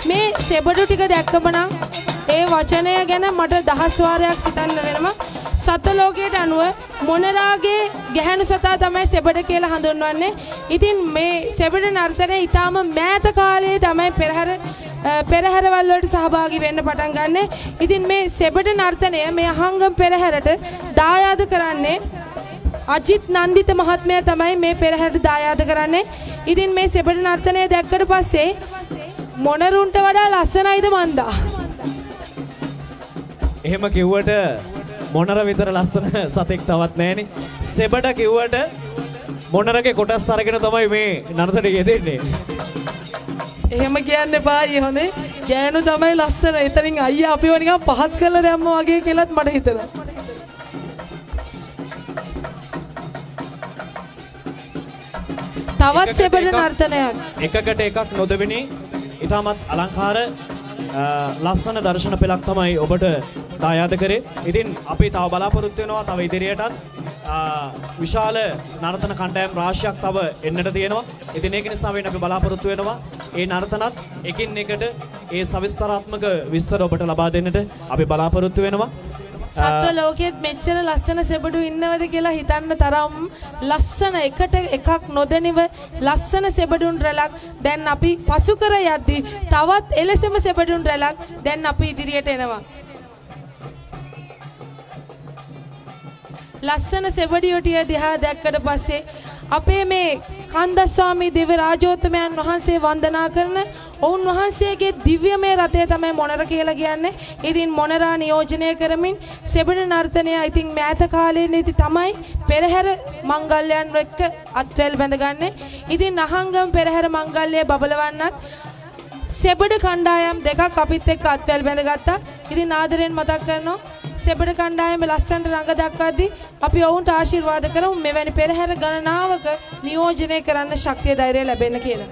මේ සෙබඩු ටික දැක්කම නම් ඒ වචනය ගැන මට දහස් වාරයක් සිතන්න වෙනවා. සත ලෝකයට අනුව මොනරාගේ ගැහැණු සතා තමයි සෙබඩ කියලා හඳුන්වන්නේ. ඉතින් මේ සෙබඩ නර්තනය ඊටාම මෑත කාලයේ තමයි පෙරහැරවල් වලට සහභාගී වෙන්න පටන් ගන්නෙ. ඉතින් මේ සෙබඩ නර්තනය මේ අහංගම පෙරහැරට දායාද කරන්නේ අජිත් නන්දිත මහත්මයා තමයි මේ පෙරහැරට දායාද කරන්නේ. ඉතින් මේ සෙබඩ නර්තනය දැක්කට පස්සේ මොනරුන්ට වඩා ලස්සනයිද මන්දා? එහෙම කිව්වට මොනර විතර ලස්සන සතෙක් තවත් නෑනේ. සෙබඩ කිව්වට මොනරගේ කොටස් අරගෙන තමයි මේ නර්තනය යෙදෙන්නේ. එහෙම කියන්න එපා අයියේ හොඳේ. ගෑනු තමයි ලස්සන. එතනින් අයියා අපිව නිකන් පහත් කරලා දැම්මා වගේ කියලාත් මට හිතෙනවා. තවත් සෙබඩ නර්තනයක්. එකකට එකක් නොදෙවෙනි ඉතාමත් අලංකාර ලස්සන දර්ශන පෙළක් තමයි ඔබට දායාද කරේ. ඉතින් අපි තව බලාපොරොත්තු වෙනවා තව ඉදිරියටත් විශාල නර්තන කණ්ඩායම් රාශියක් තව එන්නට තියෙනවා. ඉතින් ඒක නිසා වෙන අපි බලාපොරොත්තු වෙනවා ඒ නර්තනත් එකින් එකට ඒ සවිස්තරාත්මක විස්තර ඔබට ලබා දෙන්නට අපි බලාපොරොත්තු වෙනවා. සත්ව ලෝකයේත් මෙච්චර ලස්සන සෙබඩු ඉන්නවද කියලා හිතන්න තරම් ලස්සන එකට එකක් නොදැනිව ලස්සන සෙබඩුන් රැලක් දැන් අපි පසු කර යද්දී තවත් එලෙසම සෙබඩුන් රැලක් දැන් අපි ඉදිරියට එනවා. ලස්සන සෙබඩියෝ ටික දිහා දැක්කට පස්සේ අපේ මේ කන්දස්වාමී දිව්‍ය රාජෝත්තමයන් වහන්සේ වන්දනා කරන ඔවුන් වහන්සේගේ දිව්‍යමය රථය තමයි මොනර කියලා කියන්නේ. ඉතින් මොනරා නියෝජනය කරමින් සෙබඩ නර්තනය ඉතින් මෑත කාලයේදී තමයි පෙරහැර මංගල්‍යයන් එක්ක අත්වැල් බැඳගන්නේ. ඉතින් අහංගම පෙරහැර මංගල්‍යය බබලවන්නත් සෙබඩ කණ්ඩායම් දෙකක් අපිත් එක්ක අත්වැල් බැඳගත්තා. ඉතින් ආදරෙන් මතක් කරනවා සෙබඩ කණ්ඩායම ලස්සනට රඟ දක්වද්දී අපි ඔවුන්ට ආශිර්වාද කරමු මෙවැනි පෙරහැර ගණනාවක නියෝජනය කරන්න ශක්තිය ධෛර්යය ලැබෙන්න කියලා.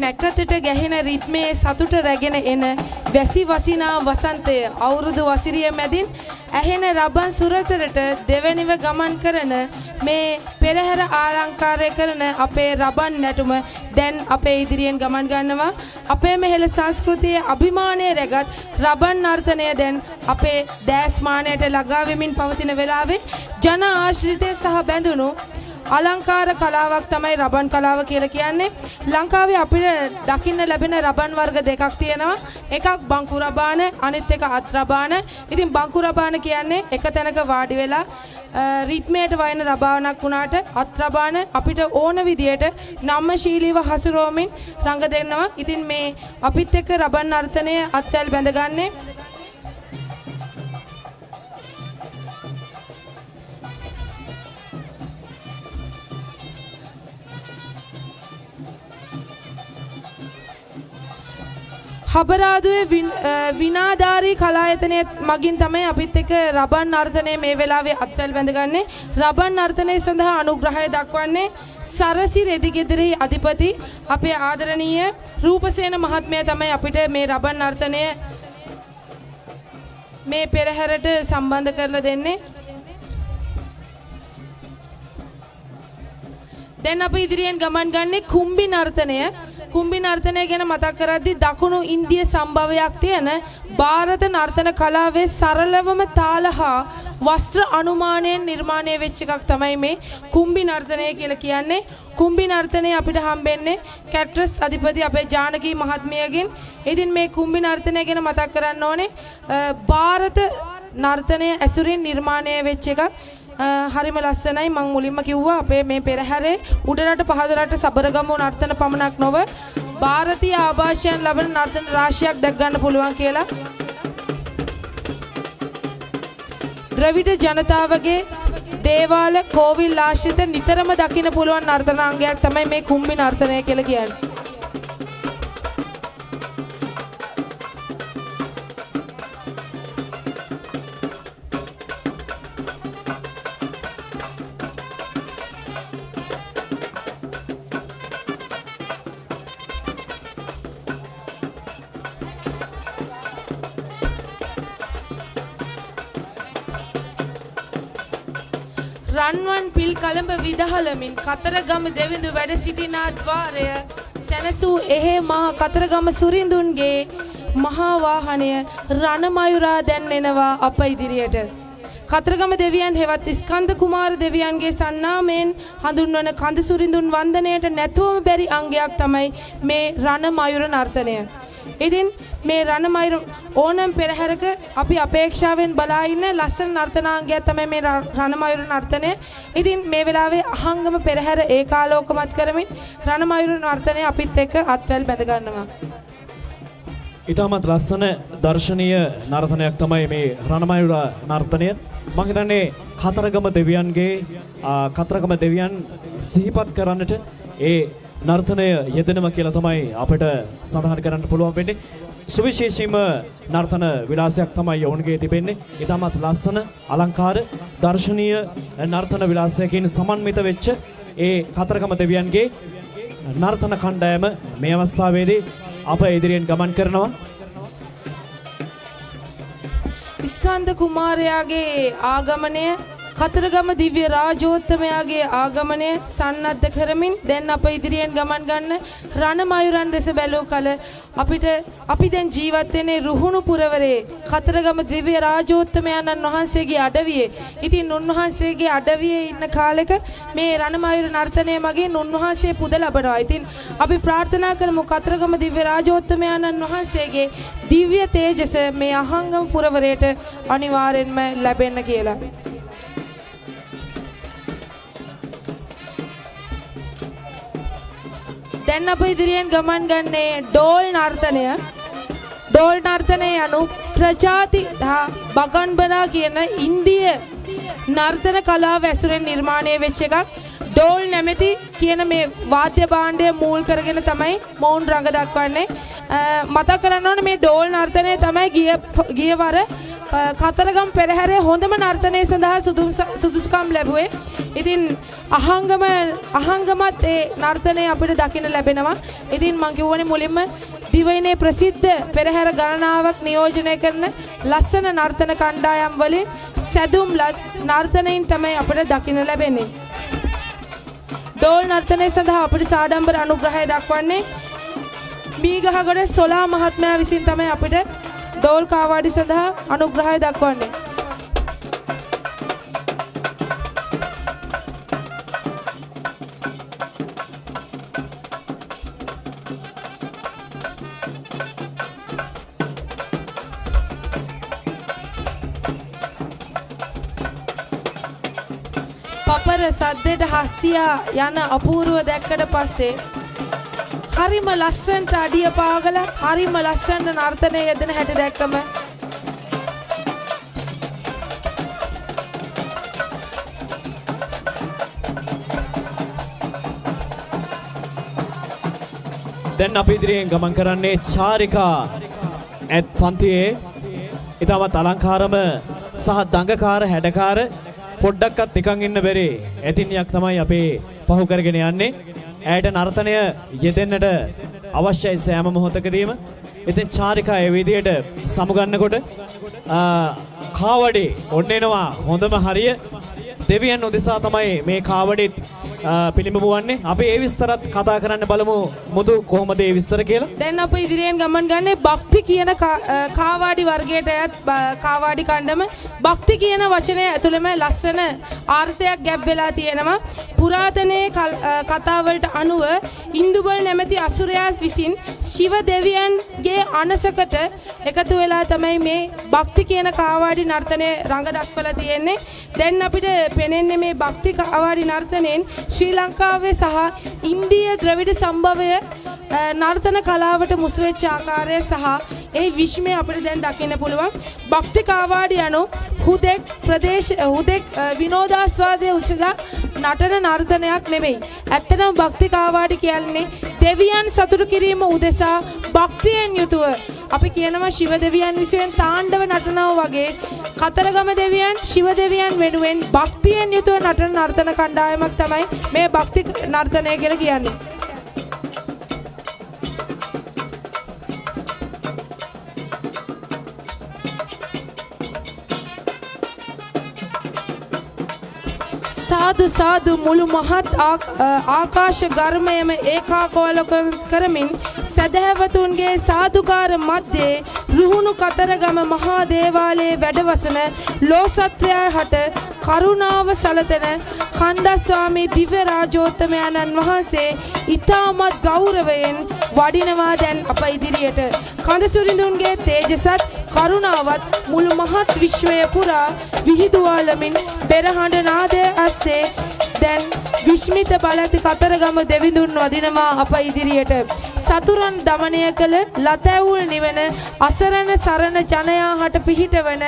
නැකතට ගැහෙන රිද්මයේ සතුට රැගෙන එන වැසි වසිනා වසන්තය අවුරුදු වසිරිය මැදින් ඇහෙන රබන් සුරතරට දෙවැනිව ගමන් කරන මේ පෙරහැර ආලංකාරය කරන අපේ රබන් නැටුම දැන් අපේ ඉදිරියෙන් ගමන් ගන්නවා. අපේ මෙහෙළ සංස්කෘතියේ අභිමානය රැගත් රබන් නර්තනය දැන් අපේ දෑස්මානයට ළඟා වෙමින් පවතින වෙලාවේ ජන ආශ්‍රිතය සහ බැඳුණු අලංකාර කලාවක් තමයි රබන් කලාව කියලා කියන්නේ. ලංකාවේ අපිට දකින්න ලැබෙන රබන් වර්ග දෙකක් තියෙනවා. එකක් බංකු රබාන, අනිත් එක අත් රබාන. ඉතින් බංකු රබාන කියන්නේ එක තැනක වාඩි වෙලා රිද්මයට වයන රබානක් වුණාට අත් රබාන අපිට ඕන විදියට නම්මශීලීව හසුරුවමින් රඟ දෙනවා. ඉතින් මේ අපිත් එක්ක රබන් නර්තනය අත්වැල් බැඳගන්නේ හබරාදුවේ විනාධාරී කලායතනය මගින් තමයි අපිත් එක්ක රබන් නර්තනය මේ වෙලාවේ අත්වැල් බැඳගන්නේ. රබන් නර්තනය සඳහා අනුග්‍රහය දක්වන්නේ සරසි රෙදිගෙදරෙහි අධිපති අපේ ආදරණීය රූපසේන මහත්මයා තමයි අපිට මේ රබන් නර්තනය මේ පෙරහැරට සම්බන්ධ කරලා දෙන්නේ. දැන් අපි ඉදිරියෙන් ගමන් ගන්නේ කුම්බි නර්තනය. කුම්බි නර්තනය ගැන මතක් කරද්දී දකුණු ඉන්දිය සම්භවයක් තියෙන භාරත නර්තන කලාවේ සරලවම තාල හා වස්ත්‍ර අනුමානයෙන් නිර්මාණය වෙච්ච එකක් තමයි මේ කුම්බි නර්තනය කියලා කියන්නේ. කුම්බි නර්තනය අපිට හම්බෙන්නේ කැට්‍රස් අධිපති අපේ ජානකී මහත්මියගෙන්. ඉතින් මේ කුම්බි නර්තනය ගැන මතක් කරන්න ඕනේ භාරත නර්තනය ඇසුරින් නිර්මාණය වෙච්ච එකක්. හරිම ලස්සනයි. මං මුලින්ම කිව්වා අපේ මේ පෙරහැරේ උඩරට පහතරට සබරගමු නර්තන පමණක් නොව භාරතීය ආభాෂයන් ලබන නර්තන රාශියක් දැක් ගන්න පුළුවන් කියලා. ද්‍රවිඩ ජනතාවගේ දේවාල කෝවිල් ආශ්‍රිත නිතරම දකින්න පුළුවන් නර්තන අංගයක් තමයි මේ කුම්බි නර්තනය කියලා කියන්නේ. රන්වන් පිල් කලඹ විදහලමින් කතරගම දෙවිඳු වැඩ සිටිනා ද්වාරය සැනසූ එහෙ මහා කතරගම සුරිඳුන්ගේ මහා වාහනය රණමයුරා දැන් එනවා අප ඉදිරියට. කතරගම දෙවියන් හෙවත් ස්කන්ධ කුමාර දෙවියන්ගේ සන්නාමයෙන් හඳුන්වන කඳ සුරිඳුන් වන්දනයට නැතුවම බැරි අංගයක් තමයි මේ රණමයුර නර්තනය. ඉතින් මේ රණමයුර ඕනම පෙරහැරක අපි අපේක්ෂාවෙන් බලා ඉන්න ලස්සන නර්තනාංගයක් තමයි මේ රණමයුර නර්තනය. ඉතින් මේ වෙලාවේ අහංගම පෙරහැර ඒකාලෝකමත් කරමින් රණමයුර නර්තනය අපිත් එක්ක අත්වැල් බැඳ ගන්නවා. ඉතාමත් ලස්සන දර්ශනීය නර්තනයක් තමයි මේ රණමයුර නර්තනය. මං හිතන්නේ කතරගම දෙවියන්ගේ කතරගම දෙවියන් සිහිපත් කරන්නට ඒ නර්තනය යෙදෙනවා කියලා තමයි අපිට සඳහන් කරන්න පුළුවන් වෙන්නේ. සුවිශේෂීම නර්තන විලාසයක් තමයි ඔවුන්ගේ තිබෙන්නේ. ඉතාමත් ලස්සන අලංකාර දර්ශනීය නර්තන විලාසයකින් සමන්විත වෙච්ච ඒ කතරගම දෙවියන්ගේ නර්තන කණ්ඩායම මේ අවස්ථාවේදී අප ඉදිරියෙන් ගමන් කරනවා. ස්කන්ධ කුමාරයාගේ ආගමනය, කතරගම දිව්‍ය රාජෝත්තමයාගේ ආගමනය සන්නද්ධ කරමින් දැන් අප ඉදිරියෙන් ගමන් ගන්න රණමයුරන් දෙස බැලූ කල අපිට අපි දැන් ජීවත් වෙන්නේ රුහුණු පුරවරේ කතරගම දිව්‍ය රාජෝත්තමයාණන් වහන්සේගේ අඩවියේ. ඉතින් උන්වහන්සේගේ අඩවියේ ඉන්න කාලෙක මේ රණමයුර නර්තනය මගින් උන්වහන්සේ පුද ලබනවා. ඉතින් අපි ප්‍රාර්ථනා කරමු කතරගම දිව්‍ය රාජෝත්තමයාණන් වහන්සේගේ දිව්‍ය තේජස මේ අහංගම පුරවරයට අනිවාර්යෙන්ම ලැබෙන්න කියලා. දැන් අප ඉදිරියෙන් ගමන් ගන්නේ ඩෝල් නර්තනය. ඩෝල් නර්තනය යනු ප්‍රජාති හා බගන්බනා කියන ඉන්දිය නර්තන කලාව ඇසුරෙන් නිර්මාණය වෙච්ච එකක්. ඩෝල් නැමැති කියන මේ වාද්‍ය භාණ්ඩය මූල් කරගෙන තමයි මොවුන් රඟ දක්වන්නේ. මතක් කරන්න ඕනේ මේ ඩෝල් නර්තනය තමයි ගිය වර කතරගම පෙරහැරේ හොඳම නර්තනය සඳහා සුදුසුකම් ලැබුවේ. ඉතින් අහංගමත් ඒ නර්තනය අපිට දකින්න ලැබෙනවා. ඉතින් මං කිව්වනේ මුලින්ම දිවයිනේ ප්‍රසිද්ධ පෙරහැර ගණනාවක් නියෝජනය කරන ලස්සන නර්තන කණ්ඩායම් වලින් සැදුම් නර්තනයින් තමයි අපිට දකින්න ලැබෙන්නේ. ඩෝල් නර්තනය සඳහා අපිට සාඩම්බර අනුග්‍රහය දක්වන්නේ මීගහගොඩ සොලා මහත්මයා විසින් තමයි අපිට ඩෝල් කාවාඩි සඳහා අනුග්‍රහය දක්වන්නේ. පපර සද්දෙට හස්තියා යන අපූර්ව දැක්කට පස්සේ හරිම ලස්සනට අඩිය පාගලා හරිම ලස්සනට නර්තනය යෙදෙන හැටි දැක්කම දැන් අපි ඉදිරියෙන් ගමන් කරන්නේ චාරිකා ඇත් පන්තියේ ඉතාමත් අලංකාරම සහ දඟකාර හැඩකාර පොඩ්ඩක්වත් නිකන් ඉන්න බැරි ඇතිනියක් තමයි අපේ පහු කරගෙන යන්නේ. ඇයට නර්තනය යෙදෙන්නට අවශ්‍යයි සෑම මොහොතකදීම. ඉතින් චාරිකා ඒ විදිහට සමුගන්නකොට කාවඩේ ඔන්න එනවා හොඳම හරිය. දෙවියන් උදෙසා තමයි මේ කාවඩෙත් පිළිඹු වන්නේ. අපි ඒ විස්තරත් කතා කරන්න බලමු මුදු කොහොමද ඒ විස්තර කියලා. දැන් අප ඉදිරියෙන් ගමන් ගන්නේ භක්ති කියන කාවාඩි වර්ගයට අයත් කාවාඩි කණ්ඩම. භක්ති කියන වචනය ඇතුළෙම ලස්සන ආර්ථයක් ගැබ් වෙලා තියෙනවා. පුරාතනයේ කතාවලට අනුව ඉන්දුබල් නැමැති අසුරයා විසින් ශිව දෙවියන්ගේ අනසකට එකතු වෙලා තමයි මේ භක්ති කියන කාවාඩි නර්තනය රඟ දක්වලා තියෙන්නේ. දැන් අපිට පෙනෙන්නේ මේ භක්ති කාවාඩි නර්තනයෙන් ශ්‍රී ලංකාවේ සහ ඉන්දීය ද්‍රවිඩ සම්භවය නර්තන කලාවට මුසු වෙච්ච ආකාරය සහ ඒ විශ්මය අපිට දැන් දකින්න පුළුවන්. භක්ති කාවාඩි යනු හුදෙක් ප්‍රදේශ හුදෙක් විනෝදාස්වාදයේ උසලා නටන නර්තනයක් නෙමෙයි. ඇත්තටම භක්ති කාවාඩි කියන්නේ දෙවියන් සතුටු කිරීම උදෙසා භක්තියෙන් යුතුව අපි කියනවා ශිව දෙවියන් විසින් තාණ්ඩව නටනවා වගේ කතරගම දෙවියන් ශිව දෙවියන් වෙනුවෙන් භක්තියෙන් යුතුව නටන නර්තන කණ්ඩායමක් තමයි මේ භක්ති නර්තනය කියලා කියන්නේ. සාදු සාදු මුළු මහත් ආකාශ ඝර්මයම ඒකාකෝල කරමින් සැදැහැවතුන්ගේ සාදුකාර මැද්දේ රුහුණු කතරගම මහා දේවාලයේ වැඩවසන ලෝසත්වයා හට කරුණාව සලතන කන්දස්වාමී දිව්‍ය රාජෝත්තමයන්න් වහන්සේ ඉතාමත් ගෞරවයෙන් වඩිනවා දැන් අප ඉදිරියට. කඳසුරිඳුන්ගේ තේජසත් කරුණාවත් මුළු මහත් විශ්වය පුරා විහිදුවාලමින් බෙරහඬ නාදය අස්සේ දැන් විශ්මිත බලඇති කතරගම දෙවිඳුන් වදිනවා අප ඉදිරියට. සතුරන් දමනය කළ ලතැවුල් නිවන අසරණ සරණ ජනයා හට පිහිටවන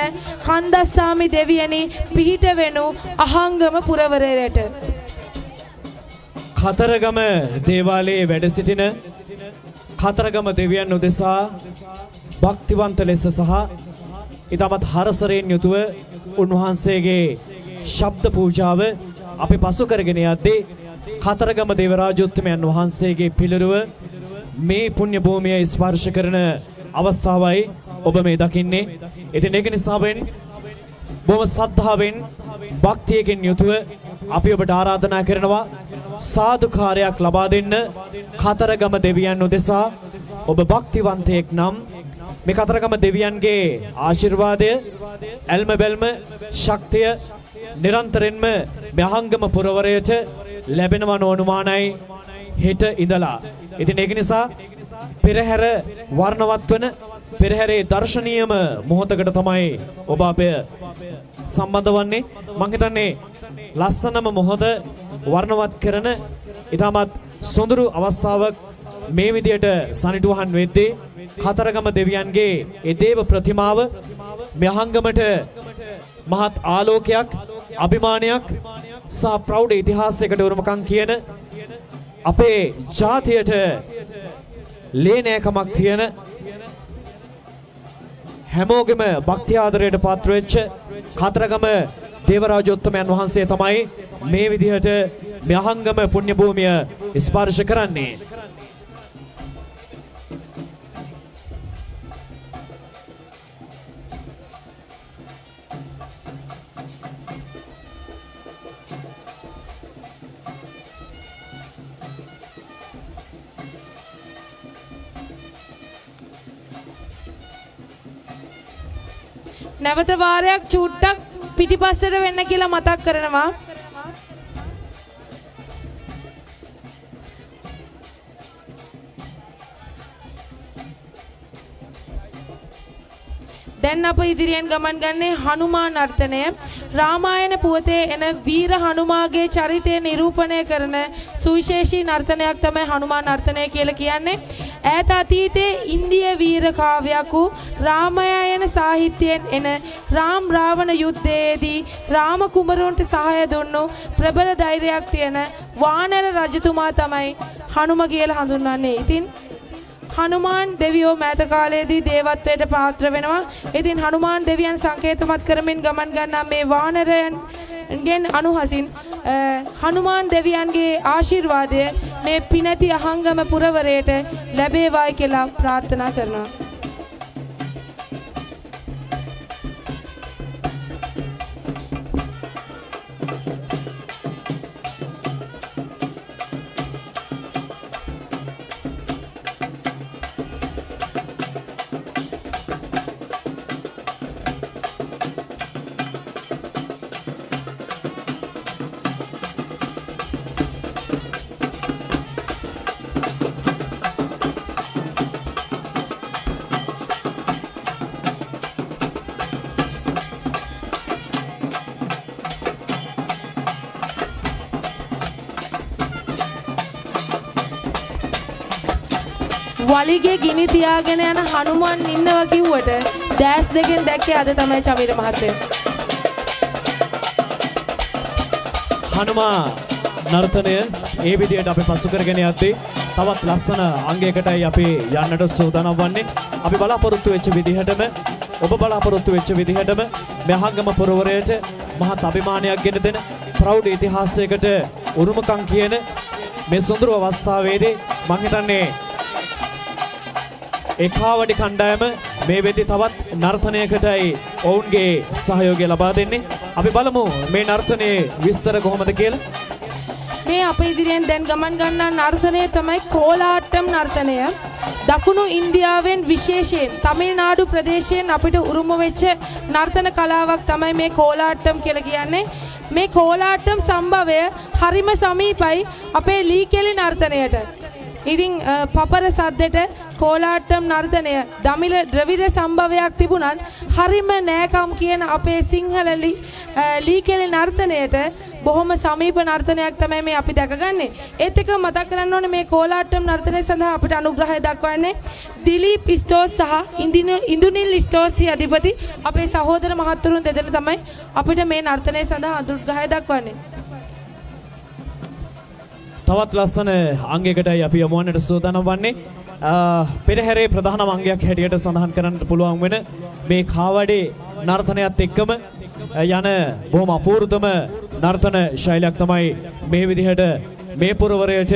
කන්දස්සාමි දෙවියනි පිහිට වෙනු අහංගම පුරවරයට. කතරගම දේවාලයේ වැඩ සිටින කතරගම දෙවියන් උදෙසා භක්තිවන්ත ලෙස සහ ඉතාමත් හරසරයෙන් යුතුව උන්වහන්සේගේ ශබ්ද පූජාව අපි පසු කරගෙන යද්දී කතරගම දේවරාජෝත්තමයන් වහන්සේගේ පිළිරුව මේ පුණ්‍ය භූමිය ස්පර්ශ කරන අවස්ථාවයි ඔබ මේ දකින්නේ. ඉතින් ඒක නිසාවෙන් බොහොම සද්ධාවෙන් භක්තියකින් යුතුව අපි ඔබට ආරාධනා කරනවා සාදුකාරයක් ලබා දෙන්න කතරගම දෙවියන් උදෙසා. ඔබ භක්තිවන්තයෙක් නම් මේ කතරගම දෙවියන්ගේ ආශිර්වාදය, ඇල්ම බැල්ම, ශක්තිය නිරන්තරයෙන්ම මේ අහංගම පුරවරයට ලැබෙනවා නොඅනුමානයි හෙට ඉඳලා. ඉතින් ඒක නිසා පෙරහැර වර්ණවත් වන පෙරහැරේ දර්ශනීයම මොහොතකට තමයි ඔබ අප සම්බන්ධ වන්නේ. මං හිතන්නේ ලස්සනම මොහොත වර්ණවත් කරන ඉතාමත් සොඳුරු අවස්ථාවක් මේ විදියට සනිටුහන් වෙද්දී කතරගම දෙවියන්ගේ ඒ දේව ප්‍රතිමාව මේ අහංගමට මහත් ආලෝකයක්, අභිමානයක් සහ ප්‍රෞಢ ඉතිහාසයකට උරුමකම් කියන අපේ ජාතියට ලේනෑකමක් තියෙන හැමෝගෙම භක්ති ආදරයට පාත්‍ර වෙච්ච කතරගම දේවරාජෝත්තමයන් වහන්සේ තමයි මේ විදිහට මේ අහංගම පුණ්‍ය භූමිය ස්පර්ශ කරන්නේ. නැවත වාරයක් චුට්ටක් පිටිපස්සට වෙන්න කියලා මතක් කරනවා. දැන් අප ඉදිරියෙන් ගමන් ගන්නේ හනුමා නර්තනය. රාමායන පුවතේ එන වීර හනුමාගේ චරිතය නිරූපණය කරන සුවිශේෂී නර්තනයක් තමයි හනුමා නර්තනය කියලා කියන්නේ. ඈත අතීතයේ ඉන්දිය වීර කාව්‍යයක් වූ රාමායන සාහිත්‍යයෙන් එන රාම් රාවණ යුද්ධයේදී රාම කුමරුන්ට සහාය දුන්නු ප්‍රබල ධෛර්යයක් තියෙන වානර රජතුමා තමයි හනුම කියලා හඳුන්වන්නේ. ඉතින් හනුමාන් දෙවියෝ මෑත කාලයේදී දේවත්වයට පාත්‍ර වෙනවා. ඉතින් හනුමාන් දෙවියන් සංකේතමත් කරමින් ගමන් ගන්නා මේ වානරයන්ගෙන් අනුහසින් හනුමාන් දෙවියන්ගේ ආශිර්වාදය මේ පිනැති අහංගම පුරවරයට ලැබේවායි කියලා ප්‍රාර්ථනා කරනවා. වලිගේ ගිනි තියාගෙන යන හනුමන් ඉන්නවා කිව්වට දැස් දෙකෙන් දැක්කේ අද තමයි චමීර මහත්තයා. හනුමා නර්තනය ඒ විදියට අපි පසු කරගෙන යද්දී තවත් ලස්සන අංගයකටයි අපි යන්නට සූදානම් වන්නේ. අපි බලාපොරොත්තු වෙච්ච විදිහටම, ඔබ බලාපොරොත්තු වෙච්ච විදිහටම මේ අහංගම පුරවරයට මහත් අභිමානයක් ගෙන දෙන ප්‍රෞಢ ඉතිහාසයකට උරුමකම් කියන මේ සුන්දර අවස්ථාවේදී මං හිතන්නේ ඒ කාවඩි කණ්ඩායම මේ වෙද්දී තවත් නර්තනයකටයි ඔවුන්ගේ සහයෝගය ලබා දෙන්නේ. අපි බලමු මේ නර්තනයේ විස්තර කොහොමද කියලා. මේ අප ඉදිරියෙන් දැන් ගමන් ගන්නා නර්තනය තමයි කෝලාට්ටම් නර්තනය. දකුණු ඉන්දියාවෙන් විශේෂයෙන් තමිල්නාඩු ප්‍රදේශයෙන් අපිට උරුම වෙච්ච නර්තන කලාවක් තමයි මේ කෝලාට්ටම් කියලා කියන්නේ. මේ කෝලාට්ටම් සම්භවය හරිම සමීපයි අපේ ලීකෙලි නර්තනයට. ඉතින් පපර සද්දෙට කෝලාට්ටම් නර්තනය දමිළ ද්‍රවිඩ සම්භවයක් තිබුණත් හරිම නෑකම් කියන අපේ සිංහල ලීකෙලි නර්තනයට බොහොම සමීප නර්තනයක් තමයි මේ අපි දැකගන්නේ. ඒත් එක්ක මතක් කරන්න ඕනේ මේ කෝලාට්ටම් නර්තනය සඳහා අපිට අනුග්‍රහය දක්වන්නේ දිලීප් ස්ටෝස් සහ ඉන්දුනිල් ස්ටෝස් අධිපති අපේ සහෝදර මහත්තුරුන් දෙදෙනා තමයි අපිට මේ නර්තනය සඳහා අනුග්‍රහය දක්වන්නේ. තවත් ලස්සන අංගයකටයි අපි යමු වන්නට සූදානම් වන්නේ. පෙරහැරේ ප්‍රධානම අංගයක් හැටියට සඳහන් කරන්නට පුළුවන් වෙන මේ කාවඩේ නර්තනයත් එක්කම යන බොහොම අපූර්වතම නර්තන ශෛලියක් තමයි මේ විදිහට මේ පුරවරයට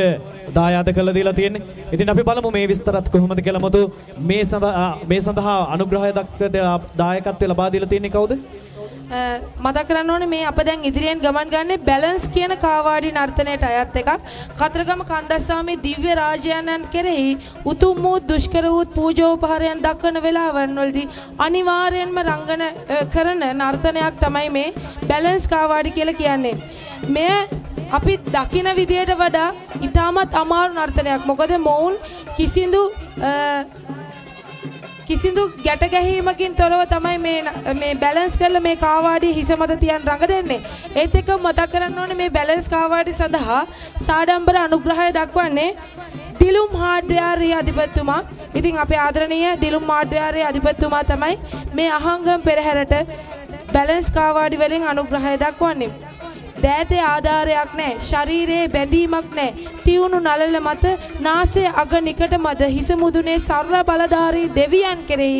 දායාද කරලා දීලා තියෙන්නේ. ඉතින් අපි බලමු මේ විස්තරත් කොහොමද කියලා. මොතු මේ සඳහා අනුග්‍රහය දායකත්වය ලබා දීලා තියෙන්නේ කවුද? මතක් කරන්න ඕනේ මේ අප දැන් ඉදිරියෙන් ගමන් ගන්නේ බැලන්ස් කියන කාවාඩි නර්තනයට අයත් එකක්. කතරගම කන්දස්වාමී දිව්‍ය රාජයන්න් කෙරෙහි උතුම් වූ දුෂ්කර වූ පූජෝපහාරයන් දක්වන වෙලාවන් වලදී අනිවාර්යෙන්ම රංගන කරන නර්තනයක් තමයි මේ බැලන්ස් කාවාඩි කියලා කියන්නේ. මෙය අපි දකින විදියට වඩා ඉතාමත් අමාරු නර්තනයක්. මොකද මොවුන් කිසිදු ගැට ගැහීමකින් තොරව තමයි මේ බැලන්ස් කරලා මේ කාවාඩිය හිස මත තියන් රඟ දෙන්නේ. ඒත් එක්ක මතක් කරන්න ඕනේ මේ බැලන්ස් කාවාඩි සඳහා සාඩම්බර අනුග්‍රහය දක්වන්නේ දිලුම් හාඩ්වෙයාර් අධිපතිතුමා. ඉතින් අපේ ආදරණීය දිලුම් හාඩ්වෙයාර් අධිපතිතුමා තමයි මේ අහංගම පෙරහැරට බැලන්ස් කාවාඩි වලින් අනුග්‍රහය දක්වන්නේ. දෑතේ ආධාරයක් නැහැ, ශරීරයේ බැඳීමක් නැහැ. තියුණු නළල මත නාසය අග නිකට මද හිස මුදුනේ සර්ව බලධාරී දෙවියන් කෙරෙහි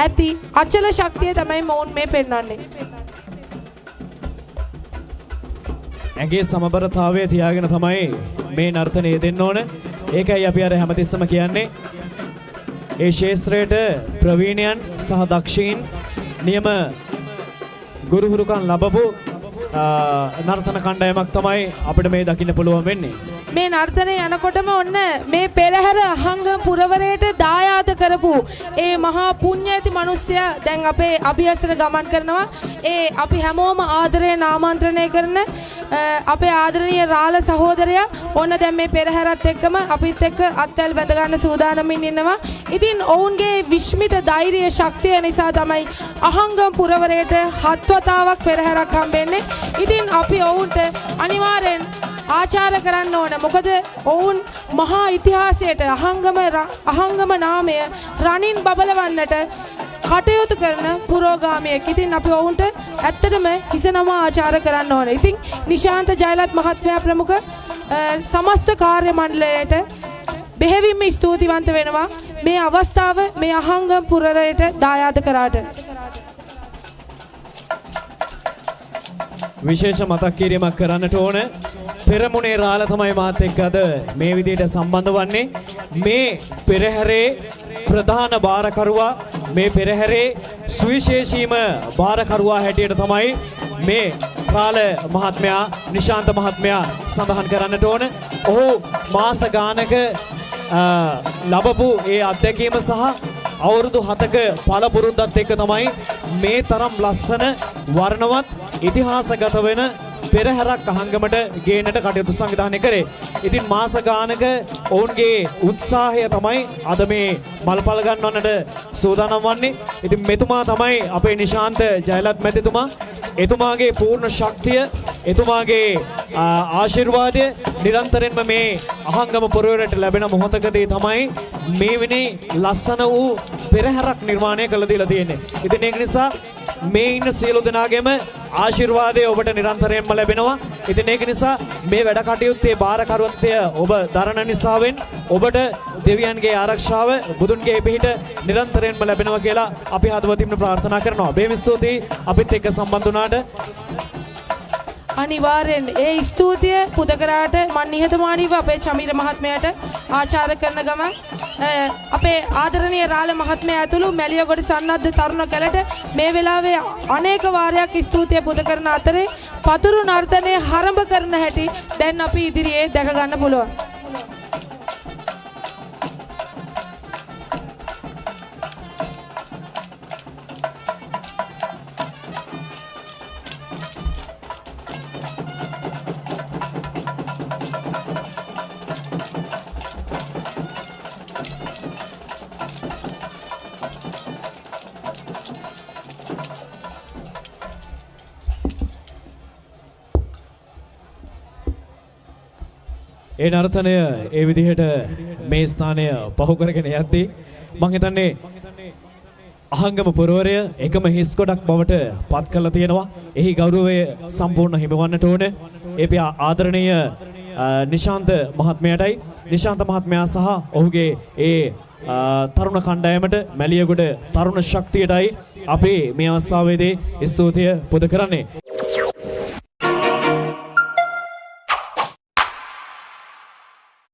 ඇති අචල ශක්තිය තමයි මොවුන් මේ පෙන්වන්නේ. ඇගේ සමබරතාවය තියාගෙන තමයි මේ නර්තනය දෙන්න ඕන. ඒකයි අපි අර හැමතිස්සම කියන්නේ ඒ ශේත්‍රයට ප්‍රවීණයන් සහ දක්ෂීන් නියම ගුරුහුරුකම් ලැබපු නර්තන කණ්ඩායමක් තමයි අපිට මේ දකින්න පුළුවන් වෙන්නේ. මේ නර්තනය යනකොටම ඔන්න මේ පෙරහැර අහංගම පුරවරයට දායාද කරපු ඒ මහා පුණ්‍ය ඇති මිනිස්සයා දැන් අපේ අභියසට ගමන් කරනවා. ඒ අපි හැමෝම ආදරයෙන් ආමන්ත්‍රණය කරන අපේ ආදරණීය රාළ සහෝදරයා ඔන්න දැන් මේ පෙරහැරත් එක්කම අපිත් එක්ක අත්වැල් බැඳ ගන්න සූදානමින් ඉන්නවා. ඉතින් ඔවුන්ගේ විශ්මිත ධෛර්ය ශක්තිය නිසා තමයි අහංගම පුරවරයට හත් වතාවක් පෙරහැරක් හම්බෙන්නේ. ඉතින් අපි ඔවුන්ට අනිවාර්යෙන් ආචාර කරන්න ඕන. මොකද ඔවුන් මහා ඉතිහාසයට අහංගම නාමය රණින් බබලවන්නට කටයුතු කරන පුරෝගාමියෙක්. ඉතින් අපි ඔවුන්ට ඇත්තටම හිස නම ආචාර කරන්න ඕන. ඉතින් නිශාන්ත ජයලත් මහත්මයා ප්‍රමුඛ සමස්ත කාර්ය මණ්ඩලයට බෙහෙවින්ම ස්තුතිවන්ත වෙනවා මේ අවස්ථාව මේ අහංගම පුරවරයට දායාද කරාට. විශේෂ මතක් කිරීමක් කරන්නට ඕන. පෙරමුණේ රාළ තමයි මාත් එක්ක අද මේ විදිහට සම්බන්ධ වන්නේ. මේ පෙරහැරේ ප්‍රධාන භාරකරුවා, මේ පෙරහැරේ සුවිශේෂීම භාරකරුවා හැටියට තමයි මේ රාළ මහත්මයා, නිශාන්ත මහත්මයා සඳහන් කරන්නට ඕන. ඔහු මාස ගානක ලැබපු ඒ අත්දැකීම සහ අවුරුදු 7ක පළපුරුද්දත් එක්ක තමයි මේ තරම් ලස්සන වර්ණවත් ඉතිහාසගත වෙන පෙරහැරක් අහංගමට ගේන්නට කටයුතු සංවිධානය කරේ. ඉතින් මාස ගානක ඔවුන්ගේ උත්සාහය තමයි අද මේ මල්පල් ගන්නවන්නට සූදානම් වන්නේ. ඉතින් මෙතුමා තමයි අපේ නිශාන්ත ජයලත් මැතිතුමා. එතුමාගේ පූර්ණ ශක්තිය, එතුමාගේ ආශිර්වාදය නිරන්තරයෙන්ම මේ අහංගම පොරවරට ලැබෙන මොහොතකදී තමයි මේ වෙනි ලස්සන වූ පෙරහැරක් නිර්මාණය කළ දීලා තියෙන්නේ. ඉතින් ඒක නිසා මේ ඉන්න සියලු දෙනාගේම ආශිර්වාදය ඔබට නිරන්තරයෙන්ම ලැබෙනවා. ඉතින් ඒක නිසා මේ වැඩ කටයුත්තේ භාරකරුවත්වය ඔබ දරන නිසාවෙන් ඔබට දෙවියන්ගේ ආරක්ෂාව, බුදුන්ගේ පිහිට නිරන්තරයෙන්ම ලැබෙනවා කියලා අපි හදවතින්ම ප්‍රාර්ථනා කරනවා. බෙහෙවින් ස්තුතියි අපිත් එක්ක සම්බන්ධ වුණාට. අනිවාර්යෙන් ඒ ස්තුතිය පුද කරාට මන් නිහතමානීව අපේ චමීර මහත්මයාට ආචාර කරන ගමන් අපේ ආදරණීය රාළ මහත්මයා ඇතුළු මැලියගොඩ සන්නද්ධ තරුණ කැලට මේ වෙලාවේ අනේක වාරයක් ස්තුතිය පුද කරන අතරේ පතුරු නර්තනය හරඹ කරන හැටි දැන් අපි ඉදිරියේ දැක ගන්න පුළුවන්. ඒ නර්තනය ඒ විදිහට මේ ස්ථානය පහු කරගෙන යද්දී මං හිතන්නේ අහංගම පුරවරය එකම හිස් ගොඩක් බවට පත් කරලා තියෙනවා. එහි ගෞරවය සම්පූර්ණ හිමිවන්නට ඕන. ඒ පියා ආදරණීය නිශාන්ත මහත්මයාටයි, නිශාන්ත මහත්මයා සහ ඔහුගේ ඒ තරුණ කණ්ඩායමට, මැලියගොඩ තරුණ ශක්තියටයි අපි මේ අවස්ථාවේදී ස්තුතිය පුද කරන්නේ.